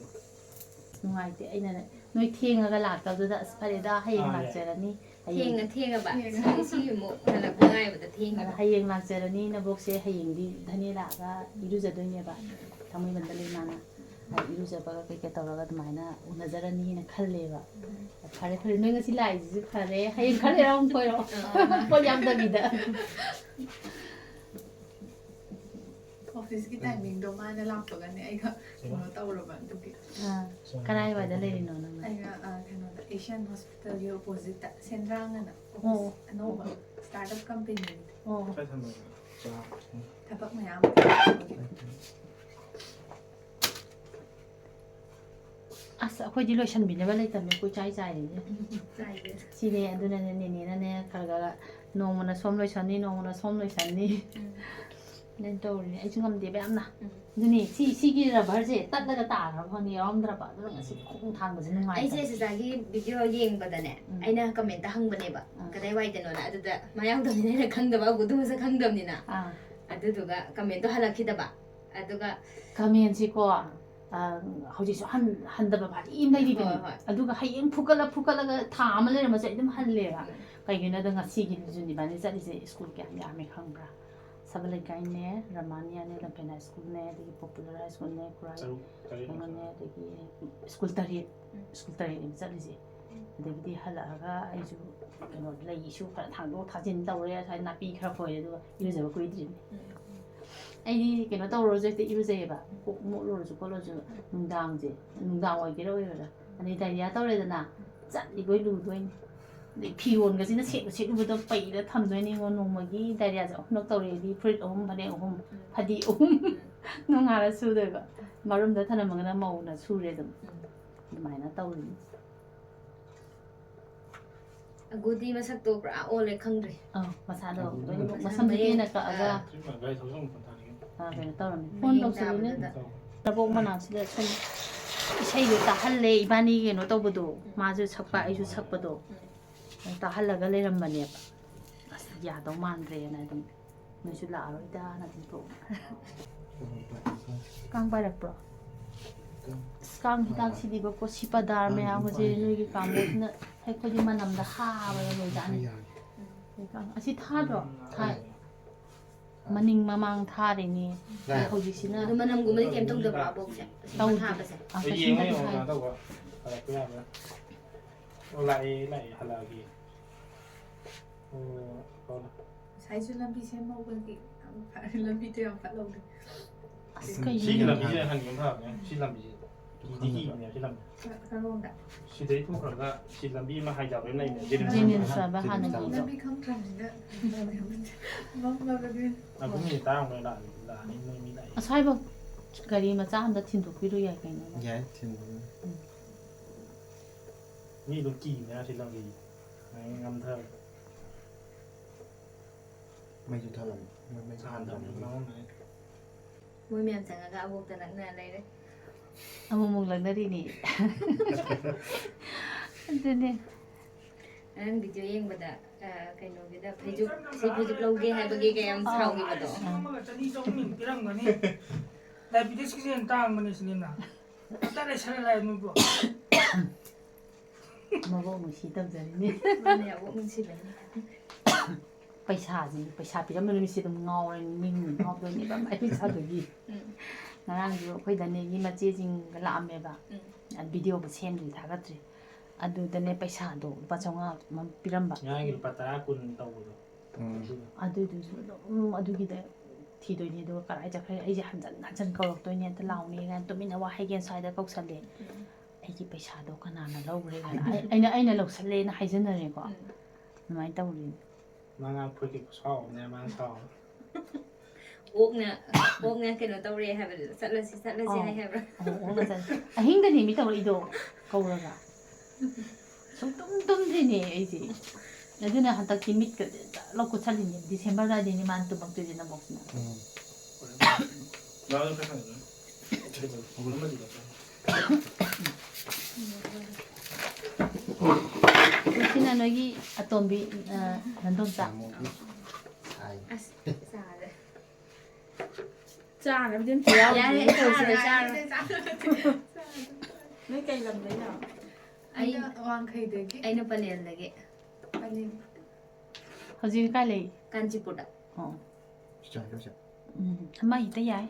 ꯅꯨꯡꯉꯥꯏꯇꯦ꯫ ꯑꯩꯅꯅꯦ, ꯅꯣꯏ ꯊꯦꯡꯉꯒ ꯂꯥꯛꯇꯕꯗꯨꯗ, "ꯑꯁ, ꯐꯔꯦꯗ, ꯍꯌꯦꯡ ꯑꯥ, ꯌꯥꯏ꯫ ꯂꯥꯛꯆꯔꯅꯤ꯫ ꯍꯌꯦꯡ" ꯊꯦꯡꯉ ꯊꯦꯡꯉꯕ? ꯊꯦꯡꯉꯦ꯫ ꯁꯤ, ꯁꯤ ꯑꯃꯨꯛ ꯍꯜꯂꯛꯄ ꯉꯥꯏꯕꯗ ꯊꯦꯡꯉꯕ? ꯑꯗ ꯍꯌꯦꯡ ꯂꯥꯛꯆꯔꯅꯤ꯫ ꯅꯕꯣꯛꯁꯦ ꯍꯌꯦꯡꯗꯤ ꯙꯅꯦ ꯂꯥꯛꯑꯒ ꯏꯔꯨꯖꯗꯣꯏꯅꯦꯕ꯫ ꯊꯥꯡꯃꯩꯕꯟꯗ ꯂꯩ ꯃꯥꯅ꯫ ꯑꯗ ꯏꯔꯨꯖꯕꯒ ꯀꯩꯀꯩ ꯇꯧꯔꯒ ꯑꯗꯨꯃꯥꯏꯅ ꯎꯅꯖꯔꯅꯤꯅ ꯈꯜꯂꯦꯕ꯫ ꯎꯝ꯫ ꯐꯔꯦ, ꯐꯔꯦ꯫ ꯅꯣꯏ ꯉꯁꯤ ꯂꯥꯛꯏꯁꯤꯁꯨ ꯐꯔꯦ꯫ ꯍꯌꯦꯡ ꯈꯔ ꯂꯩꯔ ꯑꯃꯨꯛ ꯀꯣꯏꯔꯛꯑꯣ꯫ ꯑꯥ꯫ ꯄꯣꯠ ꯌꯥꯝꯗꯕꯤꯗ꯫ Coffee ꯑꯣꯐꯤꯁꯀꯤ ꯇꯥꯏꯃꯤꯡꯗꯣ ꯃꯥꯅ ꯂꯥꯛꯄꯒꯅꯦ ꯑꯩꯒ ꯀꯩꯅꯣ ꯇꯧꯔꯕ ꯑꯗꯨꯒꯤ꯫ ꯑꯥ, ꯀꯗꯥꯏꯋꯥꯏꯗ ꯂꯩꯔꯤꯅꯣ ꯅꯪꯅ? ꯑꯩꯅ ꯑꯥ, ꯀꯩꯅꯣꯗ ꯑꯦꯁꯤꯌꯥꯟ ꯍꯣꯁꯄꯤꯇꯥꯜꯒꯤ ꯑꯣꯄꯣꯖꯤꯠꯇ ꯁꯦꯟꯗ꯭ꯔꯥꯡ ꯑꯅ ꯑꯣ꯫ ꯑꯣꯐꯤꯁ ꯑꯅꯧꯕ ꯁ꯭ꯇꯥꯔꯠ ꯑꯞ ꯀꯝꯄꯦꯅꯤ꯫ ꯑꯣ꯫ ꯊꯕꯛ ꯃꯌꯥꯝ ꯇꯧꯕꯒꯤ꯫ ꯑꯁ, ꯑꯩꯈꯣꯏꯗꯤ ꯂꯣꯏꯁꯟꯕꯤꯅꯕ ꯂꯩꯇꯕꯅꯦ, ꯀꯣꯏ ꯆꯥꯏ ꯆꯥꯏꯔꯤꯅꯦ꯫ ꯆꯥꯏꯗꯦ꯫ ꯁꯤꯅꯦ ꯑꯗꯨꯅꯅꯦ ꯅꯦꯅꯦꯅꯅꯦ ꯈꯔ ꯈꯔ ꯅꯣꯡꯃꯅ ꯁꯣꯝ ꯂꯣꯏꯁꯟꯅꯤ, ꯅꯣꯡꯃꯅ ꯁꯣꯝ ꯂꯣꯏꯁꯟꯅꯤ꯫ ꯎꯝ꯫ ꯑꯗꯨꯃꯥꯏꯅ ꯇꯧꯔꯤꯅꯦ꯫ ꯑꯩꯁꯨ ꯉꯝꯗꯦꯕ ꯌꯥꯝꯅ꯫ ꯎꯝ꯫ ꯑꯗꯨꯅꯦ ꯁꯤ, ꯁꯤꯒꯤ ꯔꯕꯔꯁꯦ ꯇꯠꯂꯒ ꯇꯥꯈ꯭ꯔꯕ ꯈꯪꯗꯦ, ꯌꯥꯎꯔꯝꯗ꯭ꯔꯕ꯫ ꯑꯗꯨꯅ ꯉꯁꯤꯗꯤ ꯈꯣꯡ ꯊꯥꯡꯕꯁꯦ ꯅꯨꯡꯉꯥꯏꯇꯦ꯫ ꯑꯩꯁꯦ ꯁꯤꯁꯥꯒꯤ ꯚꯤꯗꯤꯑꯣ ꯌꯦꯡꯕꯗꯅꯦ, ꯎꯝ꯫ ꯑꯩꯅ ꯀꯃꯦꯟꯇ ꯍꯪꯕꯅꯦꯕ, ꯑꯥ꯫ "ꯀꯗꯥꯏꯋꯥꯏꯗꯅꯣꯅ?" ꯑꯗꯨꯗ ꯃꯥ ꯌꯥꯎꯗꯕꯅꯤꯅ ꯑꯩꯅ ꯈꯪꯗꯕ, ꯑꯒꯨꯗꯨ ꯃꯁꯛ ꯈꯪꯗꯕꯅꯤꯅ꯫ ꯑꯥ꯫ ꯑꯗꯨꯗꯨꯒ ꯀꯃꯦꯟꯇꯣ ꯍꯜꯂꯛꯈꯤꯗꯕ꯫ ꯑꯗꯨꯒ ꯀꯃꯦꯟꯁꯤꯀꯣ, ꯑ, ꯍꯧꯖꯤꯛꯁꯨ ꯍꯟ-, ꯍꯟꯗꯕ ꯚꯥꯔꯤ ꯑꯃ ꯂꯩꯔꯤꯕꯅꯤ꯫ ꯍꯣꯏ, ꯍꯣꯏ꯫ ꯑꯗꯨꯒ ꯍꯌꯦꯡ ꯐꯨꯒꯠꯂ ꯐꯨꯒꯠꯂꯒ ꯊꯥ ꯑꯃ ꯂꯩꯔꯝꯃꯁꯨ ꯑꯩ ꯑꯗꯨꯝ ꯍꯜꯂꯦꯕ꯫ ꯎꯝ꯫ ꯀꯩꯒꯤꯅꯣꯗ ꯉꯁꯤꯒꯤ ꯖꯨꯟ ꯏꯕꯥꯅꯤ ꯆꯠꯂꯤꯁꯦ ꯁ꯭ꯀꯨꯜ ꯀꯌꯥꯝ ꯌꯥꯝꯃꯦ ꯈꯪꯕ꯭ꯔꯥ? ꯁꯕ ꯂꯩꯀꯥꯏꯅꯦ, ꯔꯃꯥꯅꯤ ꯌꯥꯅꯦ, ꯂꯝꯐꯦꯜ ꯍꯥꯏ ꯁ꯭ꯀꯨꯜꯅꯦ, ꯑꯗꯒꯤ ꯄꯣꯄꯨꯂꯔ ꯍꯥꯏ ꯁ꯭ꯀꯨꯜꯅꯦ, ꯈꯨꯔꯥꯏ ꯇꯔꯨꯛ ꯇꯔꯦꯠ ꯀꯩꯅꯣꯅꯦ, ꯑꯗꯒꯤ ꯁ꯭ꯀꯨꯜ ꯇꯔꯦꯠ, ꯁ꯭ꯀꯨꯜ ꯇꯔꯦꯠꯅꯦꯕ ꯆꯠꯂꯤꯁꯦ꯫ ꯑꯗꯒꯤꯗꯤ ꯍꯜꯂꯛꯑꯒ ꯑꯩꯁꯨ ꯀꯩꯅꯣ, ꯂꯩ ꯏꯁꯨ ꯈꯔ ꯊꯥꯡꯗꯣꯛ ꯊꯥꯖꯤꯟ ꯇꯧꯔꯦ, ꯉꯁꯥꯏ ꯅꯥꯄꯤ ꯈꯔ ꯐꯣꯏꯔꯦ, ꯑꯗꯨꯒ ꯏꯔꯨꯖꯕ ꯀꯨꯏꯗ꯭ꯔꯤꯕꯅꯤ꯫ ꯑꯩꯗꯤ ꯀꯩꯅꯣ ꯇꯧꯔꯁꯨ ꯍꯦꯛꯇ ꯏꯔꯨꯖꯩꯌꯦꯕ, ꯀꯣꯛ ꯃꯣꯠꯂꯨꯔꯁꯨ ꯈꯣꯠꯂꯨꯔꯁꯨ ꯅꯨꯡꯗꯥꯡꯁꯦ, ꯅꯨꯡꯗꯥꯡ ꯑꯣꯏꯒꯦꯔꯥ ꯑꯣꯏꯔꯣꯏꯔꯥ, ꯑꯗꯩ ꯗꯥꯏꯔꯤꯌꯥ ꯇꯧꯔꯦꯗꯅ, ꯆꯠꯂꯤꯈꯣꯏ ꯂꯨꯗꯣꯏꯅꯤ꯫ ꯑꯗꯩ ꯐꯤꯔꯣꯟꯒꯁꯤꯅ ꯁꯦꯠꯂꯨ ꯁꯦꯠꯂꯨꯕꯗꯣ ꯄꯩꯔ ꯊꯝꯗꯣꯏꯅꯤꯉꯣ꯫ ꯅꯣꯡꯃꯒꯤ ꯗꯥꯏꯔꯤꯌꯥꯁꯦ ꯑꯍꯨꯝꯂꯛ ꯇꯧꯔꯦꯗꯤ, ꯐꯨꯔꯤꯠ ꯑꯍꯨꯝ, ꯐꯅꯦꯛ ꯑꯍꯨꯝ, ꯐꯗꯤ ꯑꯍꯨꯝ, ꯅꯣꯡꯉꯥꯜꯂ ꯁꯨꯗꯣꯏꯕ꯫ ꯃꯔꯨꯝꯗ ꯊꯅꯝꯃꯒꯅ ꯃꯧꯅ ꯁꯨꯔꯦ ꯑꯗꯨꯝ꯫ ꯑꯗꯨꯃꯥꯏꯅ ꯇꯧꯔꯤꯅꯤ꯫ ꯑꯒꯨꯗꯤ ꯃꯁꯛꯇꯣ ꯄꯨꯔꯥ ꯑꯣꯜꯂꯦ, ꯈꯪꯗ꯭ꯔꯦ꯫ ꯑꯥ, ꯃꯁꯥꯗꯣ ꯑꯒꯨꯗꯤ ꯂꯣꯏꯅꯃꯛ ꯃꯁꯥ ꯃꯁꯝꯗꯤ ꯃꯌꯦꯛ, ꯇꯦꯟꯅ ꯀꯛꯑꯒ, ꯑꯥ꯫ ꯇ꯭ꯔꯤꯠꯃꯦꯟ ꯒꯥꯔꯤ ꯊꯧꯖꯤꯟ ꯃꯈꯣꯟ ꯇꯥꯔꯤꯉꯩ꯫ ꯑꯥ, ꯀꯩꯅꯣ ꯇꯧꯔꯝꯃꯤ꯫ ꯃꯌꯦꯛ ꯐꯣꯟ ꯇꯧꯁꯜꯂꯨꯅꯦ꯫ ꯇꯥꯕꯗꯨꯗ꯫ ꯇꯧ꯫ ꯂꯕꯣꯛ ꯃꯅꯥꯛꯁꯤꯗ ꯁꯨꯝ ꯏꯁꯩꯗꯣ ꯇꯥꯍꯜꯂꯦ, ꯏꯕꯥꯅꯤ ꯀꯩꯅꯣ ꯇꯧꯕꯗꯣ, ꯃꯥꯁꯨ ꯁꯛꯄ ꯑꯩꯁꯨ ꯁꯛꯄꯗꯣ ꯇꯥꯍꯜꯂꯒ ꯂꯩꯔꯝꯕꯅꯦꯕ꯫ ꯑꯁ, ꯌꯥꯗꯧ ꯃꯥꯟꯗ꯭ꯔꯦꯅ ꯑꯗꯨꯝ ꯅꯣꯏꯁꯨ ꯂꯥꯛꯑꯔꯣꯏꯗꯅ ꯑꯗꯨꯝ ꯇꯣꯛꯑꯦ꯫ ꯀꯥꯡ ꯄꯥꯏꯔꯛꯄ꯭ꯔꯣ? ꯑꯁ, ꯀꯥꯡ ꯍꯤꯗꯥꯛꯁꯤꯗꯤꯕꯀꯣ, ꯁꯤꯄꯗꯥꯔ ꯃꯌꯥꯝꯒꯁꯦ ꯅꯣꯏꯒꯤ ꯀꯥꯡꯕꯨꯁꯤꯅ ꯑꯩꯈꯣꯏꯗꯤ ꯃꯅꯝꯗ ꯍꯥꯕꯗ ꯂꯣꯏꯖꯥꯠꯅꯤ꯫ ꯀꯥꯡ ꯑꯁꯤ ꯊꯥꯗ꯭ꯔꯣ? ꯊꯥꯏ꯫ ꯃꯅꯤꯡ ꯃꯃꯥꯡ ꯊꯥꯔꯤꯅꯤ꯫ ꯂꯥꯏ꯫ ꯍꯧꯖꯤꯛꯁꯤꯅ ꯑꯗꯨ ꯃꯅꯝꯒꯨꯝꯕꯗꯤ ꯀꯩꯝ ꯇꯧꯗꯕ꯭ꯔꯣ, ꯑꯕꯣꯛꯁꯦ? ꯁꯤꯒꯨꯝꯕ ꯇꯧꯗꯦ꯫ ꯊꯥꯕꯁꯦ? ꯑꯪ, ꯑꯩ ꯌꯦꯡꯉꯣ ꯀꯩꯁꯨꯝꯇꯗꯤ ꯌꯦꯡꯉꯣ ꯍꯥꯏ-, ꯀꯩꯅꯣ ꯇꯧꯕ ꯍꯜꯂꯛꯄ ꯌꯥꯕ꯭ꯔꯥ? ꯑꯣ, ꯂꯥꯛꯑꯦ ꯂꯥꯛꯑꯦ, ꯍꯜꯂꯛꯑꯒꯦ꯫ ꯑꯣ, ꯂꯥꯛꯑꯣ, ꯂꯥꯛꯑꯣ꯫ ꯉꯁꯥꯏꯁꯨ ꯂꯝꯕꯤ ꯁꯦꯝꯍꯧꯕꯒꯤ ꯂꯝꯕꯤꯗꯣ ꯌꯥꯝ ꯐꯠꯂꯧꯗꯦ꯫ ꯑꯁ ꯎꯝ, ꯀꯩꯅꯣ? ꯁꯤꯒꯤ ꯂꯝꯕꯤꯁꯤꯗ ꯍꯟꯈꯤꯕ ꯐꯕꯅꯦ꯫ ꯁꯤ ꯂꯝꯕꯤꯁꯦ ꯀꯤꯗꯤ ꯀꯤꯕꯅꯦ ꯁꯤ ꯂꯝꯕꯤ꯫ ꯀꯔꯣꯝꯗ? ꯁꯤꯗꯩ ꯊꯣꯛꯈ꯭ꯔꯒ ꯁꯤ ꯂꯝꯕꯤ ꯑꯃ ꯍꯥꯏꯗꯕ ꯑꯃ ꯂꯩꯕꯅꯦ, ꯖꯦꯅꯤꯝꯁ꯫ ꯖꯦꯅꯤꯝꯁ ꯍꯥꯏꯕ ꯍꯥꯟꯅꯒꯤꯗꯣ꯫ ꯂꯝꯕꯤ ꯈꯪꯗ꯭ꯔꯕꯅꯤꯅ ꯃꯝꯃꯒꯗꯤ ꯑꯗꯨꯝ ꯃꯤꯅꯤꯠ ꯇꯔꯥꯃꯨꯛ ꯂꯩꯔ ꯂꯥꯛꯑꯅꯤ, ꯂꯥꯛꯑꯅꯤ, ꯅꯣꯏ ꯃꯤ ꯂꯥꯛꯑꯦ꯫ ꯑꯁ꯭ꯋꯥꯏꯐꯥꯎ ꯒꯥꯔꯤ ꯃꯆꯥ ꯑꯝꯗ ꯊꯤꯟꯗꯣꯛꯄꯤꯔꯨ ꯌꯥꯏ ꯀꯩꯅꯣ? ꯌꯥꯏ, ꯊꯤꯟꯕꯤꯌꯨ꯫ ꯃꯤ ꯑꯗꯨꯝ ꯀꯤꯕꯅꯦ ꯁꯤ ꯂꯝꯕꯤ꯫ ꯉꯝꯊꯕ꯫ ꯃꯩꯁꯨ ꯊꯥꯜꯂꯝꯃꯤ꯫ ꯃꯣꯏ ꯃꯩ ꯊꯥꯟꯗ꯭ꯔꯕꯅꯤ꯫ ꯃꯣꯏ ꯃꯌꯥꯝ ꯆꯪꯉꯒ ꯑꯕꯣꯛꯇ ꯂꯛꯅ ꯂꯩꯔꯦ꯫ ꯑꯃꯨꯛꯃꯨꯛ ꯂꯛꯅꯔꯤꯅꯤ꯫ ꯑꯗꯨꯅꯦ꯫ ꯉꯔꯥꯡ ꯚꯤꯗꯤꯑꯣ ꯌꯦꯡꯕꯗ ꯑ, ꯀꯩꯅꯣꯒꯤꯗ ꯐꯩꯖꯨꯞ, ꯁꯤ ꯐꯩꯖꯨꯞ ꯂꯧꯒꯦ ꯍꯥꯏꯕꯒꯤ ꯀꯌꯥꯝ ꯁꯥꯎꯈꯤꯕꯗꯣ꯫ ꯂꯤꯁꯤꯡ ꯑꯃꯒ ꯆꯅꯤ ꯆꯍꯨꯝ ꯄꯤꯔꯝꯒꯅꯤ꯫ ꯗꯥꯏꯕꯤꯇꯤꯁꯀꯤꯁꯦ ꯍꯦꯟꯅ ꯇꯥꯡꯕꯅꯦ ꯁꯤꯅꯦꯅ꯫ ꯍꯦꯛꯇ ꯂꯩꯁꯜꯂꯦ ꯂꯥꯛꯑꯦ ꯅꯣꯏꯕꯨ꯫ ꯃꯕꯣꯛ ꯅꯨꯡꯁꯤ ꯇꯧꯖꯔꯤꯅꯤ꯫ ꯃꯥꯅꯦ, ꯑꯕꯣꯛ ꯅꯨꯡꯁꯤꯕꯅꯤ꯫ ꯄꯩꯁꯥꯁꯤ, ꯄꯩꯁꯥ ꯄꯤꯔꯝꯕ ꯅꯨꯃꯤꯠꯁꯤ ꯑꯗꯨꯝ ꯉꯥꯎꯔꯅꯤ, ꯅꯤꯡ ꯉꯥꯎꯗꯣꯏꯅꯦꯕ ꯃꯥꯏ ꯄꯩꯁꯥꯗꯨꯒꯤ꯫ ꯎꯝ꯫ ꯉꯔꯥꯡꯁꯨ ꯑꯩꯈꯣꯏ ꯗꯅꯦꯒꯤ ꯃꯆꯦꯁꯤꯡꯒ ꯂꯥꯛꯑꯝꯃꯦꯕ꯫ ꯎꯝ꯫ ꯚꯤꯗꯤꯑꯣꯒ ꯁꯦꯝꯗ꯭ꯔꯤ, ꯊꯥꯒꯠꯇ꯭ꯔꯤ꯫ ꯑꯗꯨꯗꯅꯦ ꯄꯩꯁꯥꯗꯣ ꯂꯨꯄꯥ ꯆꯥꯝꯃꯉꯥ ꯑꯃ ꯄꯤꯔꯝꯕ꯫ ꯉꯔꯥꯡꯒꯤ ꯂꯨꯄꯥ ꯇꯔꯥ ꯀꯨꯟ ꯇꯧꯕꯗꯣ꯫ ꯎꯝ꯫ ꯑꯗꯨꯗꯣ꯫ ꯑꯗꯨꯏꯗꯨꯁꯨ ꯑꯗꯨꯝ ꯑꯗꯨꯒꯤꯗ ꯊꯤꯗꯣꯏꯅꯦ, ꯑꯗꯨꯒ ꯀꯔꯥꯏ ꯆꯠꯈ꯭ꯔꯦ? ꯑꯩꯁꯦ ꯍꯟꯖꯟ ꯍꯟꯖꯟ ꯀꯧꯔꯛꯇꯣꯏꯅꯦ, "ꯑꯝꯇ ꯂꯥꯎꯅꯦ" ꯀꯥꯏꯅ, "ꯇꯨꯃꯤꯟꯅ ꯋꯥ ꯍꯥꯏꯒꯦ" ꯁ꯭ꯋꯥꯏꯗ ꯀꯧꯁꯜꯂꯦ꯫ "ꯑꯩꯒꯤ ꯄꯩꯁꯥꯗꯣ ꯀꯅꯥꯅ ꯂꯧꯈ꯭ꯔꯦ?" ꯀꯥꯏꯅ꯫ ꯑꯩ-, ꯑꯩꯅ, "ꯑꯩꯅ ꯂꯧꯁꯜꯂꯦꯅ" ꯍꯥꯏꯖꯟꯅꯔꯦꯀꯣ꯫ ꯎꯝ꯫ ꯑꯗꯨꯃꯥꯏꯅ ꯇꯧꯔꯤ꯫ ꯃꯥ ꯉꯔꯥꯡ ꯐꯨꯔꯤꯠ ꯈꯨꯁꯥꯎ ꯑꯃꯅꯦ ꯃꯥꯅ ꯁꯥꯎ꯫ ꯑꯣꯛꯅ, ꯑꯣꯛꯅ ꯀꯩꯅꯣ ꯇꯧꯔꯦ ꯍꯥꯏꯕꯗꯨꯗ, "ꯆꯠꯂꯁꯤ, ꯆꯠꯂꯁꯤ" ꯑꯥꯎ꯫ ꯍꯥꯏ ꯍꯥꯏꯕ꯭ꯔꯥ? ꯑꯣ, ꯑꯣꯛꯅ ꯆꯠꯂꯁꯤ꯫ ꯑꯍꯤꯡꯗꯅꯤ ꯃꯤ ꯇꯧꯔꯛꯏꯗꯣ ꯀꯧꯔꯒ꯫ ꯁꯨꯡꯇꯨꯝ ꯇꯨꯝꯗ꯭ꯔꯤꯅꯦ ꯑꯩꯁꯦ꯫ ꯑꯗꯨꯅ ꯍꯟꯗꯛꯇꯤ ꯃꯤꯠꯀꯁꯦ ꯂꯧ ꯀꯨꯠꯁꯜꯂꯤꯅꯦ꯫ ꯗꯤꯁꯦꯝꯕꯔ ꯑꯗꯥꯏꯗꯩꯅꯦ ꯃꯥꯅ ꯇꯨꯝꯃꯛꯇꯣꯏꯁꯦ ꯅꯕꯣꯛꯁꯤꯅ꯫ ꯎꯝ꯫ ꯁꯤꯅ ꯅꯣꯏꯒꯤ ꯑꯇꯣꯝꯕꯤ, ꯑ, ꯅꯟꯗꯣꯝꯆꯥ꯫ ꯇꯥꯃꯣꯒꯤ ꯁꯥꯏ꯫ ꯑꯁ, ꯆꯥꯔꯦ꯫ ꯆꯥꯅꯕꯗꯤ ꯑꯝꯇ ꯌꯥꯎꯗꯦ꯫ ꯌꯥꯔꯦ, ꯆꯥꯔꯣꯏ, ꯆꯥꯔꯣꯏ꯫ ꯅꯣꯏ ꯀꯩ ꯂꯝꯗꯩꯅꯣ? ꯑꯩ, ꯑꯩꯅ ꯋꯥꯡꯈꯩꯗꯒꯤ꯫ ꯑꯩꯅ ꯄꯂꯦꯜꯗꯒꯤ꯫ ꯄꯂꯦꯜ꯫ ꯍꯧꯖꯤꯛ ꯀꯥꯏ ꯂꯩ? ꯀꯥꯟꯆꯤꯄꯨꯔꯗ꯫ ꯑꯣ꯫ ꯆꯥꯏ, ꯆꯥꯏ, ꯆꯥꯏ꯫ ꯎꯝ, ꯑꯃ ꯍꯦꯛꯇ ꯌꯥꯏ꯫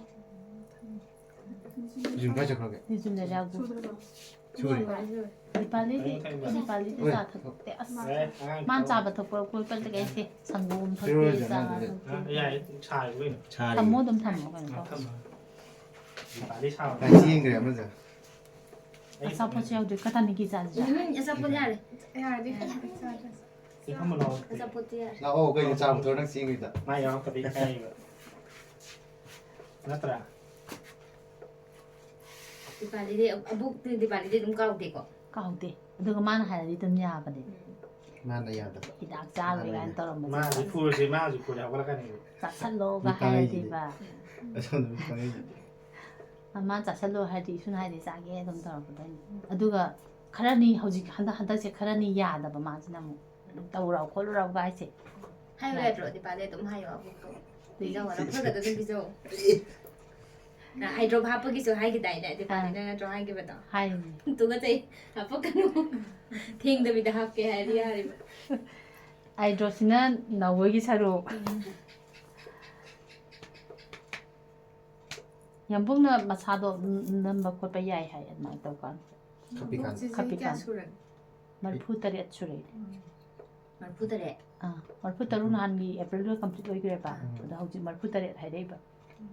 ꯌꯨꯝ ꯀꯥꯏ ꯆꯠꯈ꯭ꯔꯒꯦ? ꯌꯨꯝ ꯂꯩꯔꯛꯑꯒ꯫ ꯁꯨꯗ꯭ꯔꯕꯣ? ꯁꯨꯔꯦ꯫ ꯗꯤꯄꯥꯂꯤꯗꯤ ꯗꯤꯄꯥꯂꯤꯗꯤ ꯆꯥ ꯊꯛꯇꯦ ꯑꯁ꯫ ꯃꯥꯅ ꯆꯥꯕ ꯊꯛꯄ ꯀꯣꯏ ꯄꯜꯂꯒ ꯑꯩꯁꯦ ꯁꯪꯒꯣꯝ ꯊꯛꯇꯦ꯫ ꯆꯥ ꯊꯛꯇꯦ꯫ ꯌꯥꯏ ꯁꯥꯔꯤꯕ ꯀꯩꯅꯣ꯫ ꯁꯥꯔꯤ꯫ ꯊꯝꯃꯣ ꯑꯗꯨꯝ ꯊꯝꯃꯣ ꯀꯩꯅꯣ ꯇꯧ꯫ ꯊꯝꯃꯣ꯫ ꯗꯤꯄꯥꯂꯤ ꯁꯥꯕ꯫ ꯀꯥꯏ ꯆꯦꯟꯈ꯭ꯔꯦ ꯑꯃꯁꯦ? ꯑꯆꯥꯄꯣꯠꯁꯨ ꯌꯥꯎꯗ꯭ꯔꯦ ꯀꯇꯥꯅꯤꯒꯤ ꯆꯥꯁꯤꯔꯥ? ꯎꯝ, ꯑꯆꯥꯄꯣꯠ ꯌꯥꯔꯦ꯫ ꯌꯥꯔꯗꯤ ꯁꯤ ꯐꯝꯃ ꯂꯥꯛꯑꯣ꯫ ꯑꯆꯥꯄꯣꯠꯇꯤ ꯌꯥꯔꯦ꯫ ꯂꯥꯛꯑꯣ ꯀꯩꯅꯣ ꯆꯥ ꯄꯨꯊꯣꯔ ꯅꯪ ꯆꯦꯟꯈ꯭ꯔꯤꯗ꯫ ꯃꯥ ꯌꯥꯎꯔꯛꯇꯕꯩ ꯏꯀꯥꯏꯕ꯫ ꯅꯠꯇ꯭ꯔꯥ? ꯗꯤꯄꯥꯂꯤꯗꯤ ꯑꯕꯨꯛꯇꯤ ꯗꯤꯄꯥꯂꯤꯗꯤ ꯑꯗꯨꯝ ꯀꯥꯎꯗꯦꯀꯣ꯫ ꯀꯥꯎꯗꯦ꯫ ꯑꯗꯨꯒ ꯃꯥꯅ ꯍꯥꯏꯔꯗꯤ ꯑꯗꯨꯝ ꯌꯥꯕꯅꯦ꯫ ꯃꯥꯅ ꯌꯥꯗꯕ꯫ ꯍꯤꯗꯥꯛ ꯆꯥꯔꯨꯔꯦ ꯀꯥꯏꯅ ꯃꯥꯁꯦ ꯇꯧꯔꯝꯕꯁꯦ꯫ ꯐꯨꯔꯁꯦ ꯃꯥꯁꯨ ꯐꯨꯔꯦ ꯍꯧꯒꯠꯂꯛꯀꯅꯦꯕ꯫ ꯆꯥꯁꯜꯂꯣꯒ ꯃꯤ ꯄꯥꯡꯒꯩꯁꯤꯗꯤ꯫ ꯍꯥꯏꯔꯗꯤꯕ꯫ ꯑꯁꯣꯝꯗ ꯃꯤ ꯄꯥꯡꯒꯩꯁꯤꯗꯤ꯫ ꯃꯥꯅ ꯆꯥꯁꯜꯂꯣ ꯍꯥꯏꯔꯗꯤ ꯏꯁꯨꯅ ꯍꯥꯏꯗꯤ ꯆꯥꯒꯦ ꯑꯗꯨꯝ ꯇꯧꯔꯛꯀꯗꯣꯏꯅꯤ꯫ ꯑꯗꯨꯒ ꯈꯔꯅꯤ ꯍꯧꯖꯤꯛ ꯍꯟꯗꯛ ꯍꯟꯗꯛꯁꯦ ꯈꯔꯅꯤ ꯌꯥꯗꯕ ꯃꯥꯁꯤꯅ ꯑꯃꯨꯛ꯫ ꯇꯧꯔꯥꯎ ꯈꯣꯠꯂꯨꯔꯥꯎꯒ ꯍꯥꯏꯁꯦ꯫ ꯍꯥꯏꯌꯨ ꯌꯥꯗ꯭ꯔꯣ ꯗꯤꯄꯥꯂꯤ ꯑꯗꯨꯝ ꯍꯥꯏꯌꯣ ꯑꯕꯨꯛꯇꯣ꯫ ꯄꯤꯖꯧ ꯍꯥꯏꯔꯣ ꯈꯔ ꯈꯔ ꯑꯗꯨꯝ ꯄꯤꯖꯧ꯫ ꯅ ꯑꯥꯏ ꯗ꯭ꯔꯣꯞ ꯍꯥꯞꯄꯒꯤꯁꯨ ꯍꯥꯏꯈꯤꯗꯥꯏꯅꯦ ꯗꯤꯄꯥꯂꯤꯅ ꯅꯠꯇ꯭ꯔꯣ ꯍꯥꯏꯈꯤꯕꯗꯣ? ꯍꯥꯏꯔꯤꯅꯤ꯫ ꯇꯨꯒꯠꯆꯩ꯫ ꯍꯥꯞꯄꯛꯀꯅꯨ꯫ ꯊꯦꯡꯗꯕꯤꯗ ꯍꯥꯞꯀꯦ ꯍꯥꯏꯔꯗꯤ ꯌꯥꯔꯤꯕ꯫ ꯑꯥꯏ ꯗ꯭ꯔꯣꯞꯁꯤꯅ ꯅꯥꯎꯕꯣꯏꯒꯤ ꯁꯔꯨꯛ꯫ ꯌꯥꯝꯕꯨꯡꯅ ꯃꯁꯥꯗꯣ ꯅꯝꯕ ꯈꯣꯠꯄ ꯌꯥꯏ ꯍꯥꯏ ꯑꯗꯨꯃꯥꯏꯅ ꯇꯧꯀꯥꯟꯗ꯫ ꯈꯞꯄꯤꯀꯥꯟꯗ꯫ ꯆꯤꯆꯦ ꯆꯍꯤ ꯈꯞꯄꯤꯀꯥꯟꯗ꯫ ꯀꯌꯥ ꯁꯨꯔꯒꯦ? ꯃꯔꯤꯐꯨ ꯇꯔꯦꯠ ꯁꯨꯔꯦ꯫ ꯃꯔꯤꯐꯨ ꯇꯔꯦꯠ꯫ ꯑꯥ ꯃꯔꯤꯐꯨ ꯇꯔꯨꯛ ꯅꯍꯥꯟꯒꯤ ꯑꯦꯄ꯭ꯔꯤꯜꯗ ꯀꯝꯄ꯭ꯂꯤꯠ ꯑꯣꯏꯈ꯭ꯔꯦꯕ꯫ ꯎꯝ꯫ ꯑꯗꯣ ꯍꯧꯖꯤꯛ ꯃꯔꯤꯐꯨ ꯇꯔꯦꯠ ꯍꯥꯏꯔꯛꯏꯕ꯫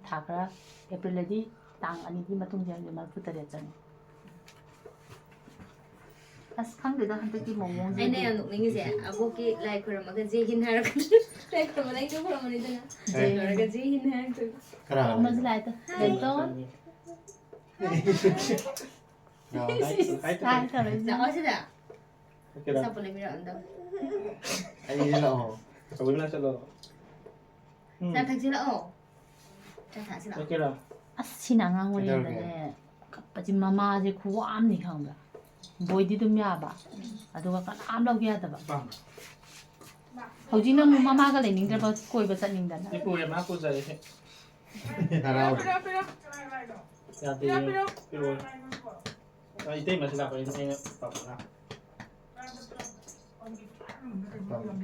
ꯊꯥ ꯈꯔ ꯑꯦꯄ꯭ꯔꯤꯜꯗꯗꯤ ꯇꯥꯡ ꯑꯅꯤꯒꯤ ꯃꯇꯨꯡꯗ ꯍꯧꯖꯤꯛ ꯃꯔꯤꯐꯨ ꯇꯔꯦꯠ ꯆꯪꯉꯦ꯫ ꯑꯁ ꯈꯪꯗꯦꯗ ꯍꯟꯗꯛꯀꯤ ꯃꯑꯣꯡꯁꯦ꯫ ꯑꯩꯅ ꯌꯥꯝ ꯅꯣꯛꯅꯤꯡꯉꯤꯁꯦ ꯑꯕꯣꯛꯀꯤ ꯂꯥꯏ ꯈꯨꯔꯝꯃꯒ ꯖꯦ ꯍꯤꯟ ꯍꯥꯏꯔꯛꯄ꯫ ꯂꯥꯏ ꯈꯨꯔꯝꯕ ꯅꯪꯁꯨ ꯈꯨꯔꯝꯕꯅꯤꯗꯅ꯫ ꯖꯦ ꯍꯤꯟ꯫ ꯂꯣꯏꯔꯒ ꯖꯦ ꯍꯤꯟ ꯍꯥꯏꯔꯛꯇꯣꯏꯕ꯫ ꯀꯅꯥ ꯀꯧꯔꯝꯃꯁꯨ ꯂꯥꯛꯑꯦ꯫ ꯕꯦꯇꯣꯟ꯫ ꯌꯥꯎ꯫ ꯍꯥꯏ ꯇꯧꯔꯛꯏꯁꯦ꯫ ꯂꯥꯛꯑꯣ ꯁꯤꯗ꯫ ꯀꯩꯗꯧ-, ꯑꯆꯥꯄꯣꯠ ꯂꯩꯕꯤꯔꯛꯑꯣ ꯑꯝꯇ꯫ ꯑꯩ ꯂꯥꯛꯑꯣ꯫ ꯑꯆꯧꯕ ꯃꯅꯥꯛ ꯆꯠꯂꯣ꯫ ꯎꯝ꯫ ꯆꯥ ꯊꯛꯁꯤ ꯂꯥꯛꯑꯣ꯫ ꯆꯥ ꯊꯛꯁꯤ ꯂꯥꯛꯑꯣ꯫ ꯆꯠꯀꯦꯔꯥ? ꯑꯁ ꯁꯤꯅ ꯑꯉꯥꯡ ꯀꯩꯗꯧꯔꯒꯦ? ꯑꯣꯏꯔꯤꯉꯩꯗꯅꯦ ꯀꯞꯄꯁꯤ ꯃꯃꯥꯁꯦ ꯈꯨꯋꯥꯝꯅꯤ ꯈꯪꯕ꯭ꯔꯥ? ꯕꯣꯏꯗꯤ ꯑꯗꯨꯝ ꯌꯥꯕ ꯑꯗꯨꯒ ꯀꯅꯥꯝ ꯂꯧꯒꯦ ꯌꯥꯗꯕ꯫ ꯄꯥꯝꯕ꯭ꯔꯥ? ꯍꯧꯖꯤꯛꯅ ꯑꯃꯨꯛ ꯃꯃꯥꯒ ꯂꯩꯅꯤꯡꯗ꯭ꯔꯕ ꯀꯣꯏꯕ ꯆꯠꯅꯤꯡꯗꯅ꯫ ꯁꯤ ꯄꯨꯔꯦ ꯃꯥ ꯄꯨꯖꯔꯦ ꯁꯤ꯫ ꯍꯔꯥꯎ꯫ ꯌꯥꯗꯦ ꯄꯤꯔꯛꯑꯣ꯫ ꯑ, ꯏꯇꯩꯃꯁꯨ ꯂꯥꯛꯄ ꯑꯩꯅ ꯑꯩꯅ ꯄꯥꯝꯕ꯫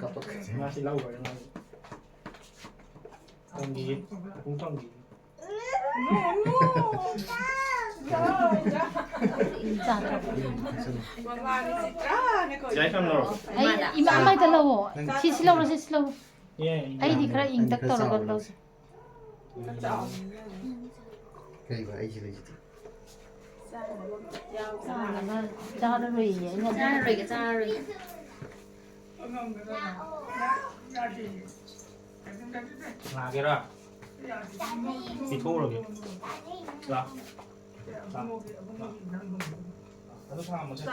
ꯀꯞꯄꯛꯀꯅꯤ꯫ ꯃꯥꯁꯤ ꯂꯧꯈ꯭ꯔꯦ ꯃꯥꯁꯤ꯫ ꯇꯣꯡꯕꯤꯒꯦ꯫ ꯑꯍꯨꯝ ꯇꯣꯡꯕꯤꯒꯦ꯫ ꯆꯥꯏ ꯈꯔ ꯂꯧꯔꯣ꯫ ꯑꯩ ꯏꯃꯥ ꯑꯃ ꯍꯦꯛꯇ ꯂꯧꯑꯣ꯫ ꯁꯤ, ꯁꯤ ꯂꯧꯔꯣ, ꯁꯤ, ꯁꯤ ꯂꯧꯔꯣ꯫ ꯑꯩꯗꯤ ꯈꯔ ꯏꯪꯇꯛ ꯇꯧꯔꯒ ꯂꯧꯁꯦ꯫ ꯀꯩꯕ ꯑꯩꯁꯤ ꯂꯩꯁꯤꯗꯤ? ꯆꯥꯔꯒ ꯆꯥꯔꯔꯣꯏꯌꯦ ꯑꯩꯅ꯫ ꯆꯥꯔꯔꯣꯏꯒꯦ, ꯆꯥꯔꯔꯣꯏꯒꯦ꯫ ꯂꯥꯛꯀꯦꯔꯥ? ꯄꯤꯊꯣꯛꯎꯔꯒꯦ꯫ ꯂꯥꯛ꯫ ꯂꯥꯛ꯫ ꯂꯥꯛ꯫ ꯑꯗꯨ ꯊꯝꯃꯣꯁꯦ꯫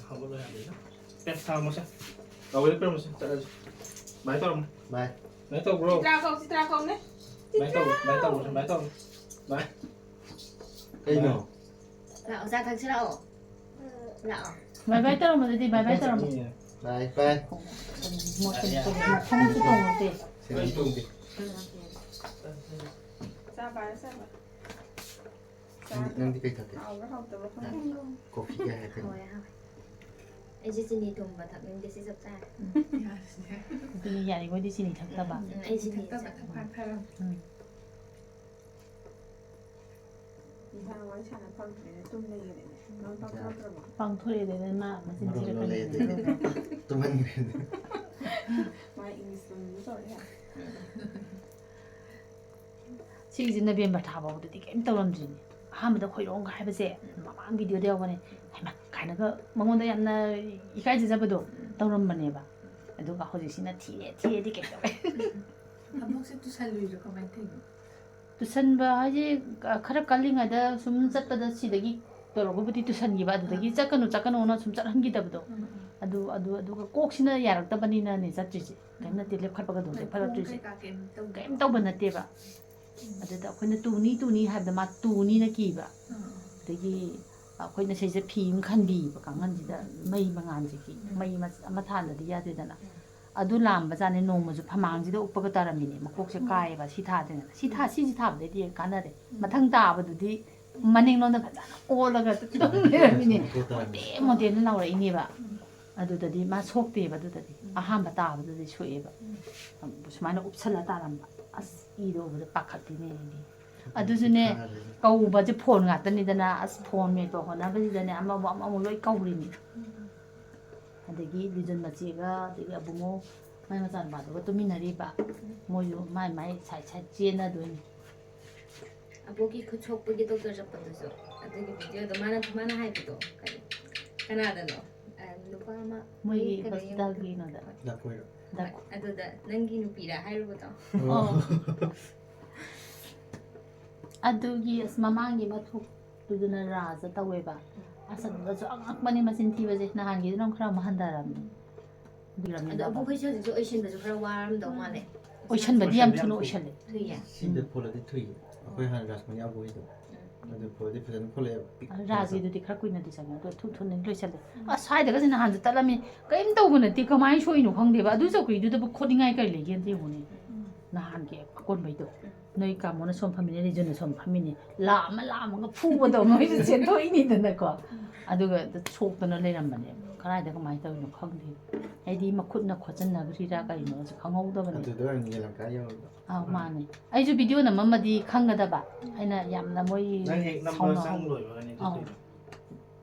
ꯍꯧꯒꯠꯂꯣ ꯌꯥꯗꯦꯗ꯫ ꯄꯦꯠ ꯊꯝꯃꯣꯁꯦ꯫ ꯇꯧꯔꯁꯦ, ꯄꯤꯔꯝꯃꯣꯁꯦ꯫ ꯆꯠꯂꯁꯤ꯫ ꯕꯥꯏ ꯇꯧꯔꯝꯃꯣ꯫ ꯕꯥꯏ꯫ ꯕꯥꯏ ꯇꯧꯕ꯭ꯔꯣ? ꯆꯤꯇ꯭ꯔꯥ ꯀꯧ, ꯆꯤꯇ꯭ꯔꯥ ꯀꯧꯅꯦ꯫ ꯕꯥꯏ ꯇꯧ, ꯕꯥꯏ ꯇꯧ, ꯕꯥꯏ ꯇꯧ꯫ ꯕꯥꯏ꯫ ꯀꯩꯅꯣ? ꯂꯥꯛꯑꯣ, ꯆꯥ ꯊꯛꯁꯤ ꯂꯥꯛꯑꯣ꯫ ꯂꯥꯛꯑꯣ꯫ ꯕꯥꯏ ꯕꯥꯏ ꯇꯧꯔꯝꯃꯣ ꯑꯗꯨꯗꯤ, ꯕꯥꯏ ꯕꯥꯏ ꯇꯧꯔꯝꯃꯣ꯫ ꯕꯥꯏ ꯕꯥꯏ꯫ ꯃꯈꯣꯡꯁꯨ ꯇꯣꯡꯉꯨ ꯇꯦ꯫ ꯁꯤꯗꯤ ꯇꯣꯡꯗꯦ꯫ ꯆꯥ ꯄꯥꯏꯔꯣ, ꯆꯥ ꯄꯥꯏꯔꯣ꯫ ꯅꯪꯗꯤ, ꯅꯪꯗꯤ ꯀꯩ ꯊꯛꯀꯦ? ꯍꯥꯎꯕ꯭ꯔꯥ ꯍꯥꯎꯇꯕ꯭ꯔꯥ ꯈꯪꯗꯦ꯫ ꯀꯣꯐꯤ ꯀꯩ ꯍꯥꯏꯔꯛꯀꯦ? ꯍꯥꯎꯋꯦ, ꯍꯥꯎꯋꯦ꯫ ꯑꯩꯁꯦ ꯆꯤꯅꯤ ꯊꯨꯝꯕ ꯊꯛꯅꯤꯡꯗꯦ, ꯁꯤ ꯆꯞ ꯆꯥꯔꯦ꯫ ꯑꯗꯨꯅꯤ, ꯌꯥꯔꯤꯉꯩꯗꯤ ꯆꯤꯅꯤ ꯊꯛꯇꯕ꯫ ꯎꯝ, ꯑꯩ ꯆꯤꯅꯤ ꯊꯛꯇꯕ ꯆꯥ-, ꯈ꯭ꯋꯥꯏ ꯐꯔꯕꯅꯤ꯫ ꯎꯝ꯫ ꯅꯤꯁꯥ ꯋꯥꯔꯤ ꯁꯥꯟꯅ ꯐꯪꯗ꯭ꯔꯦꯅꯦ, ꯇꯨꯝ ꯂꯩꯈ꯭ꯔꯦꯅꯦ꯫ ꯅꯪ ꯄꯥꯡꯊꯣꯛꯇ꯭ꯔꯕꯣ? ꯄꯥꯡꯊꯣꯛꯑꯦꯗꯅ ꯃꯥ ꯃꯆꯤꯟ ꯃꯔꯣꯜ ꯊꯤꯔꯛꯀꯅꯤ꯫ ꯂꯣꯜꯂꯛꯑꯦ ꯑꯗꯨꯗꯤ꯫ ꯇꯨꯝꯍꯟꯈ꯭ꯔꯦ꯫ ꯃꯥ ꯏꯪꯂꯤꯁ ꯂꯣꯟꯕꯗꯣ ꯇꯧꯔꯦ꯫ ꯁꯤꯒꯤꯁꯦ ꯅꯕꯦꯝꯕꯔ ꯊꯥ ꯐꯥꯎꯕꯗꯗꯤ ꯀꯩꯝ ꯇꯧꯔꯝꯗ꯭ꯔꯤꯅꯦ꯫ ꯑꯍꯥꯟꯕꯗ ꯈꯣꯏꯔꯣꯡꯒ ꯍꯥꯏꯕꯁꯦ ꯃꯃꯥꯡ ꯚꯤꯗꯤꯑꯣꯗ ꯌꯥꯎꯕꯅꯦ꯫ ꯍꯩꯃꯥ ꯀꯥꯏꯅꯒ ꯃꯉꯣꯟꯗ ꯌꯥꯝꯅ ꯏꯀꯥꯏꯖꯖꯕꯗꯣ ꯇꯧꯔꯝꯕꯅꯦꯕ꯫ ꯑꯗꯨꯒ ꯍꯧꯖꯤꯛꯁꯤꯅ ꯊꯤꯔꯦ, ꯊꯤꯔꯦꯗꯤ ꯀꯩꯝ ꯇꯧꯔꯦ꯫ ꯊꯕꯛꯁꯦ ꯇꯨꯁꯜꯂꯨꯏꯔꯣ ꯀꯃꯥꯏꯅ ꯇꯧꯔꯤꯅꯣ? ꯇꯨꯁꯟꯕ ꯍꯥꯏꯁꯦ, ꯑ, ꯈꯔ ꯀꯜꯂꯤꯉꯩꯗ ꯁꯨꯝ ꯆꯠꯄꯗ ꯁꯤꯗꯒꯤ ꯇꯧꯔꯒꯕꯨꯗꯤ ꯇꯨꯁꯟꯈꯤꯕ, ꯑꯗꯨꯗꯒꯤ ꯑꯥ꯫ ꯆꯠꯀꯅꯨ, ꯆꯠꯀꯅꯨꯅ ꯁꯨꯝ ꯆꯠꯍꯟꯈꯤꯗꯕꯗꯣ꯫ ꯎꯝ, ꯎꯝ꯫ ꯑꯗꯨ, ꯑꯗꯨ, ꯑꯗꯨꯒ ꯀꯣꯛꯁꯤꯅ ꯌꯥꯔꯛꯇꯕꯅꯤꯅꯅꯦ ꯆꯠꯇ꯭ꯔꯤꯁꯦ꯫ ꯀꯔꯤꯝ ꯅꯠꯇꯦ, ꯂꯦꯞꯈꯠꯄꯒ ꯑꯗꯨꯝ ꯍꯣꯏ, ꯂꯦꯞꯈꯠꯂꯛꯇ꯭ꯔꯤꯁꯦ꯫ ꯈꯣꯡ ꯀꯩꯀꯥ ꯀꯩꯝ ꯇꯧꯗꯦ꯫ ꯀꯔꯤꯝ ꯇꯧꯕ ꯅꯠꯇꯦꯕ꯫ ꯎꯝ꯫ ꯑꯗꯨꯗ ꯑꯩꯈꯣꯏꯅ ꯇꯨꯅꯤ, ꯇꯨꯅꯤ ꯍꯥꯏꯕꯗ ꯃꯥ ꯇꯨꯅꯤꯅ ꯀꯤꯕ꯫ ꯑꯥ꯫ ꯑꯗꯒꯤ ꯑꯩꯈꯣꯏꯅ ꯁꯤꯁꯦ ꯐꯤ ꯑꯃ ꯈꯟꯕꯤꯕ ꯀꯥꯡꯈꯟꯁꯤꯗ ꯃꯩ ꯃꯉꯥꯜꯁꯤꯒꯤ, ꯎꯝ꯫ ꯃꯩ ꯑꯃ, ꯑꯃ ꯊꯥꯟꯗꯗꯤ ꯌꯥꯗꯦꯗꯅ꯫ ꯎꯝ꯫ ꯑꯗꯨ ꯂꯥꯝꯕꯖꯥꯠꯅꯦ꯫ ꯅꯣꯡꯃꯁꯨ ꯐꯃꯥꯡꯁꯤꯗ ꯎꯞꯄꯒ ꯇꯥꯔꯝꯃꯤꯅꯦ꯫ ꯃꯀꯣꯛꯁꯦ ꯎꯝ꯫ ꯀꯥꯏꯌꯦꯕ꯫ ꯁꯤ ꯊꯥꯗꯦꯗꯅ꯫ ꯁꯤ ꯊꯥ-, ꯎꯝ꯫ ꯁꯤꯁꯤ ꯊꯥꯕꯗꯩꯗꯤ ꯀꯥꯟꯅꯔꯦ꯫ ꯎꯝ꯫ ꯃꯊꯪ ꯇꯥꯕꯗꯨꯗꯤ ꯃꯅꯤꯡꯂꯣꯝꯗ ꯐꯖꯅ ꯑꯣꯜꯂꯒ ꯑꯗꯨꯝ ꯂꯩꯔꯝꯃꯤꯅꯦ꯫ ꯃꯣꯗꯦ ꯃꯣꯗꯦꯅ ꯂꯥꯎꯔꯛꯏꯅꯦꯕ꯫ ꯎꯝ꯫ ꯑꯗꯨꯗꯗꯤ ꯃꯥ ꯁꯣꯛꯇꯦꯕ꯫ ꯑꯗꯨꯗꯗꯤ ꯎꯝ꯫ ꯑꯍꯥꯟꯕ ꯇꯥꯕꯗꯨꯗꯤ ꯁꯣꯛꯑꯦꯕ꯫ ꯎꯝ꯫ ꯁꯨꯃꯥꯏꯅ ꯎꯞꯁꯜꯂ ꯇꯥꯔꯝꯕ꯫ ꯑꯁ, ꯏꯗꯣ ꯎꯕꯗ ꯄꯥꯈꯠꯂꯤꯅꯦ ꯑꯩꯗꯤ꯫ ꯑꯗꯨꯁꯨꯅꯦ, ꯀꯧꯕꯁꯦ ꯐꯣꯟ ꯉꯥꯛꯇꯅꯤꯗꯅ, ꯑꯁ, ꯐꯣꯟ ꯃꯦꯠꯄ ꯍꯣꯠꯅꯕꯁꯤꯗꯅꯦ ꯑꯃꯕꯨ ꯑꯃꯕꯨ ꯂꯣꯏ ꯀꯧꯔꯤꯅꯤ꯫ ꯑꯗꯒꯤ ꯂꯤꯖꯟ ꯃꯆꯦꯒ, ꯑꯗꯒꯤ ꯑꯕꯨꯡꯉꯣ, ꯃꯥꯏ ꯃꯆꯥꯅꯨꯄꯥꯗꯨꯒ ꯇꯨꯃꯤꯟꯅꯔꯤꯕ꯫ ꯃꯣꯏꯁꯨ ꯃꯥꯏ ꯃꯥꯏ ꯁꯥꯏꯠ ꯁꯥꯏꯠ ꯆꯦꯟꯅꯗꯣꯏꯅꯤ꯫ ꯑꯕꯣꯛꯀꯤ ꯈꯨꯠ ꯁꯣꯛꯄꯒꯤ ꯗꯣꯛꯇꯔ ꯆꯠꯄꯗꯨꯁꯨ, ꯑꯗꯨꯒꯤ ꯚꯤꯗꯤꯑꯣꯗꯣ ꯃꯥꯅ, ꯃꯥꯅ ꯍꯥꯏꯕꯗꯣ, ꯀꯔꯤ, ꯀꯅꯥꯗꯅꯣ? ꯑ, ꯅꯨꯄꯥ ꯑꯃ, ꯃꯣꯏꯒꯤ ꯀꯩꯅꯣ ꯍꯣꯁꯄꯤꯇꯥꯜꯒꯤ ꯌꯦꯡꯕꯗꯣ? ꯀꯩꯅꯣꯗ꯫ ꯗꯥꯛ ꯑꯣꯏꯔꯣ꯫ ꯍꯣꯏ, ꯑꯗꯨꯗ ꯅꯪꯒꯤ ꯅꯨꯄꯤꯔ ꯍꯥꯏꯔꯨꯕꯗꯣ? ꯑꯣ꯫ ꯑꯗꯨꯒꯤ ꯑꯁ ꯃꯃꯥꯡꯒꯤ ꯃꯊꯣꯛꯇꯨꯗꯨꯅ ꯔꯥꯖ ꯇꯧꯋꯦꯕ꯫ ꯑꯁ ꯑꯗꯨꯗꯁꯨ ꯑꯉꯛꯄꯅꯤ ꯃꯆꯤꯟ ꯊꯤꯕꯁꯦ꯫ ꯅꯍꯥꯟꯒꯤꯗꯨꯅ ꯑꯃꯨꯛ ꯈꯔ ꯑꯃꯨꯛ ꯍꯟꯊꯔꯝꯅꯤ꯫ ꯑꯗꯣ ꯑꯕꯨꯡꯈꯣꯏꯁꯦ ꯍꯧꯖꯤꯛꯁꯨ ꯑꯣꯏꯁꯤꯟꯕꯁꯨ ꯈꯔ ꯋꯥꯔꯝꯗꯧ ꯃꯥꯜꯂꯦ꯫ ꯑꯣꯏꯁꯟꯕꯗꯤ ꯌꯥꯝ ꯊꯨꯅ ꯑꯣꯏꯁꯜꯂꯦ꯫ ꯊꯨꯏꯌꯦ꯫ ꯁꯤꯗ ꯐꯣꯜꯂꯗꯤ ꯊꯨꯏꯌꯦ꯫ ꯑꯩꯈꯣꯏ ꯍꯥꯟꯅ ꯔꯥꯖꯃꯅꯤ ꯑꯕꯣꯏꯗꯣ꯫ ꯑꯗꯨ ꯐꯣꯜꯗꯤ ꯐꯖꯅ ꯐꯣꯜꯂꯛꯑꯦꯕ꯫ ꯄꯤꯛ ꯔꯥꯖꯒꯤꯗꯨꯗꯤ ꯈꯔ ꯀꯨꯏꯅꯗꯤ ꯆꯪꯉꯦ, ꯑꯗꯣ ꯊꯨ ꯊꯨꯅ ꯂꯣꯏꯁꯜꯂꯦ꯫ ꯑꯁ, ꯁ꯭ꯋꯥꯏꯗꯒꯁꯦ ꯅꯍꯥꯟꯁꯦ ꯇꯠꯂꯝꯃꯤ꯫ ꯀꯔꯤꯝ ꯇꯧꯕ ꯅꯠꯇꯦ, ꯀꯃꯥꯏꯅ ꯁꯣꯛꯏꯅꯣ ꯈꯪꯗꯦꯕ꯫ ꯑꯗꯨ ꯆꯧꯀ꯭ꯔꯤꯗꯨꯗꯕꯨ ꯈꯣꯠꯅꯤꯡꯉꯥꯏ ꯀꯔꯤ ꯂꯩꯒꯦ ꯑꯝꯇ ꯌꯦꯡꯉꯨꯅꯦ꯫ ꯅꯍꯥꯟꯒꯤ ꯑꯀꯣꯟꯕꯩꯗꯣ꯫ ꯅꯣꯏ ꯀꯥꯃꯣꯅ ꯁꯣꯝ ꯐꯝꯃꯤꯅꯦ, ꯔꯤꯖꯨꯅ ꯁꯣꯝ ꯐꯝꯃꯤꯅꯦ꯫ ꯂꯥꯝꯃ ꯂꯥꯝꯃꯒ ꯐꯨꯕꯗꯧ ꯅꯣꯏꯁꯨ ꯆꯦꯟꯊꯣꯛꯏꯅꯤꯗꯅꯀꯣ꯫ ꯑꯗꯨꯒ ꯁꯣꯛꯇꯅ ꯂꯩꯔꯝꯕꯅꯦ꯫ ꯀꯗꯥꯏꯗ ꯀꯃꯥꯏꯅ ꯇꯧꯔꯤꯅꯣ ꯈꯪꯗꯦ꯫ ꯑꯩꯗꯤ ꯃꯈꯨꯠꯅ ꯈꯣꯠꯆꯟꯅꯈ꯭ꯔꯤꯔꯥ ꯀꯩꯅꯣꯁꯨ ꯈꯪꯍꯧꯗꯕꯅꯦ꯫ ꯑꯗꯨꯗ ꯑꯣꯏꯔꯝꯅꯤ ꯌꯦꯂꯪꯀꯥ ꯌꯧꯔꯒ꯫ ꯑꯥ, ꯃꯥꯅꯦ꯫ ꯑꯩꯁꯨ ꯚꯤꯗꯤꯑꯣ ꯅꯝꯃꯝꯃꯗꯤ ꯈꯪꯒꯗꯕ꯫ ꯑꯩꯅ ꯌꯥꯝꯅ ꯃꯣꯏ ꯅꯪ ꯍꯦꯛ ꯅꯝꯕ ꯁꯥꯎꯅ ꯆꯪ ꯂꯣꯏꯕꯒꯅꯤ ꯑꯗꯨ ꯑꯥ꯫ ꯇꯧꯔꯤꯗꯣ꯫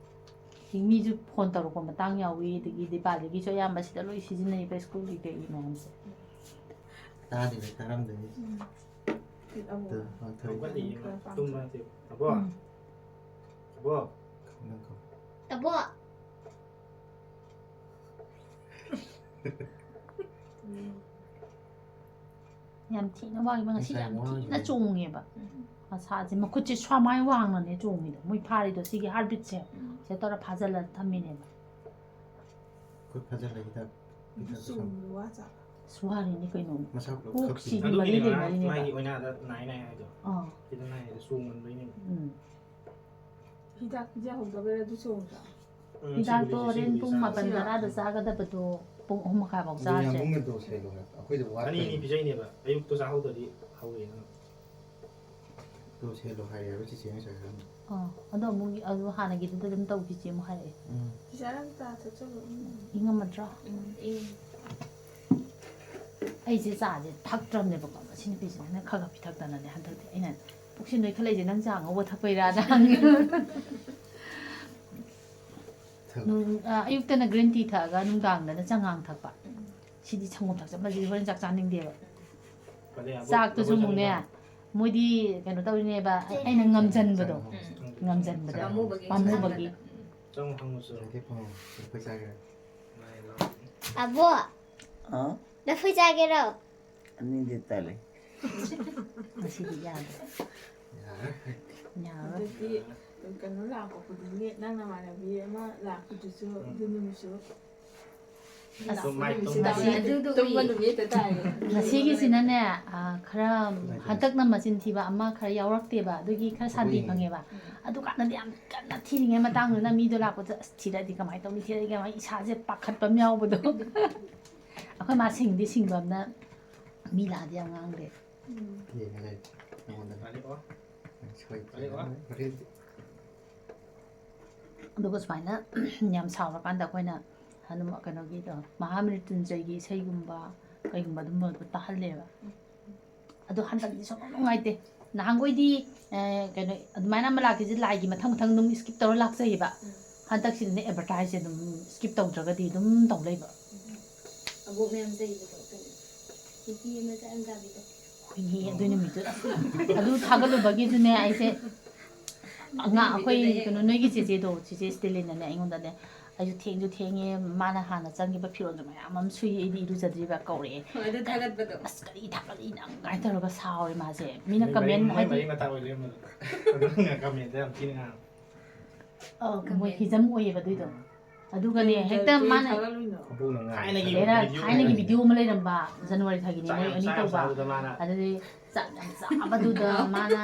ꯃꯤꯁꯨ ꯐꯣꯟ ꯇꯧꯔꯛꯄ ꯃꯇꯥꯡ ꯌꯥꯎꯏ, ꯑꯗꯒꯤ ꯗꯤꯄꯥꯂꯤꯒꯤꯁꯨ ꯑꯌꯥꯝꯕ ꯁꯤꯗ ꯂꯣꯏ ꯁꯤꯖꯤꯟꯅꯩꯕ, ꯁ꯭ꯀꯨꯜꯒꯤ ꯀꯩꯒꯤ ꯃꯌꯥꯝꯁꯦ꯫ ꯇꯥꯗꯦꯅꯦ, ꯇꯥꯔꯝꯗꯣꯏꯅꯤ꯫ ꯎꯝ꯫ ꯑꯗꯨ, ꯍꯣꯏ, ꯊꯣꯏ꯫ ꯍꯧꯒꯠꯂꯤꯌꯦ ꯃꯥ, ꯇꯨꯝꯕ ꯅꯠꯇꯦ꯫ ꯑꯕꯣ? ꯎꯝ꯫ ꯑꯕꯣ? ꯈꯪꯉꯦ, ꯈꯪꯉꯦ꯫ ꯑꯕꯣ? ꯌꯥꯝ ꯊꯤꯅ ꯋꯥꯡꯉꯦꯕ꯫ ꯉꯁꯤ ꯉꯁꯥꯏ ꯌꯥꯝ ꯋꯥꯡꯉꯤꯗꯨꯗꯤ꯫ ꯊꯤꯅ ꯆꯣꯡꯉꯦꯕ꯫ ꯎꯝ꯫ ꯃꯁꯥꯁꯦ, ꯃꯈꯨꯠꯁꯦ ꯁꯨꯃꯥꯏ ꯋꯥꯡꯅꯅꯦ ꯆꯣꯡꯉꯤꯗꯣ꯫ ꯃꯣꯏ ꯐꯥꯔꯤꯗꯣ ꯁꯤꯒꯤ ꯍꯥꯔꯠ ꯕꯤꯠꯁꯦ꯫ ꯎꯝ꯫ ꯁꯤꯗ ꯇꯧꯔ ꯐꯥꯖꯤꯜꯂ ꯊꯝꯃꯤꯅꯦꯕ꯫ ꯈꯨꯠ ꯐꯥꯖꯤꯜꯂ ꯍꯤꯗꯥꯛ ꯑꯗꯨ ꯄꯤꯊꯛ ꯆꯣꯡꯕꯗꯣ ꯋꯥ ꯆꯥꯕ꯫ ꯑꯁ, ꯋꯥꯔꯤꯅꯤ ꯀꯩꯅꯣ꯫ ꯃꯁꯥ ꯄꯨꯂꯞ ꯀꯣꯛ ꯈꯞꯄꯤ꯫ ꯁꯤꯒꯤ ꯑꯗꯨꯒꯤꯅꯦ ꯃꯔꯤ ꯉꯔꯥꯡ ꯂꯩꯅꯔꯤꯅꯦꯕ꯫ ꯃꯥꯒꯤ ꯑꯣꯏꯅꯥꯗ ꯅꯥꯏ ꯅꯥꯏ ꯍꯥꯏꯗꯣ꯫ ꯑꯥ꯫ ꯁꯤꯗ ꯅꯥꯏ ꯍꯥꯏꯗꯣ ꯆꯣꯡꯃꯟꯕꯩꯅꯦꯕ꯫ ꯎꯝ꯫ ꯍꯤꯗꯥꯛ ꯄꯤꯖꯍꯧꯗꯕꯩꯔꯥ ꯑꯗꯨ ꯆꯣꯡꯗ꯭ꯔꯣ? ꯎꯝ, ꯍꯤꯗꯥꯛꯇꯣ ꯁꯤꯕꯨꯗꯤ ꯍꯣꯔꯦꯟ ꯁꯤꯕꯨꯗꯤ ꯄꯨꯡ ꯆꯥꯔꯦ꯫ ꯃꯥꯄꯟ ꯁꯤꯔꯣ? ꯇꯔꯥꯗ ꯆꯥꯒꯗꯕꯗꯣ ꯄꯨꯡ ꯑꯍꯨꯝ ꯃꯈꯥꯏꯐꯥꯎ ꯑꯗꯨ ꯆꯥꯗ꯭ꯔꯦ꯫ ꯌꯥꯝꯕꯨꯡꯅ ꯗꯣꯁ ꯍꯦꯜꯂꯣ ꯍꯥꯏꯕ꯫ ꯑꯩꯈꯣꯏꯗ ꯑꯅꯤ ꯑꯅꯤ ꯋꯥꯠꯄꯩꯅꯦ꯫ ꯄꯤꯖꯩꯅꯦꯕ꯫ ꯑꯌꯨꯛꯇ ꯆꯥꯍꯧꯗ꯭ꯔꯗꯤ ꯍꯧꯋꯦꯅ꯫ ꯗꯣꯁ ꯍꯦꯜꯂꯣ ꯍꯥꯏꯔꯦꯕ ꯆꯤꯆꯦ ꯉꯁꯥꯏ ꯍꯥꯏꯔꯝꯃꯤ꯫ ꯑꯥ, ꯑꯗꯣ ꯑꯃꯨꯛ ꯑꯗꯨ ꯍꯥꯟꯅꯒꯤꯗꯨꯗ ꯑꯗꯨꯝ ꯇꯧꯈꯤꯁꯦ ꯑꯃꯨꯛ ꯍꯥꯏꯔꯛꯑꯦ꯫ ꯎꯝ꯫ ꯆꯤꯆꯦ ꯅꯪ ꯆꯥ ꯊꯛꯆꯜꯂꯣ꯫ ꯎꯝ꯫ ꯏꯪꯉꯝꯃꯗ꯭ꯔꯥ? ꯎꯝ, ꯏꯪ꯫ ꯑꯩꯁꯦ ꯆꯥꯁꯦ ꯊꯛꯇ꯭ꯔꯕꯅꯦꯕꯀꯣ, ꯃꯁꯤ ꯅꯨꯄꯤꯁꯤꯅ ꯈꯔ ꯈꯔ ꯄꯤꯊꯛꯇꯅꯅꯦ ꯍꯟꯗꯛꯇꯤ ꯑꯩꯅ ꯄꯨꯛꯁꯤ ꯅꯣꯏꯈꯠꯂꯛꯏꯁꯦ ꯅꯪ ꯆꯥ ꯑꯉꯧꯕ ꯊꯛꯄꯩꯔꯥꯅ ꯍꯪꯉꯤ꯫ ꯅꯨꯡ-, ꯑ, ꯑꯌꯨꯛꯇꯅ green tea ꯊꯛꯑꯒ ꯅꯨꯡꯗꯥꯡꯗꯅ ꯆꯉꯥꯡ ꯊꯛꯄ꯫ ꯁꯤꯗꯤ ꯁꯪꯒꯣꯝ ꯊꯛꯆꯟꯕꯁꯤꯗꯤ ꯍꯣꯔꯦꯟ ꯆꯥꯛ ꯆꯥꯅꯤꯡꯗꯦꯕ꯫ ꯆꯥꯛꯇꯨꯁꯨ ꯑꯃꯨꯛꯅꯦ, ꯃꯣꯏꯗꯤ ꯀꯩꯅꯣ ꯇꯧꯔꯤꯅꯦꯕ, ꯑꯩꯅ ꯉꯝꯖꯟꯕꯗꯣ, ꯉꯝꯖꯟꯕꯗ, ꯄꯥꯝꯃꯨꯕꯒꯤ꯫ ꯄꯥꯝꯃꯨꯕꯒꯤ꯫ ꯆꯪꯉꯣ, ꯍꯪꯉꯨꯆꯣ꯫ ꯆꯪꯒꯦ ꯐꯪꯉꯣ꯫ ꯂꯐꯣꯏ ꯆꯥꯒꯦꯔꯥ? ꯃꯥꯏ ꯂꯥꯎ꯫ ꯑꯕꯣ, ꯑ? ꯂꯐꯣꯏ ꯆꯥꯒꯦꯔꯣ? ꯑꯅꯤꯗꯤ ꯇꯜꯂꯤ꯫ ꯉꯁꯤꯗꯤ ꯌꯥꯗ꯭ꯔꯦ꯫ ꯌꯥꯔꯣꯏ꯫ ꯌꯥꯔꯣꯏ꯫ ꯍꯟꯗꯛꯇꯤ ꯀꯩꯅꯣ ꯂꯥꯛꯄ ꯈꯨꯗꯤꯡꯒꯤ, ꯅꯪ ꯅꯃꯥꯟꯅꯕꯤ ꯑꯃ ꯂꯥꯛꯄꯗꯨꯁꯨ, ꯎꯝ꯫ ꯑꯗꯨ ꯅꯨꯃꯤꯠꯁꯨ ꯑꯁ, ꯇꯨꯝ-, ꯃꯥꯏ ꯇꯨꯝ-, ꯉꯁꯤ ꯑꯗꯨꯗꯣ ꯇꯨꯝꯕ ꯎꯏ꯫ ꯅꯨꯃꯤꯠꯇ ꯇꯥꯏꯌꯦ꯫ ꯉꯁꯤꯒꯤꯁꯤꯅꯅꯦ, ꯑ, ꯈꯔ ꯍꯟꯗꯛꯅ ꯃꯆꯤꯟ ꯊꯤꯕ ꯑꯃ ꯈꯔ ꯌꯥꯎꯔꯛꯇꯦꯕ, ꯑꯗꯨꯒꯤ ꯈꯔ ꯁꯥꯟꯇꯤ ꯎꯏ꯫ ꯐꯪꯉꯦꯕ꯫ ꯎꯝ꯫ ꯑꯗꯨꯀꯥꯟꯗꯗꯤ ꯌꯥꯝ ꯀꯟꯅ ꯊꯤꯔꯤꯉꯩ ꯃꯇꯥꯡꯗꯨꯅ ꯃꯤꯗꯣ ꯂꯥꯛꯄꯗ, "ꯑꯁ, ꯊꯤꯔꯛꯑꯗꯤ ꯀꯃꯥꯏꯅ ꯇꯧꯅꯤ? ꯊꯤꯔꯛꯑꯗꯤ ꯀꯃꯥꯏꯅ?" ꯏꯁꯥꯁꯦ ꯄꯥꯈꯠꯄ ꯑꯃ ꯌꯥꯎꯕꯗꯣ꯫ ꯑꯩꯈꯣꯏ ꯃꯥ ꯁꯤꯡꯗꯤ ꯁꯤꯡꯕ ꯑꯃꯅ ꯃꯤ ꯂꯥꯛꯑꯗꯤ ꯌꯥꯝ ꯉꯥꯡꯗꯦ꯫ ꯎꯝ꯫ ꯌꯦꯡꯉꯦ ꯂꯩ꯫ ꯅꯉꯣꯟꯗ꯫ ꯃꯥꯅꯤꯀꯣ꯫ ꯁꯣꯏꯗ꯭ꯔꯦ꯫ ꯃꯥꯅꯤꯀꯣ꯫ ꯍꯣꯔꯦꯟꯗꯤ꯫ ꯑꯗꯨꯒ ꯁꯨꯃꯥꯏꯅ ꯌꯥꯝ ꯁꯥꯎꯔꯀꯥꯟꯗ ꯑꯩꯈꯣꯏꯅ ꯍꯅꯨꯃ-, ꯀꯩꯅꯣꯒꯤꯗꯣ, ꯃꯍꯥꯃ꯭ꯔꯤꯇꯨꯟꯖꯌꯒꯤ ꯏꯁꯩꯒꯨꯝꯕ ꯀꯩꯒꯨꯝꯕ ꯑꯗꯨꯝꯕꯗꯣ ꯇꯥꯍꯜꯂꯦꯕ꯫ ꯑꯗꯣ ꯍꯟꯗꯛꯇꯤ ꯁꯨꯡꯅꯨꯡ ꯅꯨꯡꯉꯥꯏꯇꯦ꯫ ꯅꯍꯥꯟꯈꯣꯏꯗꯤ, ꯑ, ꯀꯩꯅꯣ, ꯑꯗꯨꯃꯥꯏꯅ ꯑꯃ ꯂꯥꯛꯈꯤꯁꯦ ꯂꯥꯏꯒꯤ ꯃꯊꯪ ꯃꯊꯪ ꯑꯗꯨꯝ skip ꯇꯧꯔ ꯂꯥꯛꯆꯩꯌꯦꯕ꯫ ꯎꯝ꯫ ꯍꯟꯗꯛꯁꯤꯗꯤꯅꯦ advertise ꯁꯦ ꯑꯗꯨꯝ skip ꯇꯧꯗ꯭ꯔꯒꯗꯤ ꯑꯗꯨꯝ ꯇꯧ ꯂꯩꯕ꯫ ꯎꯝ꯫ ꯑꯕꯣꯛ ꯃꯌꯥꯝ ꯆꯩꯕꯗꯣ ꯀꯩꯅꯣ? ꯅꯨꯄꯤ ꯑꯃ ꯆꯥꯛ ꯌꯥꯝ ꯆꯥꯕꯤꯗꯣ꯫ ꯍꯣꯏꯅꯦ, ꯑꯗꯨ ꯅꯨꯃꯤꯠꯇꯨ ꯑꯁ, ꯑꯗꯨ ꯊꯥꯒꯠꯂꯨꯕꯒꯤꯗꯨꯅꯦ ꯑꯩꯁꯦ, ꯑꯉꯥꯡ, ꯑꯩꯈꯣꯏ ꯀꯩꯅꯣ, ꯅꯣꯏꯒꯤ ꯆꯦꯆꯦꯗꯣ, ꯆꯦꯆꯦ ꯁ꯭ꯇꯦꯂꯤꯟꯅꯅꯦ ꯑꯩꯉꯣꯟꯗꯅꯦ, "ꯑꯩꯁꯨ ꯊꯦꯡꯁꯨ ꯊꯦꯡꯉꯦ, ꯃꯥꯅ ꯍꯥꯟꯅ ꯆꯪꯈꯤꯕ ꯐꯤꯔꯣꯜꯁꯨ ꯃꯌꯥꯝ ꯑꯃ ꯁꯨꯏ, ꯑꯩꯗꯤ ꯏꯔꯨꯖꯗ꯭ꯔꯤꯕ" ꯀꯧꯔꯛꯑꯦ꯫ ꯍꯣꯏ, ꯑꯗꯨ ꯊꯥꯒꯠꯄꯗꯣ꯫ "ꯑꯁ, ꯀꯔꯤ ꯊꯥꯒꯠꯂꯤꯅ?" ꯀꯥꯏꯅ ꯇꯧꯔꯒ ꯁꯥꯎꯔꯦ ꯃꯥꯁꯦ꯫ ꯃꯤꯅ ꯃꯣꯏ ꯃꯔꯤ, comment ꯃꯣꯏ ꯍꯥꯏꯗꯤ ꯃꯔꯤ ꯃꯇꯥ ꯑꯣꯏ ꯂꯩꯔꯝꯕꯗꯣ꯫ ꯑꯗꯨꯅ comment ꯗ ꯌꯥꯝ ꯊꯤꯅ ꯉꯥꯡꯉꯦ꯫ ꯑꯧ, ꯃꯣꯏ comment꯫ Hism ꯑꯣꯏꯌꯦꯕ ꯑꯗꯨꯏꯗꯣ꯫ ꯎꯝ꯫ ꯑꯗꯨꯒꯅꯦ, ꯀꯩ, ꯍꯦꯛꯇ ꯀꯩ ꯃꯥꯅ ꯊꯥꯒꯠꯂꯨꯏꯅꯣ? ꯊꯥꯏꯅꯒꯤ ꯍꯦꯔꯥ, video ꯊꯥꯏꯅꯒꯤ ꯊꯥꯒꯠꯂꯤ꯫ Video ꯑꯃ ꯂꯩꯔꯝꯕ, January ꯊꯥꯒꯤꯅꯤ, ꯆꯥꯛ ꯃꯣꯏ ꯌꯥꯝ ꯑꯅꯤ ꯆꯥ ꯇꯧꯕ꯫ ꯆꯥꯕꯗ ꯃꯥꯅ꯫ ꯑꯗꯨꯗꯤ ꯆꯥꯛ ꯌꯥꯝ ꯆꯥꯕꯗꯨꯗ ꯃꯥꯅ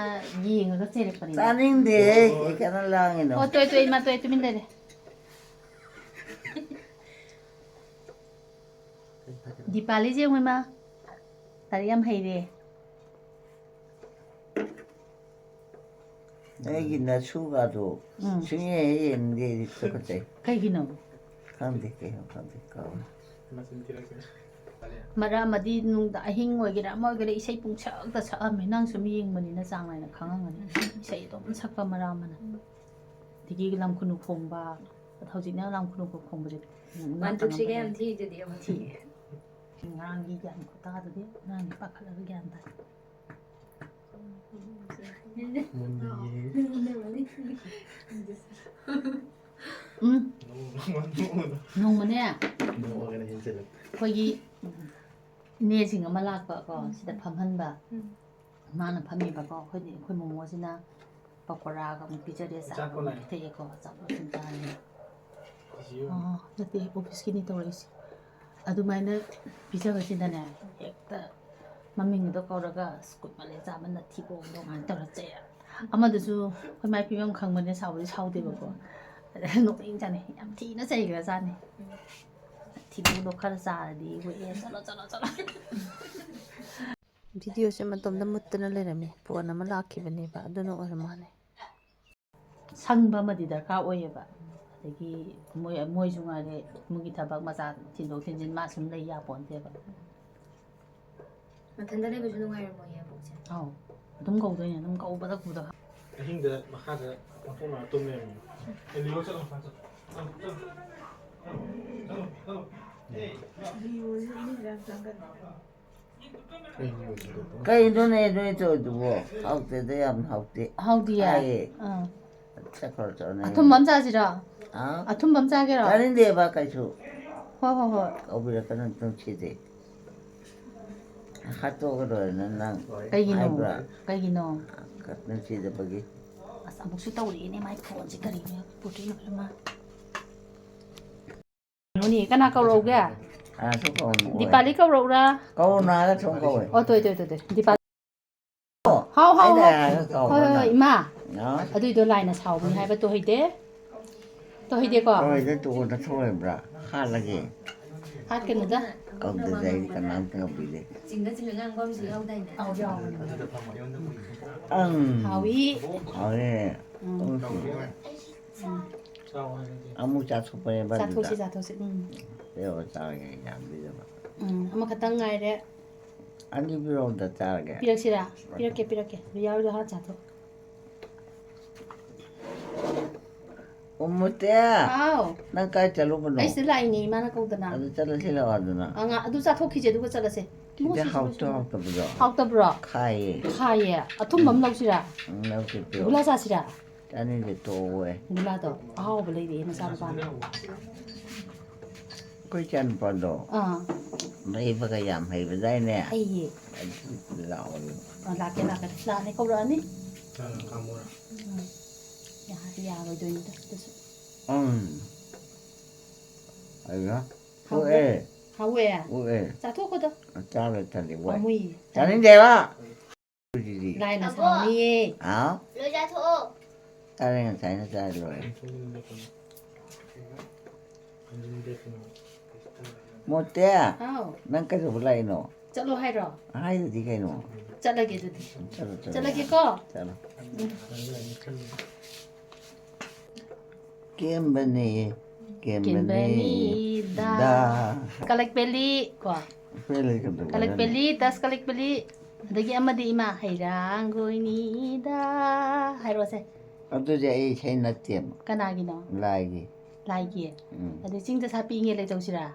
ꯌꯦꯡꯉꯒ ꯆꯩꯔꯛꯄꯅꯤꯗ꯫ ꯇꯥꯅꯤꯡꯗꯦꯍꯦ, ꯑꯣ꯫ ꯀꯩ ꯀꯥꯟꯅ ꯂꯥꯡꯉꯤꯅꯣ? ꯑꯣ, ꯇꯣꯛꯑꯦ, ꯇꯣꯛꯑꯦ, ꯏꯃꯥ, ꯇꯣꯛꯑꯦ, ꯇꯨꯃꯤꯟ ꯂꯩꯔꯦ꯫ ꯗꯤꯄꯥꯂꯤꯁꯦ ꯌꯦꯡꯉꯨ, ꯏꯃꯥ꯫ ꯂꯥꯏꯔꯤꯛ ꯌꯥꯝ ꯍꯩꯔꯦ꯫ ꯑꯩꯒꯤ ꯅꯁꯨꯒꯗꯣ ꯎꯝ꯫ ꯁꯨꯡꯌꯦꯡ ꯍꯦꯛ ꯌꯦꯡꯅꯤꯡꯗꯦ, ꯑꯩꯗꯤ ꯇꯨꯀꯠꯆꯩ꯫ ꯀꯩꯒꯤꯅꯣ? ꯈꯪꯗꯦ, ꯀꯩꯅꯣ ꯈꯪꯗꯦ, ꯀꯥꯎꯔꯦ꯫ ꯃꯆꯤꯟ ꯊꯤꯔꯛꯀꯅꯤ꯫ ꯃꯔꯛ ꯑꯃꯗꯤ ꯅꯨꯡꯗ-, ꯑꯍꯤꯡ ꯑꯣꯏꯒꯦꯔꯥ ꯑꯃ ꯑꯣꯏꯒꯦꯔꯥ ꯏꯁꯩ ꯄꯨꯡꯁꯛꯇ ꯁꯛꯑꯝꯃꯦ꯫ ꯅꯪ ꯁꯨꯝ ꯌꯦꯡꯕꯅꯤꯅ ꯆꯥꯡ ꯅꯥꯏꯅ ꯈꯪꯉꯝꯒꯅꯤ꯫ ꯏꯁꯩ ꯑꯗꯨꯝ ꯁꯛꯄ ꯃꯔꯛ ꯑꯃꯅ꯫ ꯑꯗꯒꯤ ꯂꯝ ꯈꯨꯅꯨ ꯈꯣꯡꯕ꯫ ꯑꯗꯣ ꯍꯧꯖꯤꯛꯅ ꯂꯝ ꯈꯨꯅꯨ ꯈꯣꯡꯕꯁꯦ ꯋꯥꯟ ꯇꯨ ꯊ꯭ꯔꯤꯒ ꯌꯥꯝ ꯊꯤꯗꯨꯗꯤ ꯑꯃꯨꯛ꯫ ꯊꯤ꯫ ꯉꯔꯥꯡꯒꯤ ꯒ꯭ꯌꯥꯟ ꯈꯨꯇꯥꯗꯨꯗꯤ ꯉꯔꯥꯡꯗꯤ ꯄꯥꯈꯠꯂꯒ ꯒ꯭ꯌꯥꯟ ꯇꯥꯏ꯫ ꯃꯨꯟꯅ ꯌꯦꯡ꯫ ꯎꯝ꯫ ꯅꯣꯡꯃ ꯅꯣꯡꯃ ꯅꯣꯡꯃꯅꯦ꯫ ꯅꯣꯡꯃꯒꯅ ꯍꯦꯟꯖꯤꯜꯂꯛ꯫ ꯑꯩꯈꯣꯏꯒꯤ ꯏꯅꯦꯁꯤꯡ ꯑꯃ ꯂꯥꯛꯄ ꯀꯣ, ꯁꯤꯗ ꯐꯝꯍꯟꯕ꯫ ꯎꯝ꯫ ꯃꯥꯅ ꯐꯝꯃꯤꯕꯀꯣ, ꯑꯩꯈꯣꯏꯗꯤ, ꯑꯩꯈꯣꯏ ꯃꯣꯃꯣꯁꯤꯅ ꯄꯀꯣꯔꯥꯒ ꯑꯃꯨꯛ ꯄꯤꯖꯔꯦ, ꯆꯥꯒ ꯑꯃꯨꯛ ꯄꯤꯊꯛꯑꯦꯀꯣ, ꯑꯆꯥꯄꯣꯠ ꯁꯨꯝ ꯆꯥꯔꯦ꯫ ꯑꯣ, ꯅꯠꯇꯦ, ꯑꯣꯐꯤꯁꯀꯤꯅꯤ ꯇꯧꯔꯛꯏꯁꯦ꯫ ꯑꯗꯨꯃꯥꯏꯅ ꯄꯤꯖꯕꯁꯤꯗꯅꯦ, ꯍꯦꯛꯇ ꯃꯃꯤꯡꯗꯣ ꯀꯧꯔꯒ, "ꯑꯁ, ꯀꯨꯠꯃꯜꯂꯦ ꯆꯥꯕ, ꯅꯊꯤꯕꯣꯡꯗꯣ" ꯀꯥꯏꯅ ꯇꯧꯔ ꯆꯩ꯫ ꯑꯃꯗꯨꯁꯨ ꯑꯩꯈꯣꯏ ꯃꯥꯏ ꯄꯤꯐꯝ ꯈꯪꯕꯅꯦ, ꯁꯥꯎꯕꯗꯤ ꯁꯥꯎꯗꯦꯕꯀꯣ꯫ ꯅꯣꯛꯅꯤꯡꯖꯥꯠꯅꯤ, ꯌꯥꯝ ꯊꯤꯅ ꯆꯩꯈ꯭ꯔꯖꯥꯠꯅꯤ꯫ "ꯊꯤꯕꯣꯡꯗꯣ ꯈꯔ ꯆꯥꯔꯗꯤ ꯋꯦꯠ, ꯆꯠꯂꯣ, ꯆꯠꯂꯣ, ꯆꯠꯂꯣ"꯫ ꯚꯤꯗꯤꯑꯣꯁꯦ ꯃꯇꯣꯝꯇ ꯃꯨꯠꯇꯅ ꯂꯩꯔꯝꯃꯤ꯫ ꯐꯣꯟ ꯑꯃ ꯂꯥꯛꯈꯤꯕꯅꯦꯕ, ꯑꯗꯨꯅ ꯑꯣꯏꯔ ꯃꯥꯜꯂꯦ꯫ ꯁꯪꯕ ꯑꯃꯗꯤ ꯗꯔꯀꯥꯔ ꯑꯣꯏꯌꯦꯕ꯫ ꯑꯗꯒꯤ ꯃꯣꯏ, ꯃꯣꯏꯁꯨ ꯉꯥꯏꯔꯦ, ꯃꯣꯏꯒꯤ ꯊꯕꯛ ꯃꯆꯥ ꯊꯤꯟꯗꯣꯛ ꯊꯤꯟꯖꯤꯟ ꯃꯥ ꯁꯨꯝ ꯂꯩ ꯌꯥꯄꯣꯟꯇꯦꯕ꯫ ꯃꯊꯟꯇ ꯂꯩꯕꯁꯨ ꯅꯨꯡꯉꯥꯏꯔꯝꯃꯣꯏꯌꯦ, ꯑꯕꯣꯛꯁꯦ꯫ ꯑꯧ, ꯑꯗꯨꯝ ꯀꯧꯗꯣꯏꯅꯦ, ꯑꯗꯨꯝ ꯀꯧꯕꯗ ꯀꯧꯕꯗ꯫ ꯑꯍꯤꯡꯗ ꯃꯈꯥꯗ ꯑꯣꯟꯊꯣꯛꯅꯔ ꯇꯨꯝ ꯂꯩꯔꯝꯃꯦ꯫ ꯑꯦ, ꯂꯤꯑꯣ ꯆꯠꯂꯣ, ꯃꯈꯥ ꯆꯠꯂꯣ꯫ ꯆꯠꯂꯣ, ꯆꯠꯂꯣ, ꯆꯠꯂꯣ, ꯆꯠꯂꯣ꯫ ꯑꯦ, ꯂꯤꯑꯣꯁꯦ ꯃꯤ ꯃꯌꯥꯝ ꯆꯪꯒꯅꯤ꯫ ꯀꯩꯅꯣꯅꯦ ꯅꯣꯏ ꯇꯧꯔꯤꯗꯨꯕꯣ? ꯍꯥꯎꯇꯦꯗ, ꯌꯥꯝ ꯍꯥꯎꯇꯦ꯫ ꯍꯥꯎꯗꯤꯌꯦ? ꯍꯥꯏꯌꯦ꯫ ꯑꯥ꯫ ꯆꯠꯈ꯭ꯔꯣ, ꯆꯠꯂꯣ, ꯅꯪ꯫ ꯑꯊꯨꯝꯕ ꯑꯃ ꯆꯥꯁꯤꯔꯣ? ꯑꯥ? ꯑꯊꯨꯝꯕ ꯑꯃ ꯆꯥꯒꯦꯔꯣ? ꯆꯥꯅꯤꯡꯗꯦꯕ ꯀꯩꯁꯨ꯫ ꯍꯣꯏ, ꯍꯣꯏ, ꯍꯣꯏ꯫ ꯀꯧꯕꯤꯔꯛꯀꯅꯨ, ꯅꯨꯡꯁꯤꯗꯦ꯫ ꯍꯥꯠꯇꯣꯛꯑꯒ ꯂꯣꯏꯔꯦ ꯅꯪ, ꯅꯪ ꯀꯩꯒꯤꯅꯣ? ꯍꯥꯏꯕ꯭ꯔꯥ? ꯀꯩꯒꯤꯅꯣ? ꯅꯨꯡꯁꯤꯗꯕꯒꯤ꯫ ꯑꯁ, ꯑꯃꯨꯛꯁꯨ ꯇꯧꯔꯛꯑꯦꯅꯦ, ꯃꯥꯏ ꯐꯣꯟꯁꯦ ꯀꯔꯤꯅꯣ? ꯄꯨꯔꯛꯏꯅꯣ ꯈꯔ ꯃꯥ꯫ ꯀꯩꯅꯣꯅꯦ, ꯀꯅꯥ ꯀꯧꯔꯛꯎꯒꯦ? ꯑꯥ, ꯁꯨꯝ ꯀꯧꯔꯛꯑꯣ꯫ ꯗꯤꯄꯥꯂꯤ ꯀꯧꯔꯛꯎꯔꯥ? ꯀꯧꯔꯨꯅꯨ ꯍꯥꯏꯔꯒ ꯁꯨꯝ ꯀꯧꯋꯦ꯫ ꯑꯣ, ꯇꯣꯏ, ꯇꯣꯏ, ꯇꯣꯏ, ꯇꯣꯏ꯫ ꯗꯤꯄꯥꯂꯤ꯫ ꯍꯥꯎ, ꯍꯥꯎ, ꯑꯩꯅ ꯍꯥꯎ꯫ ꯍꯥꯏꯔꯒ ꯀꯧꯔꯣ ꯍꯣꯏ, ꯍꯣꯏ, ꯅꯪ꯫ ꯏꯃꯥ꯫ ꯅꯥꯎ꯫ ꯑꯗꯨꯏꯗꯣ ꯂꯥꯏꯅ ꯁꯥꯎꯕꯅꯤ ꯍꯥꯏꯕ ꯇꯣꯍꯩꯗꯦ꯫ ꯇꯣꯍꯩꯗꯦꯀꯣ? ꯇꯣꯍꯩꯗꯦ, ꯇꯣꯛꯑꯣ, ꯅꯊꯧ ꯂꯩꯕ꯭ꯔꯥ? ꯍꯥꯠꯂꯒꯦ꯫ ꯍꯥꯠꯀꯅꯨꯗ꯫ ꯀꯧꯗꯗꯤ ꯑꯩꯗꯤ ꯀꯅꯥꯝꯇ ꯀꯧꯕꯤꯗꯦ꯫ ꯆꯤꯡꯗ ꯆꯤꯡꯗ ꯉꯥꯡꯕ ꯑꯃꯁꯨ ꯌꯥꯎꯗꯥꯏꯅꯦ? ꯑꯧ, ꯌꯥꯎꯕꯅꯦ꯫ ꯑꯪ꯫ ꯍꯥꯎꯏ꯫ ꯍꯥꯎꯋꯦ꯫ ꯎꯝ꯫ ꯎꯝ꯫ ꯎꯝ꯫ ꯑꯃꯨꯛ ꯆꯥꯊꯣꯛꯄꯅꯦꯕ ꯑꯗꯨꯗ꯫ ꯆꯥꯊꯣꯛꯁꯤ, ꯆꯥꯊꯣꯛꯁꯤ꯫ ꯎꯝ꯫ ꯄꯦꯔꯣ ꯆꯥꯒꯦ ꯌꯥꯝꯕꯤꯗꯕ꯫ ꯎꯝ, ꯑꯃꯈꯛꯇꯪ ꯉꯥꯏꯔꯦ꯫ ꯑꯅꯤ ꯄꯤꯔꯛꯑꯣ, ꯑꯝꯇ ꯆꯥꯔꯒꯦ꯫ ꯄꯤꯔꯛꯁꯤꯔꯥ? ꯄꯤꯔꯛꯀꯦ, ꯄꯤꯔꯛꯀꯦ꯫ ꯑꯗꯨ ꯌꯥꯎꯔꯤꯗꯣ ꯍꯥꯟꯅ ꯆꯥꯊꯣꯛ꯫ ꯎꯝ, ꯃꯨꯇꯦ꯫ ꯍꯥꯎ꯫ ꯅꯪ ꯀꯥꯏ ꯆꯠꯂꯨꯕꯅꯣ? ꯑꯩ ꯁꯤꯗ ꯂꯥꯛꯏꯅꯦ, ꯏꯃꯥꯅ ꯀꯧꯗꯅ꯫ ꯑꯗꯨ ꯆꯠꯂꯁꯤ ꯂꯥꯛꯑꯣ ꯑꯗꯨꯅ꯫ ꯑ, ꯉꯥ-, ꯑꯗꯨ ꯆꯥꯊꯣꯛꯈꯤꯁꯦ, ꯑꯗꯨꯒ ꯆꯠꯂꯁꯦ꯫ ꯁꯤꯗꯤ ꯃꯣꯏꯁꯨ ꯍꯥꯎꯇ ꯂꯣꯏꯁꯤꯜꯂꯣ꯫ ꯍꯥꯎꯇꯕꯗꯣ꯫ ꯍꯥꯎꯇꯕ꯭ꯔꯣ? ꯈꯥꯏꯌꯦ꯫ ꯈꯥꯏꯌꯦ꯫ ꯑꯊꯨꯝꯕ ꯑꯃ ꯂꯧꯁꯤꯔꯥ? ꯎꯝ, ꯂꯧꯁꯤ ꯄꯤꯔꯛꯑꯣ꯫ ꯒꯨꯂꯥ ꯆꯥꯁꯤꯔꯥ? ꯆꯥꯅꯤꯡꯗꯦ, ꯇꯣꯛꯑꯣꯍꯦ꯫ ꯒꯨꯂꯥꯗꯣ ꯑꯍꯥꯎꯕ ꯂꯩꯔꯛꯑꯦ ꯃꯆꯥꯅꯨꯄꯥꯅ꯫ ꯑꯩꯈꯣꯏ ꯏꯆꯥꯅꯨꯄꯥꯗꯣ ꯑꯥ꯫ ꯂꯩꯕꯒ ꯌꯥꯝ ꯍꯩꯕꯗꯥꯏꯅꯦ? ꯍꯩꯌꯦ꯫ ꯑꯗꯨ ꯂꯥꯛꯑꯣ꯫ ꯑ, ꯂꯥꯛꯀꯦ, ꯂꯥꯛꯀꯦ꯫ ꯂꯥꯛꯑꯅꯤ, ꯀꯧꯔꯛꯑꯅꯤ꯫ ꯎꯝ꯫ ꯌꯥꯗꯤ ꯌꯥꯔꯣꯏꯗꯣꯏꯅꯤꯗ, ꯑꯗꯨꯁꯨ꯫ ꯎꯝ꯫ ꯑꯩꯌꯥ꯫ ꯍꯥꯎꯋꯦ꯫ ꯎꯑꯦ꯫ ꯍꯥꯎꯋꯦ꯫ ꯎꯑꯦ꯫ ꯆꯥꯊꯣꯛꯀꯗ꯫ ꯆꯥꯔꯣꯏ, ꯇꯜꯂꯤ, ꯋꯥꯏ꯫ ꯄꯥꯝꯃꯨꯏꯌꯦ꯫ ꯆꯥꯅꯤꯡꯗꯦꯕ꯫ ꯑꯗꯨꯗꯤ꯫ ꯂꯥꯏꯅ ꯁꯥꯎꯅꯤꯌꯦ꯫ ꯍꯥꯎ? ꯂꯣꯏ ꯆꯥꯊꯣꯛꯑꯣ꯫ ꯆꯥꯔꯦ, ꯉꯁꯥꯏꯅ ꯆꯥꯔꯦ ꯂꯣꯏꯔꯦ꯫ ꯃꯣꯇꯦ, ꯍꯥꯎ꯫ ꯅꯪ ꯀꯩꯗꯧꯕ ꯂꯥꯛꯏꯅꯣ? ꯆꯠꯂꯣ ꯍꯥꯏꯔꯣ? ꯍꯥꯏꯗꯨꯗꯤ ꯀꯩꯅꯣ? ꯆꯠꯂꯒꯦ ꯑꯗꯨꯗꯤ꯫ ꯆꯠꯂꯣ, ꯆꯠꯂꯣ꯫ ꯆꯠꯂꯒꯦꯀꯣ꯫ ꯆꯠꯂꯣ꯫ ꯎꯝ꯫ ꯀꯦꯝꯕꯅꯤ, ꯀꯦꯝꯕꯅꯤ, ꯀꯦꯝꯕꯅꯤꯗ꯫ ꯗ꯫ ꯀꯂꯛꯄꯦꯂꯤ ꯀꯣ꯫ ꯄꯦꯂꯦ ꯀꯩꯗꯧꯕ ꯀꯂꯛꯄꯦꯂꯤ, ꯗꯁ ꯀꯂꯛꯄꯦꯂꯤ꯫ ꯑꯗꯒꯤ ꯑꯃꯗꯤ ꯏꯃꯥ ꯍꯩꯔꯥꯡꯒꯣꯏꯅꯤꯗ꯫ ꯍꯥꯏꯔꯛꯑꯣꯁꯦ꯫ ꯑꯗꯨꯗꯤ ꯑꯩ ꯏꯁꯩ ꯅꯠꯇꯦꯕ꯫ ꯀꯅꯥꯒꯤꯅꯣ? ꯂꯥꯏꯒꯤ꯫ ꯂꯥꯏꯒꯤ꯫ ꯎꯝ꯫ ꯑꯗꯨ ꯆꯤꯡꯗ ꯁꯥꯠꯄꯤ ꯏꯉꯦ ꯂꯩꯇꯧꯁꯤꯔꯥ?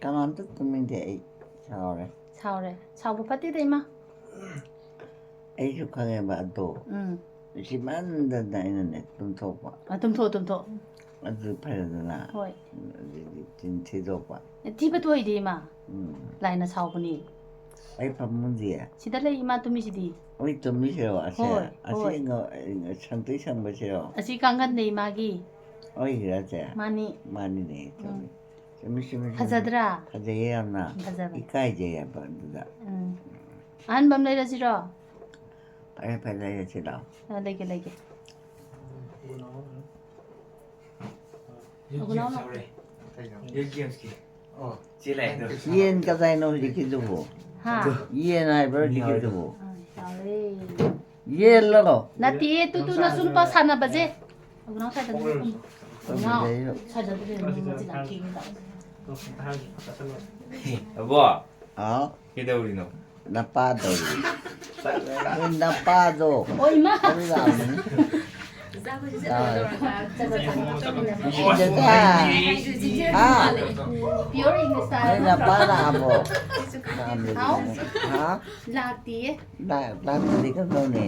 ꯀꯅꯥꯝꯇ ꯇꯨꯝꯅꯤꯡꯗꯦ ꯑꯩ꯫ ꯁꯥꯎꯔꯦ꯫ ꯁꯥꯎꯔꯦ꯫ ꯁꯥꯎꯕ ꯐꯠꯇꯦꯗ ꯏꯃꯥ꯫ ꯑꯩꯁꯨ ꯈꯪꯉꯦꯕ ꯑꯗꯣ꯫ ꯎꯝ꯫ ꯅꯨꯡꯁꯤꯃꯟꯗꯗꯅ ꯑꯩꯅꯅꯦ ꯇꯨꯝꯊꯣꯛꯄ꯫ ꯑ, ꯇꯨꯝꯊꯣꯛꯑꯣ, ꯇꯨꯝꯊꯣꯛꯑꯣ꯫ ꯑꯗꯨ ꯐꯔꯦꯗꯅ꯫ ꯍꯣꯏ꯫ ꯑꯗꯨꯗꯤ ꯆꯤꯟ ꯊꯤꯗꯣꯛꯄ꯫ ꯊꯤꯕ ꯊꯣꯛꯏꯗꯤ ꯏꯃꯥ꯫ ꯎꯝ꯫ ꯂꯥꯏꯅ ꯁꯥꯎꯕꯅꯤ꯫ ꯑꯩ ꯐꯃꯨꯡꯗꯤ? ꯁꯤꯗ ꯂꯩ ꯏꯃꯥ ꯇꯨꯝꯃꯤꯁꯤꯗꯤ꯫ ꯑꯩ ꯇꯨꯝꯃꯤꯁꯤꯔꯣ ꯑꯁꯦ? ꯍꯣꯏ, ꯑꯁꯤ ꯍꯣꯏ꯫ ꯉ-, ꯁꯪꯇ꯭ꯔꯤꯛ ꯁꯪꯕꯁꯤꯔꯣ? ꯑꯁꯤ ꯀꯥꯡꯒꯟꯅꯦ ꯏꯃꯥꯒꯤ꯫ ꯑꯣꯏꯒꯤꯔ ꯑꯁꯦ? ꯃꯥꯅꯤ꯫ ꯃꯥꯅꯤꯅꯦ, ꯆꯨꯝꯃꯤ꯫ ꯎꯝ꯫ ꯆꯨꯝꯃꯤ, ꯆꯨꯝꯃꯤ, ꯆꯨꯝꯃꯤ꯫ ꯐꯖꯗ꯭ꯔꯥ? ꯐꯖꯩꯌꯦ ꯌꯥꯝꯅ꯫ ꯐꯖꯕꯅꯤ꯫ ꯏꯀꯥꯏꯖꯩ ꯍꯥꯏꯕ ꯑꯗꯨꯗ꯫ ꯎꯝ꯫ ꯑꯍꯟꯕ ꯑꯃ ꯂꯩꯔꯁꯤꯔꯣ? ꯐꯔꯦ, ꯐꯔꯦ, ꯂꯩꯔꯁꯤ ꯂꯥꯛꯑꯣ꯫ ꯑ, ꯂꯩꯒꯦ, ꯂꯩꯒꯦ꯫ ꯌꯨ ꯍꯧꯒꯠꯂꯛꯑꯣ꯫ ꯒꯦꯝꯁ ꯍꯧꯔꯦ꯫ ꯌꯨ ꯒꯦꯝꯁꯀꯤ꯫ ꯑꯣ, ꯆꯦ ꯂꯥꯛꯑꯦ꯫ ꯌꯦꯟ ꯀꯗꯥꯏꯅꯣ ꯍꯧꯖꯤꯛꯀꯤꯗꯨꯕꯨ? ꯍꯥ? ꯌꯦꯟ ꯍꯥꯏꯕ꯭ꯔꯥ ꯍꯧꯖꯤꯛꯀꯤꯗꯨꯕꯨ? ꯑ, ꯌꯥꯎꯔꯦ꯫ ꯌꯦꯜꯂꯣ? ꯅꯠꯇꯤꯌꯦ, ꯇꯨ, ꯇꯨ, ꯅꯁꯨ ꯅꯨꯄꯥ ꯁꯥꯟꯅꯕꯁꯦ꯫ ꯍꯧꯒꯠꯂꯛꯑꯣ, ꯁ꯭ꯋꯥꯏꯗ ꯂꯩꯌꯨ꯫ ꯍꯧꯒꯠꯂꯛꯑꯣ꯫ ꯁ꯭ꯋꯥꯏꯗ ꯂꯩꯌꯨ, ꯃꯆꯤꯟ ꯌꯥꯝ ꯊꯤꯕꯅꯤ꯫ ꯑꯕꯣ, ꯍꯥꯎ, ꯀꯩꯗꯧꯔꯤꯅꯣ? ꯅꯄꯥꯗꯧꯔꯤ꯫ ꯅꯣꯏ ꯅꯄꯥꯗꯣ꯫ ꯑꯣ, ꯏꯃꯥ꯫ ꯑꯗꯨ ꯂꯥꯛꯑꯝꯃꯅꯤ꯫ ꯆꯠꯂꯣ, ꯆꯠꯂꯣ, ꯆꯠꯂꯣ, ꯆꯠꯂꯣ꯫ ꯁꯤꯗ꯫ ꯍꯥ? Pure English ꯅꯣꯏ ꯇꯥꯔꯦ꯫ ꯅꯄꯥ ꯂꯥꯛꯑꯕꯣ? ꯍꯥꯎ꯫ ꯍꯥ? ꯂꯥꯛꯇꯤꯌꯦ꯫ ꯂꯥꯛ-, ꯂꯥꯛꯇ꯭ꯔꯗꯤ ꯀꯝꯗꯧꯅꯤ?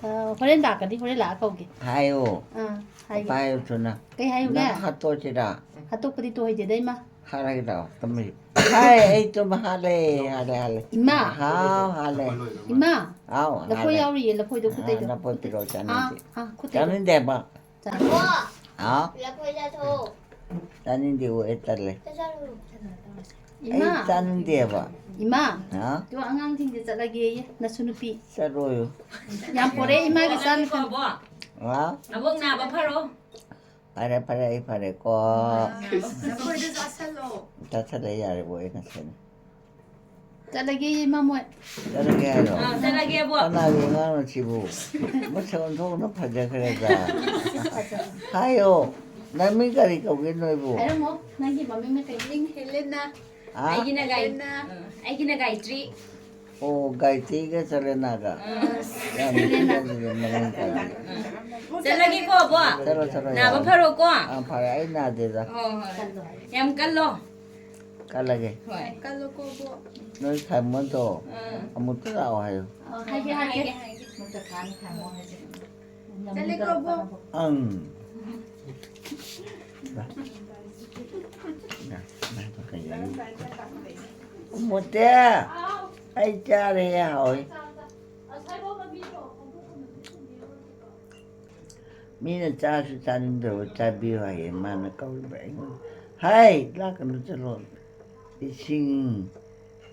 ꯑ, ꯍꯣꯔꯦꯟ ꯂꯥꯛꯀꯅꯤ, ꯍꯣꯔꯦꯟ ꯂꯥꯛꯑ ꯀꯧꯒꯦ꯫ ꯍꯥꯏꯌꯣ꯫ ꯑꯥ, ꯍꯥꯏꯒꯦ꯫ ꯄꯥꯏꯌꯨ ꯊꯨꯅ꯫ ꯀꯩ ꯍꯥꯏꯌꯨꯒꯦ? ꯅꯪ ꯍꯥꯠꯇꯣꯛꯁꯤꯔꯥ? ꯍꯥꯠꯇꯣꯛꯄꯗꯤ ꯇꯣꯏꯗꯦꯗ, ꯏꯃꯥ꯫ ꯍꯥꯠꯂꯒꯦ ꯂꯥꯛꯑꯣ, ꯇꯨꯝꯃꯤ꯫ ꯍꯥꯏ, ꯑꯩ ꯇꯨꯝ ꯍꯥꯠꯂꯦ, ꯍꯥꯠꯂꯦ, ꯍꯥꯠꯂꯦ꯫ ꯏꯃꯥ! ꯍꯥꯎ, ꯍꯥꯠꯂꯦ꯫ ꯏꯃꯥ! ꯍꯥꯎ, ꯂꯐꯣꯏ ꯍꯥꯠꯂꯦ꯫ ꯌꯥꯎꯔꯤꯌꯦ, ꯂꯐꯣꯏꯗꯣ ꯑꯥ, ꯈꯨꯠꯇꯩꯗꯣ꯫ ꯂꯐꯣꯏ ꯄꯤꯔꯛꯑꯣ, ꯑꯥ, ꯆꯥꯅꯤꯡꯗꯦ꯫ ꯑꯥ, ꯈꯨꯠꯇꯩꯗꯣ꯫ ꯆꯥꯅꯤꯡꯗꯦ ꯍꯥꯏꯕ꯫ ꯆꯥ-꯫ ꯍꯥꯎ? ꯂꯐꯣꯏ ꯆꯥꯊꯣꯛꯑꯣ꯫ ꯆꯥꯅꯤꯡꯗꯦ, ꯑꯣ, ꯑꯩ ꯇꯜꯂꯦ꯫ ꯆꯥꯊꯣꯛꯑꯣ꯫ ꯏꯃꯥ! ꯑꯩ ꯆꯥꯅꯤꯡꯗꯦꯕ꯫ ꯏꯃꯥ! ꯍꯥ? ꯇꯨ ꯑꯉꯥꯡꯁꯤꯡꯁꯦ ꯆꯠꯂꯒꯦꯌꯦ, ꯅꯁꯨ ꯅꯨꯄꯤ꯫ ꯆꯠꯂꯣꯌꯨ꯫ ꯌꯥꯝ ꯄꯣꯔꯛꯑꯦ ꯏꯃꯥꯒꯤ ꯆꯥꯅ ꯊꯛꯅ꯫ ꯍꯥ? ꯑꯕꯣꯛ ꯅꯥꯕ ꯐꯔꯣ꯫ ꯐꯔꯦ, ꯐꯔꯦ, ꯑꯩ ꯐꯔꯦꯀꯣ꯫ ꯂꯐꯣꯏꯗꯣ ꯆꯥꯁꯜꯂꯣ꯫ ꯆꯥꯁꯜꯂꯦ, ꯌꯥꯔꯦꯕꯣ, ꯑꯩ ꯉꯁꯥꯏꯅ꯫ ꯆꯠꯂꯒꯦ, ꯏꯃꯥ ꯃꯣꯏ꯫ ꯆꯠꯂꯒꯦ ꯍꯥꯏꯔꯣ? ꯑꯥ, ꯆꯠꯂꯒꯦꯕꯣ꯫ ꯀꯅꯥꯒꯤ ꯑꯉꯥꯡꯅꯣ ꯁꯤꯕꯨ? ꯃꯁꯛ ꯑꯣꯟꯊꯣꯛꯅ ꯐꯖꯈ꯭ꯔꯦꯗ꯫ ꯍꯥꯏꯌꯣ, ꯅꯪ ꯃꯤ ꯀꯔꯤ ꯀꯧꯒꯦ ꯅꯣꯏꯕꯨ? ꯍꯥꯏꯔꯝꯃꯣ, ꯅꯪꯒꯤ ꯃꯃꯤꯡꯅ ꯀꯩ? ꯃꯤꯡ ꯍꯦꯂꯦꯅꯥ꯫ ꯍꯥ? ꯑꯩꯒꯤꯅ ꯒꯥꯏ-, ꯍꯦꯂꯦꯅꯥ꯫ ꯑ, ꯑꯩꯒꯤꯅ ꯒꯥꯌꯇ꯭ꯔꯤ꯫ ꯑꯣ, ꯒꯥꯏꯇ꯭ꯔꯤꯒ ꯆꯂꯦꯅꯥꯒ꯫ ꯑ꯫ ꯌꯥꯝ ꯅꯨꯡꯁꯤꯅ ꯑꯗꯨꯗꯤ ꯃꯃꯤꯡ ꯀꯧꯔꯦ꯫ ꯆꯠꯂꯒꯦꯀꯣ, ꯑꯕꯣ꯫ ꯆꯠꯂꯣ, ꯆꯠꯂꯣ, ꯅꯥꯕ ꯌꯥꯔꯦ꯫ ꯐꯔꯣꯀꯣ꯫ ꯑꯥ, ꯐꯔꯦ, ꯑꯩ ꯅꯥꯗꯦꯗ꯫ ꯍꯣꯏ, ꯍꯣꯏ꯫ ꯌꯥꯝ ꯀꯜꯂꯣ꯫ ꯀꯜꯂꯒꯦ꯫ ꯍꯣꯏ꯫ ꯀꯜꯂꯣꯀꯣ, ꯑꯕꯣ꯫ ꯅꯣꯏ ꯊꯝꯃꯣꯗꯣ ꯑꯥ꯫ ꯑꯃꯨꯛꯇ ꯂꯥꯛꯑꯣ ꯍꯥꯏꯌꯨ꯫ ꯑ, ꯍꯥꯏꯒꯦ, ꯍꯥꯏꯒꯦ꯫ ꯍꯥꯏꯒꯦ, ꯍꯥꯏꯒꯦ꯫ ꯆꯠꯂꯦꯀꯣ, ꯑꯕꯣ꯫ ꯑꯪ꯫ ꯃꯣꯇꯦ, ꯑꯩ ꯆꯥꯔꯦ, ꯍꯥꯎꯋꯤ꯫ ꯃꯤꯅ ꯆꯥꯁꯨ ꯆꯥꯅꯤꯡꯗꯕ ꯆꯥꯕꯤꯌꯨ ꯍꯥꯏꯌꯦ, ꯃꯥꯅ ꯀꯧꯔꯤꯕ ꯑꯩꯉꯣꯟꯗ꯫ ꯍꯥꯏ, ꯂꯥꯛꯀꯅꯨ, ꯆꯠꯂꯣ꯫ ꯏꯁꯤꯡ,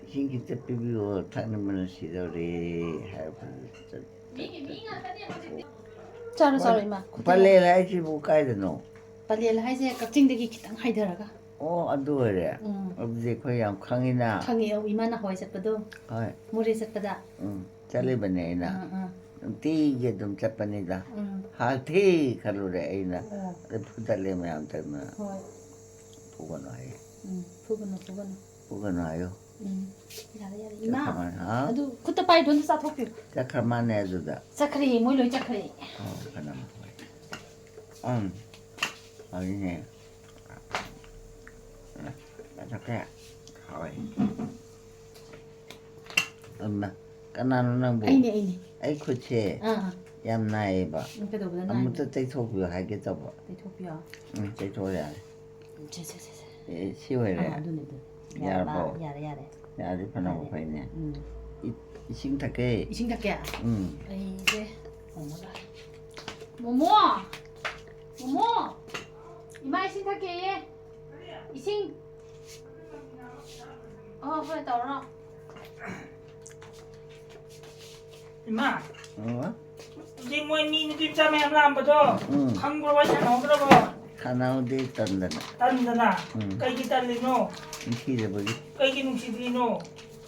ꯏꯁꯤꯡ ꯈꯤꯇ ꯄꯤꯕꯤꯌꯣ, ꯊꯛꯅꯤꯡꯕꯅ ꯁꯤꯗꯧꯔꯦ ꯍꯥꯏꯔꯛꯄꯗꯨꯗ ꯆꯠ-, ꯆꯠ-, ꯆꯠ-, ꯆꯠ-, ꯆꯥꯔꯣ, ꯆꯥꯔꯣ, ꯏꯃꯥ꯫ ꯄꯂꯦꯜ ꯍꯥꯏꯁꯤꯕꯨ ꯀꯥꯏꯗꯅꯣ? ꯄꯂꯦꯜ ꯍꯥꯏꯁꯦ ꯀꯛꯆꯤꯡꯗꯒꯤ ꯈꯤꯇꯪ ꯍꯥꯏꯊꯔꯒ꯫ ꯑꯣ, ꯑꯗꯨ ꯑꯣꯏꯔꯦ꯫ ꯎꯝ꯫ ꯑꯗꯨꯗꯤ ꯑꯩꯈꯣꯏ ꯌꯥꯝ ꯈꯪꯉꯤꯅ꯫ ꯈꯪꯉꯦ, ꯑꯧ, ꯏꯃꯥ ꯅꯍꯥꯟꯋꯥꯏ ꯆꯠꯄꯗꯣ꯫ ꯍꯣꯏ꯫ ꯃꯣꯔꯦ ꯆꯠꯄꯗ꯫ ꯎꯝ, ꯆꯠꯂꯤꯕꯅꯦ ꯑꯩꯅ꯫ ꯑꯥ, ꯑꯥ꯫ ꯅꯨꯡꯇꯤꯒꯤ ꯑꯗꯨꯝ ꯆꯠꯄꯅꯤꯗ꯫ ꯎꯝ꯫ ꯍꯥꯊꯤ ꯈꯜꯂꯨꯔꯦ ꯑꯩꯅ꯫ ꯑꯣ꯫ ꯑꯗꯩ ꯐꯨꯗꯠꯂꯦ ꯃꯌꯥꯝ ꯇꯧꯗꯅ꯫ ꯍꯣꯏ꯫ ꯐꯨꯒꯅꯨ ꯍꯥꯏꯌꯦ꯫ ꯎꯝ, ꯐꯨꯒꯅꯨ, ꯐꯨꯒꯅꯨ꯫ ꯐꯨꯒꯅꯨ ꯍꯥꯏꯌꯨ꯫ ꯎꯝ, ꯌꯥꯔꯦ, ꯌꯥꯔꯦ꯫ ꯏꯃꯥ, ꯆꯠꯈ꯭ꯔ ꯃꯥꯜꯂꯦ, ꯍꯥ? ꯑꯗꯨ ꯈꯨꯠꯇ ꯄꯥꯏꯗꯣ ꯑꯝꯇ ꯆꯥꯊꯣꯛꯄꯤꯌꯨ꯫ ꯆꯠꯈ꯭ꯔ ꯃꯥꯜꯂꯦ ꯑꯗꯨꯗ꯫ ꯆꯠꯈ꯭ꯔꯦ, ꯃꯣꯏ ꯂꯣꯏ ꯆꯠꯈ꯭ꯔꯦ꯫ ꯑꯣ, ꯐꯅ ꯐꯔꯦ꯫ ꯎꯝ, ꯐꯔꯤꯅꯦ꯫ ꯆꯠꯈ꯭ꯔꯦ꯫ ꯍꯥꯎꯋꯦ꯫ ꯑꯃ, ꯀꯅꯥꯅꯣ ꯅꯪꯕꯨ? ꯑꯩꯅꯦ, ꯑꯩꯅꯦ꯫ ꯑꯩ ꯈꯨꯠꯁꯦ ꯑꯥ, ꯑꯥ꯫ ꯌꯥꯝ ꯅꯥꯏꯌꯦꯕ꯫ ꯎꯝ, ꯀꯩꯗꯧꯕꯗ ꯑꯃꯨꯛꯇ ꯅꯥꯏꯅꯣ? ꯇꯩꯊꯣꯛꯄꯤꯌꯣ ꯍꯥꯏꯒꯦ ꯇꯧꯕ꯫ ꯇꯩꯊꯣꯛꯄꯤꯌꯣ꯫ ꯎꯝ, ꯇꯩꯊꯣꯛꯑꯣ ꯌꯥꯔꯦ꯫ ꯁꯦ, ꯁꯦ, ꯁꯦ, ꯁꯦ꯫ ꯑꯦ, ꯁꯤ ꯑꯣꯏꯔꯦ꯫ ꯑꯥ, ꯑꯗꯨꯅꯦ, ꯑꯗꯨꯅꯦ꯫ ꯌꯥꯔꯕꯣ? ꯌꯥꯔꯕ? ꯌꯥꯔꯦ, ꯌꯥꯔꯦ꯫ ꯌꯥꯔꯗꯤ ꯐꯅꯕꯨ ꯌꯥꯔꯦ꯫ ꯐꯩꯅꯦ꯫ ꯎꯝ꯫ ꯏ-, ꯏꯁꯤꯡ ꯊꯛꯀꯦ꯫ ꯏꯁꯤꯡ ꯊꯛꯀꯦ? ꯎꯝ꯫ ꯑꯩꯁꯦ ꯃꯣꯃꯣ ꯂꯥꯛꯑꯦ꯫ ꯃꯣꯃꯣ! ꯃꯣꯃꯣ! ꯏꯃꯥ ꯏꯁꯤꯡ ꯊꯛꯀꯦꯌꯦ꯫ ꯏꯁꯤꯡ꯫ ꯑꯣ, ꯍꯣꯏ, ꯇꯧꯔꯣ꯫ ꯏꯃꯥ, ꯑꯣ? ꯍꯧꯖꯤꯛ ꯃꯣꯏ ꯃꯤ ꯅꯨꯄꯤ ꯃꯆꯥ ꯃꯌꯥꯝ ꯂꯥꯛꯑꯝꯕꯗꯣ, ꯎꯝ꯫ ꯈꯪꯕ꯭ꯔꯣ? ꯋꯥꯔꯤ ꯁꯥꯟꯅꯍꯧꯗ꯭ꯔꯕꯣ? ꯁꯥꯟꯅꯍꯧꯗꯦ, ꯇꯟꯗꯅ꯫ ꯇꯟꯗꯅ? ꯎꯝ꯫ ꯀꯩꯒꯤ ꯇꯜꯂꯤꯅꯣ? ꯅꯨꯡꯁꯤꯗꯕꯒꯤ꯫ ꯀꯩꯒꯤ ꯅꯨꯡꯁꯤꯗ꯭ꯔꯤꯅꯣ?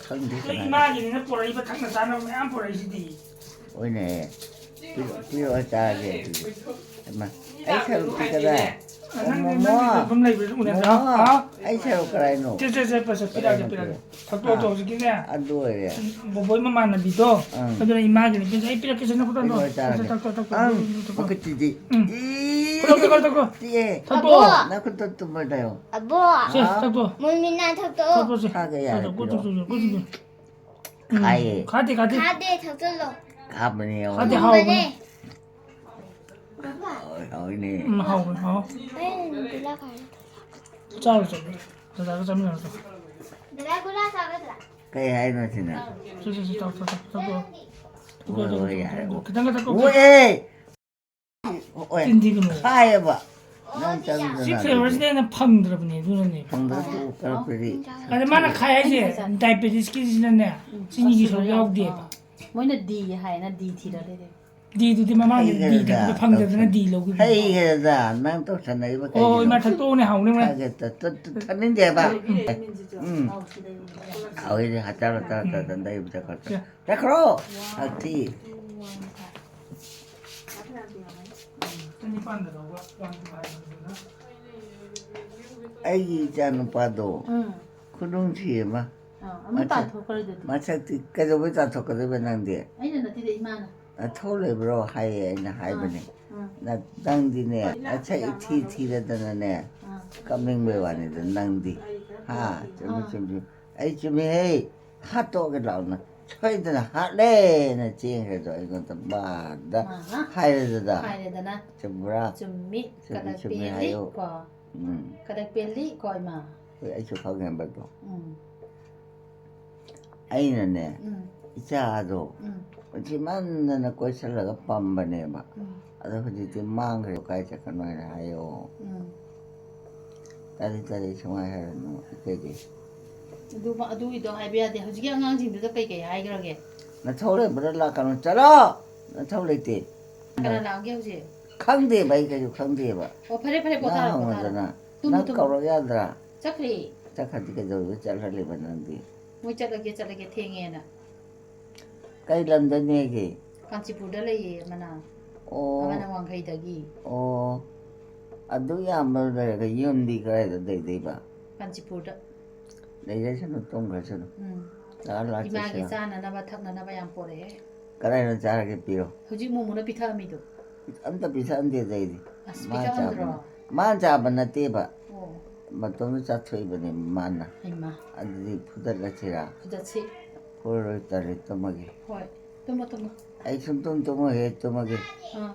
ꯈꯪꯗꯦ ꯅꯣꯏ ꯀꯃꯥꯏꯅ꯫ ꯏꯃꯥꯒꯤꯅꯤꯅ ꯄꯨꯔꯛꯏꯕ ꯊꯛꯅ ꯆꯥꯅꯕ ꯃꯌꯥꯝ ꯄꯨꯔꯛꯏꯁꯤꯗꯤ꯫ ꯍꯣꯏꯅꯦ꯫ ꯄꯤꯔꯛꯑꯣ, ꯄꯤꯔꯛꯑꯣ ꯆꯥꯒꯦ ꯑꯗꯨꯗꯤ꯫ ꯍꯩꯃꯥ, ꯑꯩ ꯁꯔꯨꯛꯇꯤ ꯀꯗꯥꯏ? ꯑꯣ, ꯅꯪ, ꯃꯣꯃꯣ꯫ ꯅꯪ ꯑꯗꯨꯝ ꯂꯩꯕꯗꯨ ꯎꯅꯗ꯭ꯔꯣ? ꯃꯣꯃꯣ, ꯍꯥ? ꯑꯩ ꯁꯔꯨꯛ ꯀꯗꯥꯏꯅꯣ? ꯁꯦ, ꯁꯦ, ꯁꯦ, ꯄꯤꯔꯛꯑꯒꯦ, ꯀꯗꯥꯏꯅꯣ ꯄꯤꯔꯛꯑꯒꯦ꯫ ꯄꯤꯔꯛꯑꯣ? ꯊꯛꯇꯣꯛꯑꯣ, ꯑꯥ꯫ ꯍꯧꯖꯤꯛꯀꯤꯅꯦ꯫ ꯑꯗꯨ ꯑꯣꯏꯔꯦ꯫ ꯕꯣꯕꯣꯏ ꯃꯃꯥꯟꯅꯕꯤꯗꯣ, ꯑꯪ꯫ ꯑꯗꯨꯅ ꯏꯃꯥꯒꯤꯅꯦ꯫ ꯑꯩ ꯄꯤꯔꯛꯀꯦꯁꯦ, ꯅꯈꯨꯠꯇꯣ ꯄꯤꯔꯛꯑꯣ ꯍꯟꯗꯣꯛꯑꯣ꯫ ꯆꯥꯔꯒꯦ꯫ ꯁꯦ, ꯊꯛꯇꯣꯛꯑꯣ, ꯊꯛꯇꯣꯛꯑꯣ꯫ ꯑꯪ, ꯎꯝ, ꯊꯛꯇꯣꯛꯑꯣ꯫ ꯃꯈꯨꯠꯇꯨꯗꯤ꯫ ꯎꯝ꯫ ꯏ, ꯊꯛꯇꯣꯛꯑꯣ, ꯊꯛꯇꯣꯛꯑꯣ꯫ ꯇꯤꯛꯑꯦ꯫ ꯑꯕꯣ! ꯅꯈꯨꯠꯇꯣ ꯇꯨꯝꯃꯣ ꯇꯥꯏꯌꯣ꯫ ꯑꯕꯣ! ꯁꯦ, ꯑꯥ꯫ ꯊꯛꯇꯣꯛꯑꯣ꯫ ꯃꯣꯏ ꯃꯤꯠ ꯅꯥ ꯊꯛꯇꯣꯛꯑꯣ꯫ ꯊꯛꯇꯣꯛꯑꯣ, ꯁꯦ꯫ ꯊꯛꯑꯒꯦ ꯌꯥꯔꯦ, ꯊꯛꯇꯣꯛꯑꯣ, ꯄꯤꯔꯛꯑꯣ꯫ ꯊꯛꯇꯣꯛꯑꯣ, ꯊꯛꯇꯣꯛꯑꯣ꯫ ꯎꯝ꯫ ꯈꯥꯏꯌꯦ꯫ ꯈꯥꯗꯦ, ꯈꯥꯗꯦ꯫ ꯈꯥꯗꯦ, ꯊꯛꯆꯜꯂꯣ꯫ ꯈꯥꯕꯅꯦ, ꯈꯥꯗꯦ, ꯌꯦꯡꯉꯣ꯫ ꯍꯥꯎꯕꯅꯦ꯫ ꯍꯥꯎꯋꯦ, ꯍꯥꯎꯋꯤꯅꯦ꯫ ꯎꯝ, ꯍꯥꯎꯕꯅꯦ, ꯍꯥꯎ꯫ ꯑꯩ ꯒꯨꯂꯥ ꯈꯥꯏ꯫ ꯆꯥꯔꯨ ꯆꯠꯂꯨ꯫ ꯗꯗꯥꯒ ꯆꯥꯃꯤꯟꯅꯔꯨ ꯆꯠꯂꯨ꯫ ꯗꯗꯥ ꯒꯨꯂꯥ ꯆꯥꯒꯗ꯭ꯔꯥ? ꯀꯩ ꯍꯥꯏꯅꯣ ꯁꯤꯅ? ꯁꯦ, ꯁꯦ, ꯁꯦ, ꯆꯥꯎ, ꯆꯥꯎ, ꯆꯥꯎ, ꯆꯥꯎ, ꯆꯥꯎ꯫ ꯍꯣꯏ, ꯍꯣꯏ, ꯌꯥꯔꯦ꯫ ꯈꯤꯇꯪꯒ ꯊꯛꯇꯣꯛꯑꯣ꯫ ꯑꯣꯛꯑꯦ! ꯍꯣꯏ, ꯆꯤꯟ ꯊꯤꯒꯅꯨ꯫ ꯈꯥꯏꯌꯦꯕ꯫ ꯅꯪ ꯁꯤ ꯆꯥꯅꯤꯡꯗꯅ flavour ꯁꯤꯅ ꯍꯦꯟꯅ ꯐꯪꯗ꯭ꯔꯕꯅꯦ, ꯑꯗꯨꯅꯅꯦ꯫ ꯐꯪꯗ꯭ꯔꯁꯨ ꯀꯔꯛꯇꯗꯤ꯫ ꯑꯗ ꯃꯥꯅ ꯈꯥꯏ ꯍꯥꯏꯁꯦ, diabetes ꯀꯤꯁꯤꯅꯅꯦ, ꯆꯤꯅꯤꯒꯤ ꯁꯔꯨꯛ ꯌꯥꯎꯗꯦꯕ꯫ ꯃꯣꯏꯅ D ꯍꯥꯏꯅ D ꯊꯤꯔ ꯂꯩꯔꯦ꯫ D ꯗꯨꯗꯤ ꯃꯃꯥꯡꯒꯤ D ꯍꯩꯈ꯭ꯔꯦꯗ, ꯊꯛꯄꯗ ꯐꯪꯗꯗꯅ ꯇꯧꯁꯟ-, D ꯂꯧꯈꯤꯕꯅꯦ꯫ ꯍꯩꯈ꯭ꯔꯦꯗ, ꯅꯪ ꯇꯧꯁꯟꯅꯔꯤꯕ ꯑꯣ, ꯀꯩꯒꯤꯅꯣ? ꯏꯃꯥ ꯊꯛꯇꯣꯛꯑꯣꯅꯦ, ꯍꯥꯎꯅꯦ, ꯏꯃꯥ꯫ ꯊꯛꯑꯒꯦ, ꯇ-, ꯇ-, ꯇ-, ꯊꯛꯅꯤꯡꯗꯦꯕ꯫ ꯎꯝ꯫ ꯍꯥꯎꯋꯦꯅꯦ, ꯍꯆꯥꯔ, ꯍꯆꯥꯔ, ꯎꯝ꯫ ꯆꯟꯗꯩꯕꯗ ꯈꯛꯇ꯫ ꯁꯦ꯫ ꯆꯠꯈ꯭ꯔꯣ! ꯍꯛꯊꯤ꯫ ꯆꯅꯤꯄꯥꯟꯗ ꯂꯧꯕ, one five ꯗꯨꯅ꯫ ꯑꯩꯒꯤ ꯏꯆꯥ ꯅꯨꯄꯥꯗꯣ ꯎꯝ꯫ ꯈꯨꯅꯨꯡꯁꯤ ꯑꯃ꯫ ꯑꯥ, ꯑꯃꯨꯛ ꯃꯁꯛ-, ꯇꯥꯟꯊꯣꯛꯈ꯭ꯔꯦ ꯑꯗꯨꯗꯤ꯫ ꯃꯁꯛꯇꯤ ꯀꯩꯗꯧꯕꯩ ꯇꯥꯟꯊꯣꯛꯀꯗꯣꯏꯕ ꯅꯪꯗꯤ? ꯑꯩꯅ ꯅꯠꯇꯦꯗ, ꯏꯃꯥꯅ꯫ ꯅꯊꯧ ꯂꯩꯕ꯭ꯔꯣ ꯍꯥꯏꯌꯦ, ꯑꯩꯅ ꯍꯥꯏꯕꯅꯦ꯫ ꯑꯥ꯫ ꯅ-, ꯅꯪꯗꯤꯅꯦ, ꯍꯣꯏ, ꯏꯂꯥ ꯅꯁꯛ ꯏꯊꯤ ꯊꯤꯔꯗꯅꯅꯦ, ꯑꯥ꯫ ꯀꯞꯅꯤꯡꯕꯩ ꯋꯥꯅꯤꯗ ꯅꯪꯗꯤ꯫ ꯑꯩ ꯈꯔ ꯍꯥ? ꯇꯧꯔꯛꯈꯤꯒꯦ꯫ ꯆꯨꯝꯃꯤ, ꯑꯥ꯫ ꯆꯨꯝꯃꯤ꯫ ꯑꯩ ꯆꯨꯝꯃꯤꯍꯦ, ꯍꯥꯠꯇꯣꯛꯑꯒꯦ ꯂꯥꯎꯅ꯫ ꯁꯣꯏꯗꯅ ꯍꯥꯠꯂꯦꯅ ꯆꯦꯟꯈ꯭ꯔꯦꯗꯣ ꯑꯩꯉꯣꯟꯗ ꯃꯥꯗ ꯑꯥ꯫ ꯍꯥꯏꯔꯦꯗꯅ꯫ ꯍꯥꯏꯔꯦꯗꯅ꯫ ꯆꯨꯝꯕ꯭ꯔꯥ? ꯆꯨꯝꯃꯤ, ꯆꯨꯝꯃꯤ, ꯀꯗꯛ ꯆꯨꯝꯃꯤ ꯄꯦꯜꯂꯤ ꯍꯥꯏꯌꯣ꯫ ꯀꯣ꯫ ꯎꯝ꯫ ꯀꯗꯛ ꯄꯦꯜꯂꯤ ꯀꯣ, ꯏꯃꯥ꯫ ꯍꯣꯏ, ꯑꯩꯁꯨ ꯈꯪꯉꯦꯕ ꯑꯗꯣ꯫ ꯎꯝ꯫ ꯑꯩꯅꯅꯦ, ꯎꯝ꯫ ꯏꯆꯥꯗꯣ ꯎꯝ꯫ ꯅꯨꯡꯁꯤꯃꯟꯗꯅ ꯀꯣꯏꯁꯜꯂꯒ ꯄꯝꯕꯅꯦꯕ꯫ ꯎꯝ꯫ ꯑꯗꯣ ꯍꯧꯖꯤꯛꯇꯤ ꯃꯥꯡꯈ꯭ꯔꯦ, ꯀꯥꯏ ꯆꯠꯈ꯭ꯔꯅꯣ ꯍꯥꯏꯅ ꯍꯥꯏꯌꯣ꯫ ꯎꯝ꯫ ꯇꯥꯔꯤ ꯇꯥꯔꯤ ꯁꯨꯃꯥꯏꯅ ꯍꯥꯏꯔꯅꯨ, ꯏꯀꯥꯏꯖꯩ꯫ ꯑꯗꯨ, ꯑꯗꯨꯒꯤꯗꯣ ꯍꯥꯏꯕ ꯌꯥꯗꯦ꯫ ꯍꯧꯖꯤꯛꯀꯤ ꯑꯉꯥꯡꯁꯤꯡꯗꯨꯗ ꯀꯩ ꯀꯩ ꯍꯥꯏꯈ꯭ꯔꯒꯦ? ꯅꯊꯧ ꯂꯩꯕ꯭ꯔꯥ ꯂꯥꯛꯀꯅꯨ, ꯆꯠꯂꯣ! ꯅꯊꯧ ꯂꯩꯇꯦ꯫ ꯀꯅꯥ ꯂꯥꯛꯑꯝꯒꯦ ꯍꯧꯖꯤꯛ? ꯈꯪꯗꯦꯕ, ꯑꯩ ꯀꯩꯁꯨ ꯈꯪꯗꯦꯕ꯫ ꯑꯣ, ꯐꯔꯦ, ꯐꯔꯦ, ꯅꯪ ꯄꯣꯊꯥꯔꯣ, ꯄꯣꯊꯥꯔꯣ꯫ ꯍꯪꯉꯨꯗꯅ꯫ ꯇꯨꯝꯃꯨ, ꯅꯪ ꯇꯨꯝꯃꯨ꯫ ꯀꯧꯔꯛ ꯌꯥꯗ꯭ꯔꯥ? ꯆꯠꯈ꯭ꯔꯦ꯫ ꯆꯠꯈ꯭ꯔꯗꯤ ꯀꯩꯗꯧꯕ ꯆꯠꯍꯜꯂꯤꯕ ꯅꯪꯗꯤ? ꯃꯣꯏ ꯆꯠꯂꯒꯦ, ꯆꯠꯂꯒꯦ, ꯊꯦꯡꯉꯦꯅ꯫ ꯀꯩ ꯂꯝꯗꯅꯦꯒꯦ? ꯀꯥꯟꯆꯤꯄꯨꯔꯗ ꯂꯩꯌꯦ ꯑꯃꯅ꯫ ꯑꯣ꯫ ꯑꯃꯅ ꯋꯥꯡꯈꯩꯗꯒꯤ꯫ ꯑꯣ꯫ ꯑꯗꯨ ꯌꯥꯝꯕ ꯂꯩꯔꯒ ꯌꯨꯝꯗꯤ ꯀꯗꯥꯏꯗ ꯂꯩꯗꯣꯏꯕ? ꯀꯥꯟꯆꯤꯄꯨꯔꯗ꯫ ꯂꯩꯖꯁꯅꯨ, ꯇꯨꯝꯈ꯭ꯔꯁꯅꯨ꯫ ꯎꯝ꯫ ꯂꯥꯛꯑ ꯂꯥꯛꯑ ꯏꯃꯥꯒꯤ ꯆꯠꯁꯤꯔꯣ? ꯆꯥꯅꯅꯕ ꯊꯛꯅꯅꯕ ꯌꯥꯝ ꯄꯣꯔꯛꯑꯦ꯫ ꯀꯗꯥꯏꯅ ꯆꯥꯔꯒꯦ ꯄꯤꯔꯣ? ꯍꯧꯖꯤꯛ ꯃꯣꯃꯣꯅ ꯄꯤꯊꯛꯑꯝꯃꯤꯗꯣ꯫ ꯑꯝꯇ ꯄꯤꯊꯛꯑꯝꯗꯦꯗ ꯑꯩꯗꯤ꯫ ꯑꯁ, ꯃꯥ ꯄꯤꯊꯛꯑꯝꯗ꯭ꯔꯣ? ꯆꯥꯕꯅ-, ꯃꯥ ꯆꯥꯕ ꯅꯠꯇꯦꯕ꯫ ꯑꯣ꯫ ꯃꯇꯣꯝꯗ ꯆꯥꯊꯣꯛꯏꯕꯅꯦ ꯃꯥꯅ꯫ ꯍꯩꯃꯥ꯫ ꯑꯗꯨꯗꯤ ꯐꯨꯗꯠꯂꯁꯤꯔꯥ? ꯐꯨꯗꯠꯁꯤ꯫ ꯐꯨꯔꯔꯣꯏ, ꯇꯜꯂꯤ, ꯇꯨꯝꯃꯒꯦ꯫ ꯍꯣꯏ, ꯇꯨꯝꯃꯣ, ꯇꯨꯝꯃꯣ꯫ ꯑꯩ ꯁꯨꯝ ꯇꯨꯝ ꯇꯨꯝꯃꯣꯏꯍꯦ, ꯇꯨꯝꯃꯒꯦ꯫ ꯑꯥ꯫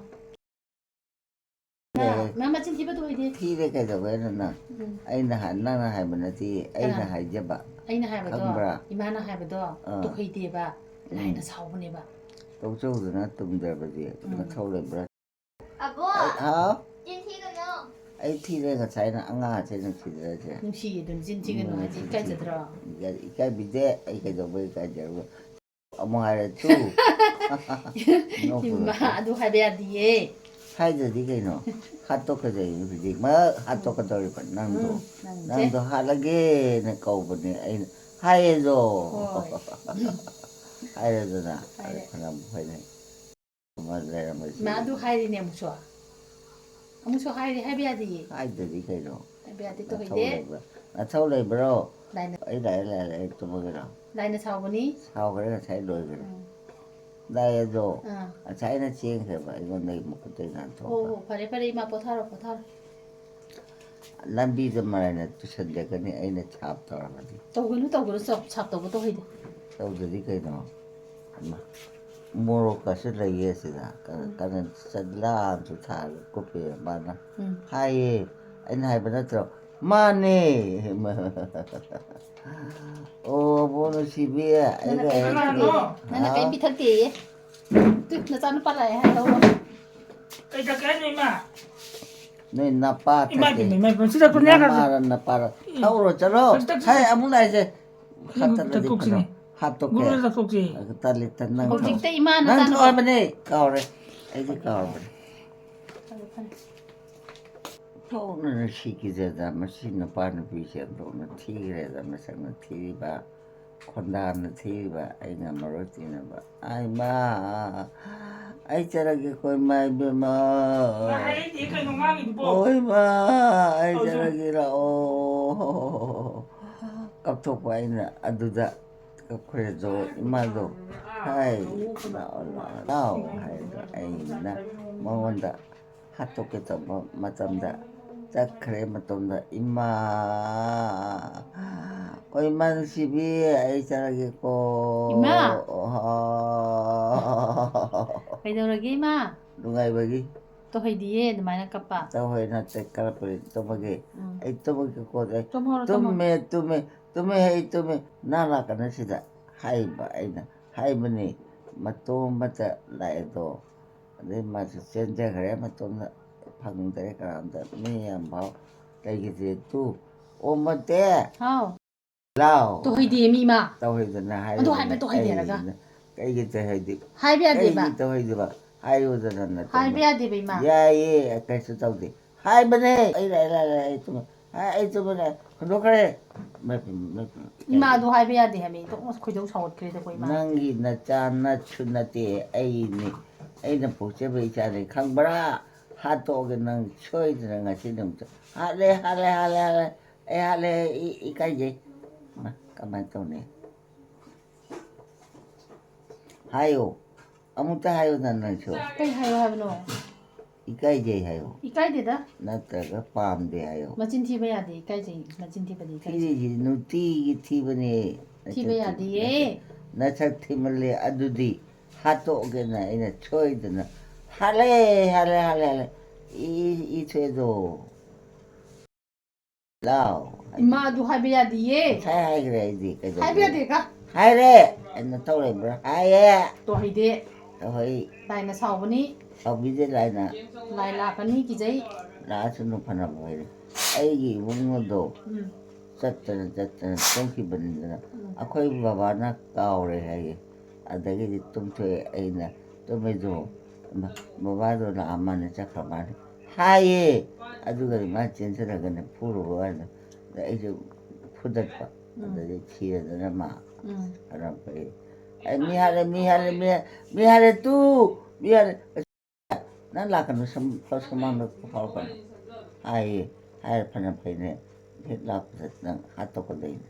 ꯑꯦ꯫ ꯃꯥ ꯃꯆꯤꯟ ꯊꯤꯕꯗꯣ ꯑꯣꯏꯗꯦ꯫ ꯊꯤꯔꯦ ꯀꯩꯗꯧꯕꯩꯅꯣ ꯅꯪ? ꯎꯝ꯫ ꯑꯩꯅ ꯍꯥꯏ-, ꯅꯪꯅ ꯍꯥꯏꯕ ꯅꯠꯇꯦ, ꯑꯩꯅ ꯀꯅꯥ? ꯍꯥꯏꯖꯕ꯫ ꯑꯩꯅ ꯍꯥꯏꯕꯗꯣ, ꯈꯪꯕ꯭ꯔꯥ? ꯏꯃꯥꯅ ꯍꯥꯏꯕꯗꯣ, ꯑꯥ꯫ ꯇꯧꯍꯩꯗꯦꯕ꯫ ꯎꯝ꯫ ꯂꯥꯏꯅ ꯁꯥꯎꯕꯅꯦꯕ꯫ ꯇꯧꯆꯧꯗꯅ ꯇꯨꯝꯗ꯭ꯔꯕꯗꯤ ꯎꯝ꯫ ꯃꯊꯧ ꯂꯩꯕ꯭ꯔꯥ? ꯑꯕꯣ! ꯑꯩ, ꯍꯥꯎ? ꯆꯤꯟ ꯊꯤꯒꯅꯣ꯫ ꯑꯩ ꯊꯤꯔꯦ ꯉꯁꯥꯏꯅ, ꯑꯉꯥꯡꯁꯦ ꯅꯨꯡꯁꯤꯗ꯭ꯔꯁꯦ꯫ ꯅꯨꯡꯁꯤꯌꯦ ꯑꯗꯨꯝ, ꯆꯤꯟ ꯊꯤꯒꯅꯨ ꯎꯝ, ꯍꯥꯏꯁꯦ ꯅꯨꯡꯁꯤ-, ꯏꯀꯥꯏꯖꯗ꯭ꯔꯣ? ꯏꯀꯥꯏ-, ꯏꯀꯥꯏꯕꯤꯗꯦ, ꯑꯩ ꯀꯩꯗꯧꯕꯩ ꯏꯀꯥꯏꯖꯔꯨꯕ? ꯑꯃꯨꯛ ꯍꯥꯏꯔꯦ, ꯇꯨ꯫ ꯅꯣꯛꯄꯗꯣ꯫ ꯏꯃꯥ, ꯑꯗꯨ ꯍꯥꯏꯕ ꯌꯥꯗꯤꯌꯦ꯫ ꯍꯥꯏꯗ꯭ꯔꯗꯤ ꯀꯩꯅꯣ? ꯍꯥꯠꯇꯣꯛꯀꯗꯣꯏꯅꯤ ꯍꯧꯖꯤꯛꯃꯛ, ꯍꯥꯠꯇꯣꯛꯀꯗꯧꯔꯤꯕ ꯅꯪꯗꯣ꯫ ꯎꯝ, ꯅꯪꯁꯦ꯫ ꯅꯪꯗꯣ ꯍꯥꯠꯂꯒꯦꯅ ꯀꯧꯕꯅꯦ ꯑꯩꯅ꯫ ꯍꯥꯏꯌꯦꯗꯣ꯫ ꯍꯣꯏ꯫ ꯍꯥꯏꯔꯦꯗꯅ꯫ ꯍꯥꯏꯔꯦ꯫ ꯐꯅꯌꯥꯝ ꯐꯩꯅꯦ꯫ ꯑꯃ ꯂꯩꯔꯝꯕꯁꯤ꯫ ꯏꯃꯥ, ꯑꯗꯨ ꯍꯥꯏꯔꯤꯅꯦ ꯑꯃꯨꯛꯁꯨ꯫ ꯑꯃꯨꯛꯁꯨ ꯍꯥꯏꯔꯤ, ꯍꯥꯏꯕ ꯌꯥꯗꯤꯌꯦ꯫ ꯍꯥꯏꯗ꯭ꯔꯗꯤ ꯀꯩꯅꯣ? ꯍꯥꯏꯕ ꯌꯥꯗꯦ, ꯅꯊꯧ ꯇꯧꯍꯩꯗꯦ꯫ ꯂꯩꯕ꯭ꯔꯥ? ꯅꯊꯧ ꯂꯩꯕ꯭ꯔꯣ? ꯂꯥꯏꯅ ꯑꯩ ꯂꯥꯛꯑꯦ, ꯂꯥꯛꯑꯦ, ꯂꯥꯛꯑꯦ, ꯇꯨꯝꯃꯒꯦꯔꯣ? ꯂꯥꯏꯅ ꯁꯥꯎꯒꯅꯤ꯫ ꯁꯥꯎꯈ꯭ꯔꯦ, ꯉꯁꯥꯏ ꯂꯣꯏꯈ꯭ꯔꯦ꯫ ꯎꯝ꯫ ꯂꯥꯛꯑꯦ ꯑꯗꯣ, ꯑꯥ꯫ ꯉꯁꯥꯏꯅ ꯆꯦꯟꯈ꯭ꯔꯦꯕ, ꯑꯩꯉꯣꯟꯗꯒꯤ ꯃꯈꯨꯠꯇꯒꯤ ꯅꯥꯟꯊꯣꯛꯑꯒ꯫ ꯑꯣ, ꯐꯔꯦ, ꯐꯔꯦ, ꯏꯃꯥ, ꯄꯣꯊꯥꯔꯣ, ꯄꯣꯊꯥꯔꯣ꯫ ꯂꯝꯕꯤꯗ ꯃꯔꯥꯏꯅ ꯇꯨꯁꯟꯖꯒꯅꯤ, ꯑꯩꯅ ꯁꯥꯞ ꯇꯧꯔꯝꯃꯗꯤ꯫ ꯇꯧꯒꯅꯨ, ꯇꯧꯒꯅꯨ, ꯁꯥꯞ, ꯁꯥꯞ ꯇꯧꯕ ꯇꯧꯍꯩꯗꯦ꯫ ꯇꯧꯗ꯭ꯔꯗꯤ ꯀꯩꯅꯣ? ꯍꯩꯃꯥ, ꯃꯣꯔꯣꯛꯀꯁꯨ ꯂꯩꯌꯦ ꯁꯤꯗ꯫ ꯀ-, ꯎꯝ꯫ ꯀꯔꯟ ꯆꯠꯂꯥꯝꯁꯨ ꯊꯥꯔꯒ ꯀꯨꯞꯄꯦ ꯃꯥꯅ꯫ ꯎꯝ꯫ ꯍꯥꯏꯌꯦ, ꯑꯩꯅ ꯍꯥꯏꯕ ꯅꯠꯇ꯭ꯔꯣ? ꯃꯥꯅꯦ꯫ ꯑꯣ, ꯕꯣ ꯅꯨꯡꯁꯤꯕꯤ, ꯅꯪꯅ ꯑꯩꯒ ꯀꯩꯝ ꯍꯦꯛ ꯄꯤꯊꯛꯇꯦ꯫ ꯅꯪꯅ ꯀꯩꯝ ꯍꯥꯎ? ꯄꯤꯊꯛꯇꯦꯌꯦ꯫ ꯇꯨ, ꯅꯆꯥꯅꯨꯄꯥ ꯂꯥꯛꯑꯦ ꯍꯥꯏ ꯂꯧꯔꯣ꯫ ꯀꯩ ꯊꯛꯀꯦ ꯍꯥꯏꯅꯣ, ꯏꯃꯥ? ꯅꯣꯏ ꯅꯄꯥ ꯏꯃꯥ ꯊꯛꯀꯦ꯫ ꯏꯄꯦꯝꯃ, ꯏꯃꯥ ꯏꯄꯦꯝꯃ, ꯁꯤ ꯊꯛꯄ ꯅꯌꯥ ꯀꯥꯗ-, ꯅꯃꯥꯔ ꯅꯄꯥꯔ꯫ ꯎꯝ꯫ ꯊꯛꯎꯔꯣ, ꯆꯠꯂꯣ꯫ ꯊꯛ-, ꯊꯛ-, ꯍꯥꯏ, ꯑꯃꯨꯛ ꯂꯥꯛꯏꯁꯦ꯫ ꯎꯝ, ꯐꯠꯇꯕꯗꯤ ꯊꯛꯇꯣꯛꯁꯤꯅꯦ꯫ ꯐꯠꯇꯣ-, ꯍꯥꯇꯣꯛꯀꯦ꯫ ꯒꯨꯂꯤꯗꯣ ꯊꯛꯇꯣꯛꯁꯤ꯫ ꯇꯜꯂꯤ, ꯇꯟ-, ꯅꯪ ꯍꯧꯖꯤꯛꯇ ꯊꯛꯑꯣ꯫ ꯏꯃꯥꯅ ꯅꯪ ꯆꯥꯅꯕ ꯊꯛꯑꯣ ꯍꯥꯏꯕꯅꯦ, ꯀꯥꯎꯔꯦ꯫ ꯑꯩꯗꯤ ꯀꯥꯎꯔꯕꯅꯦ꯫ ꯐꯔꯦ, ꯐꯔꯦ꯫ ꯊꯣꯛꯅ ꯅꯨꯡꯁꯤ ꯀꯤꯖꯗ ꯃꯁꯤ ꯅꯨꯄꯥ ꯅꯨꯄꯤꯁꯦ ꯑꯣꯟꯊꯣꯛꯅ ꯊꯤꯈ꯭ꯔꯦꯗ, ꯃꯁꯛꯅ ꯊꯤꯔꯤꯕ, ꯈꯣꯟꯗꯥꯅ ꯊꯤꯔꯤꯕ, ꯑꯩ ꯉꯝꯃꯔꯣꯏ ꯇꯤꯟꯅꯕ꯫ ꯑꯩ ꯃꯥ, ꯑꯩ ꯆꯠꯂꯒꯦꯀꯣ ꯏꯃꯥ ꯏꯕꯦꯝꯃ꯫ ꯃꯥ ꯍꯥꯏꯔꯛꯏꯅꯦ ꯀꯩꯅꯣ ꯉꯥꯡꯉꯤꯗꯨꯕꯣ? ꯍꯣꯏ ꯏꯃꯥ, ꯑꯩ ꯍꯧꯖꯤꯛ ꯆꯠꯂꯒꯦ ꯂꯥꯛꯑꯣ꯫ ꯀꯞꯊꯣꯛꯄ ꯑꯩꯅ ꯑꯗꯨꯗ ꯀꯞꯈ꯭ꯔꯦꯗꯣ ꯏꯃꯥꯗꯣ꯫ ꯍꯥꯏ, ꯂꯥꯛꯑꯣ, ꯂꯥꯛꯑꯣ, ꯂꯥꯛꯑꯣ ꯍꯥꯏꯔꯒ ꯑꯩꯅ ꯃꯉꯣꯟꯗ ꯍꯥꯠꯇꯣꯛꯀꯦ ꯇꯧꯕ ꯃꯇꯝꯗ, ꯆꯠꯈ꯭ꯔꯦ ꯃꯇꯝꯗ, ꯏꯃꯥ, ꯑꯩꯈꯣꯏ ꯏꯃꯥ ꯅꯨꯡꯁꯤꯕꯤ, ꯑꯩ ꯆꯠꯂꯒꯦꯀꯣ꯫ ꯏꯃꯥ! ꯀꯩꯗꯧꯔꯒꯦ, ꯏꯃꯥ? ꯅꯨꯡꯉꯥꯏꯕꯒꯤ꯫ ꯇꯧꯍꯩꯗꯤꯌꯦ ꯑꯗꯨꯃꯥꯏꯅ ꯀꯞꯄ꯫ ꯇꯧꯍꯩ ꯅꯠꯇꯦ, ꯀꯔꯞꯄꯗꯤ ꯇꯨꯝꯃꯒꯦ꯫ ꯎꯝ꯫ ꯑꯩ ꯇꯨꯝꯃꯒꯦꯀꯣ, ꯑꯩ ꯇꯨꯝꯍꯧꯔꯣ, ꯇꯨꯝꯃꯣ꯫ ꯇꯨꯝꯃꯦ, ꯇꯨꯝꯃꯦ, ꯇꯨꯝꯃꯦ, ꯑꯩ ꯇꯨꯝꯃꯦ꯫ ꯅꯪ ꯂꯥꯛꯀꯅꯨ ꯁꯤꯗ ꯍꯥꯏꯕ ꯑꯩꯅ꯫ ꯍꯥꯏꯕꯅꯤ, ꯃꯇꯣꯝ ꯑꯃꯇ ꯂꯥꯛꯑꯦꯗꯣ꯫ ꯑꯗꯩ ꯃꯥꯁꯨ ꯆꯦꯟꯖꯈ꯭ꯔꯦ ꯃꯇꯣꯝꯗ, ꯐꯪꯗ꯭ꯔꯦ ꯀꯅꯥꯝꯇ, ꯃꯤ ꯑꯃꯐꯥꯎ ꯂꯩꯈꯤꯗ꯭ꯔꯦ꯫ ꯇꯨ, ꯑꯣ, ꯃꯣꯇꯦ꯫ ꯍꯥꯎ꯫ ꯂꯥꯎ꯫ ꯇꯧꯍꯩꯗꯦ ꯃꯤ ꯏꯃꯥ꯫ ꯇꯧꯍꯩꯗꯅ ꯑꯗꯨ ꯍꯥꯏꯕ ꯍꯥꯏꯔꯤꯕꯅꯦ꯫ ꯇꯧꯍꯩꯗꯦ ꯍꯥꯏꯔꯒ꯫ ꯑꯩꯅ ꯀꯩꯒꯤ ꯇꯧꯍꯩꯗꯤ-, ꯍꯥꯏꯕ ꯌꯥꯗꯦꯕ꯫ ꯀꯩꯒꯤ ꯇꯧꯍꯩꯗꯕ? ꯍꯥꯏꯌꯨꯗꯅ ꯅꯇꯣꯝꯗ꯫ ꯍꯥꯏꯕ ꯌꯥꯗꯦꯕ ꯏꯃꯥ꯫ ꯌꯥꯏꯌꯦ, ꯀꯩꯁꯨ ꯇꯧꯗꯦ꯫ ꯍꯥꯏꯕꯅꯦ꯫ ꯑꯩ ꯂꯥꯛꯑꯦ, ꯂꯥꯛꯑꯦ, ꯂꯥꯛꯑꯦ, ꯑꯩ ꯇꯨꯝꯃꯦ꯫ ꯍꯥꯏ, ꯑꯩ ꯇꯨꯝꯃꯦ, ꯂꯥꯛꯑꯦ꯫ ꯍꯨꯟꯗꯣꯛꯈ꯭ꯔꯦ꯫ ꯏꯃꯥ, ꯑꯗꯨ ꯍꯥꯏꯕ ꯌꯥꯗꯦ ꯍꯥꯏꯕꯅꯤ꯫ ꯏꯟꯊꯣꯛꯅ ꯈꯣꯏꯗꯧ ꯁꯥꯎꯒꯠꯈ꯭ꯔꯦꯗꯀꯣ ꯏꯃꯥ꯫ ꯅꯪꯒꯤ ꯅꯆꯥ ꯅꯠꯁꯨ ꯅꯠꯇꯦ, ꯑꯩꯅꯤ꯫ ꯑꯩꯅ ꯄꯣꯛꯆꯕ ꯏꯆꯥꯅꯤ, ꯈꯪꯕ꯭ꯔꯥ? ꯍꯥꯠꯇꯣꯛꯑꯒꯦ ꯅꯪ ꯁꯣꯏꯗꯅ ꯉꯁꯤ ꯅꯨꯃꯤꯠꯇ꯫ "ꯍꯥꯠꯂꯦ, ꯍꯥꯠꯂꯦ, ꯍꯥꯠꯂꯦ, ꯍꯥꯠꯂꯦ꯫ ꯑꯩ ꯍꯥꯠꯂꯦ, ꯑꯩ ꯏ-, ꯏꯀꯥꯏꯖꯩ꯫" ꯃꯥ, ꯀꯃꯥꯏꯅ ꯇꯧꯅꯤ? ꯍꯥꯏꯌꯣ꯫ ꯑꯃꯨꯛꯇ ꯍꯥꯏꯌꯨꯗꯅ ꯅꯪꯁꯨ꯫ ꯀꯩ ꯍꯥꯏꯌꯣ ꯍꯥꯏꯕꯅꯣ? "ꯏꯀꯥꯏꯖꯩ" ꯍꯥꯏꯌꯣ꯫ ꯏꯀꯥꯏꯗꯦꯗ꯫ ꯅꯠꯇ꯭ꯔꯒ "ꯄꯥꯝꯗꯦ" ꯍꯥꯏꯌꯣ꯫ ꯃꯆꯤꯟ ꯊꯤꯕ ꯌꯥꯗꯦ, ꯏꯀꯥꯏꯖꯩ꯫ ꯃꯆꯤꯟ ꯊꯤꯕꯗꯤ ꯏꯀꯥꯏꯖꯩ꯫ ꯊꯤꯔꯤꯁꯤ ꯅꯨꯡꯇꯤꯒꯤ ꯊꯤꯕꯅꯦ꯫ ꯊꯤꯕ ꯅꯁꯛ ꯊꯤ-, ꯌꯥꯗꯤꯌꯦ꯫ ꯅꯁꯛ, ꯅꯁꯛ ꯊꯤꯃꯜꯂꯦ꯫ ꯑꯗꯨꯗꯤ ꯍꯥꯠꯇꯣꯛꯑꯒꯦꯅ ꯑꯩꯅ ꯁꯣꯏꯗꯅ "ꯍꯥꯠꯂꯦ, ꯍꯥꯠꯂꯦ, ꯍꯥꯠꯂꯦ, ꯍꯥꯠꯂꯦ꯫ E, E ꯊꯣꯛꯑꯦꯗꯣ꯫ ꯂꯥꯎ꯫ ꯏꯃꯥ, ꯑꯗꯨ ꯍꯥꯏꯕ ꯌꯥꯗꯤꯌꯦ꯫ ꯉꯁꯥꯏ ꯍꯥꯏꯈ꯭ꯔꯦ ꯑꯩꯗꯤ꯫ ꯀꯩꯗꯧꯒꯦ? ꯍꯥꯏꯕ ꯌꯥꯗꯦ ꯀꯥ꯫ ꯍꯥꯏꯔꯦ꯫ ꯑꯩꯅ ꯇꯧꯔꯤꯕ꯭ꯔꯥ? ꯍꯥꯏꯌꯦ꯫ ꯇꯣ ꯍꯩꯗꯦ꯫ ꯇꯧꯍꯩ꯫ ꯂꯥꯏꯅ ꯁꯥꯎꯕꯅꯤ꯫ ꯁꯥꯎꯕꯤꯗꯦ ꯂꯥꯏꯅ꯫ ꯂꯥꯏ ꯂꯥꯛꯀꯅꯤ, ꯀꯤꯖꯩ꯫ ꯂꯥꯛꯑꯁꯅꯨ ꯐꯅꯕ ꯑꯣꯏꯔꯦ꯫ ꯑꯩꯒꯤ ꯏꯕꯨꯡꯉꯣꯗꯣ ꯎꯝ꯫ ꯆꯠꯇꯅ ꯆꯠꯇꯅ ꯇꯨꯝꯈꯤꯕꯅꯤꯗꯅ ꯎꯝ꯫ ꯑꯩꯈꯣꯏ ꯕꯕꯥꯅ ꯀꯥꯎꯔꯦ ꯍꯥꯏꯌꯦ꯫ ꯑꯗꯒꯤꯗꯤ ꯇꯨꯝꯊꯣꯛꯑꯦ꯫ ꯑꯩꯅ ꯇꯨꯝꯃꯤꯗꯣ ꯕ-, ꯕꯕꯥꯗꯣ ꯂꯥꯛꯑ ꯃꯥꯜꯂꯦ, ꯆꯠꯈ꯭ꯔ ꯃꯥꯜꯂꯦ ꯍꯥꯏꯌꯦ꯫ ꯑꯗꯨꯒꯗꯤ ꯃꯥ ꯆꯦꯟꯁꯤꯜꯂꯒꯅꯦ ꯐꯨꯔꯨꯕ ꯋꯥꯅꯤꯗ꯫ ꯑꯗ ꯑꯩꯁꯨ ꯐꯨꯗꯠꯄ꯫ ꯎꯝ꯫ ꯑꯗꯩꯗꯤ ꯊꯤꯔꯗꯅ ꯃꯥ ꯎꯝ꯫ ꯈꯔ ꯐꯩ꯫ "ꯑꯩ ꯃꯤ ꯍꯥꯠꯂꯦ, ꯃꯤ ꯍꯥꯠꯂꯦ, ꯃꯤ ꯍꯥꯠꯂꯦ, ꯃꯤ ꯍꯥꯠꯂꯦ ꯇꯨ, ꯃꯤ ꯍꯥꯠꯂꯦ꯫ ꯅꯪ ꯂꯥꯛꯀꯅꯨ, ꯁꯝ-, ꯁꯨꯃꯥꯡꯗ ꯐꯥꯎꯔꯛꯀꯅꯨ" ꯍꯥꯏꯌꯦ꯫ ꯍꯥꯏꯔ ꯐꯅ ꯐꯩꯅꯦ꯫ ꯍꯦꯛ ꯂꯥꯛꯄꯗ ꯅꯪ ꯍꯥꯠꯇꯣꯛꯀꯗꯣꯏꯅꯦ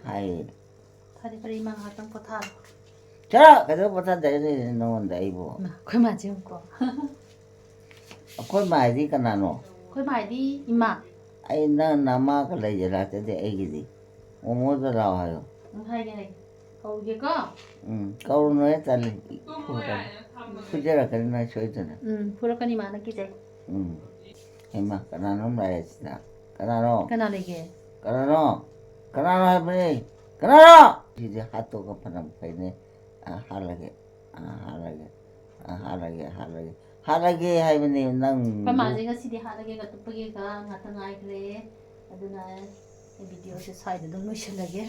ꯍꯥꯏꯌꯦ꯫ ꯐꯔꯦ, ꯐꯔꯦ, ꯏꯃꯥ ꯉꯥꯏꯍꯥꯛꯇꯪ ꯄꯣꯊꯥꯔꯣ꯫ ꯆꯠꯂꯣ! ꯀꯩꯗꯧꯕ ꯄꯣꯊꯥꯗꯣꯏꯅꯣ ꯅꯉꯣꯟꯗ ꯑꯩꯕꯨ? ꯏꯃꯥ, ꯑꯩꯈꯣꯏ ꯃꯥꯁꯦ ꯌꯦꯡꯉꯨꯀꯣ꯫ ꯑꯩꯈꯣꯏ ꯃꯥ ꯍꯥꯏꯗꯤ ꯀꯅꯥꯅꯣ? ꯑꯩꯈꯣꯏ ꯃꯥ ꯍꯥꯏꯗꯤ ꯏꯃꯥ꯫ ꯑꯩ ꯅꯪ ꯅꯃꯥꯒ ꯂꯩꯖꯔꯛꯇꯗꯤ ꯑꯩꯒꯤꯗꯤ꯫ ꯃꯣꯃꯣꯗ ꯂꯥꯛꯑꯣ ꯍꯥꯏꯌꯣ꯫ ꯎꯝ, ꯍꯥꯏꯒꯦ, ꯍꯥꯏꯒꯦ꯫ ꯀꯧꯒꯦꯀꯣ? ꯎꯝ, ꯀꯧꯔꯨꯅꯨꯍꯦ, ꯇꯜꯂꯤ꯫ ꯐꯨꯔꯛꯀꯅꯤ꯫ ꯐꯨꯖꯔꯛꯀꯅꯤ ꯅꯪ ꯁꯣꯏꯗꯅ꯫ ꯎꯝ, ꯐꯨꯔꯛꯀꯅꯤ, ꯃꯥꯅ ꯀꯤꯖꯩ꯫ ꯎꯝ꯫ ꯍꯩꯃꯥ, ꯀꯅꯥꯅꯣꯝ ꯂꯥꯛꯑꯦ ꯁꯤꯗ꯫ ꯀꯅꯥꯅꯣ? ꯀꯅꯥ ꯂꯩꯒꯦ? ꯀꯅꯥꯅꯣ? ꯀꯅꯥꯅꯣ ꯍꯥꯏꯕꯅꯦ? ꯀꯅꯥꯅꯣ? ꯁꯤꯗꯤ ꯍꯥꯠꯇꯣꯛꯑꯒ ꯐꯅ ꯐꯩꯅꯦ꯫ ꯑ, ꯍꯥꯠꯂꯒꯦ꯫ ꯑ, ꯍꯥꯠꯂꯒꯦ꯫ ꯑ, ꯍꯥꯠꯂꯒꯦ, ꯍꯥꯠꯂꯒꯦ꯫ ꯍꯥꯠꯂꯒꯦ ꯍꯥꯏꯕꯅꯦ ꯅꯪ꯫ ꯑꯩꯈꯣꯏ ꯃꯥꯁꯦ ꯉꯁꯤꯗꯤ ꯍꯥꯠꯂꯒꯦꯒ ꯇꯨꯞꯄꯒꯦꯒ ꯉꯥꯛꯇ ꯉꯥꯏꯈ꯭ꯔꯦ꯫ ꯑꯗꯨꯅ ꯑꯩ ꯚꯤꯗꯤꯑꯣꯁꯦ ꯁ꯭ꯋꯥꯏꯗ ꯑꯗꯨꯝ ꯂꯣꯏꯁꯤꯜꯂꯒꯦ꯫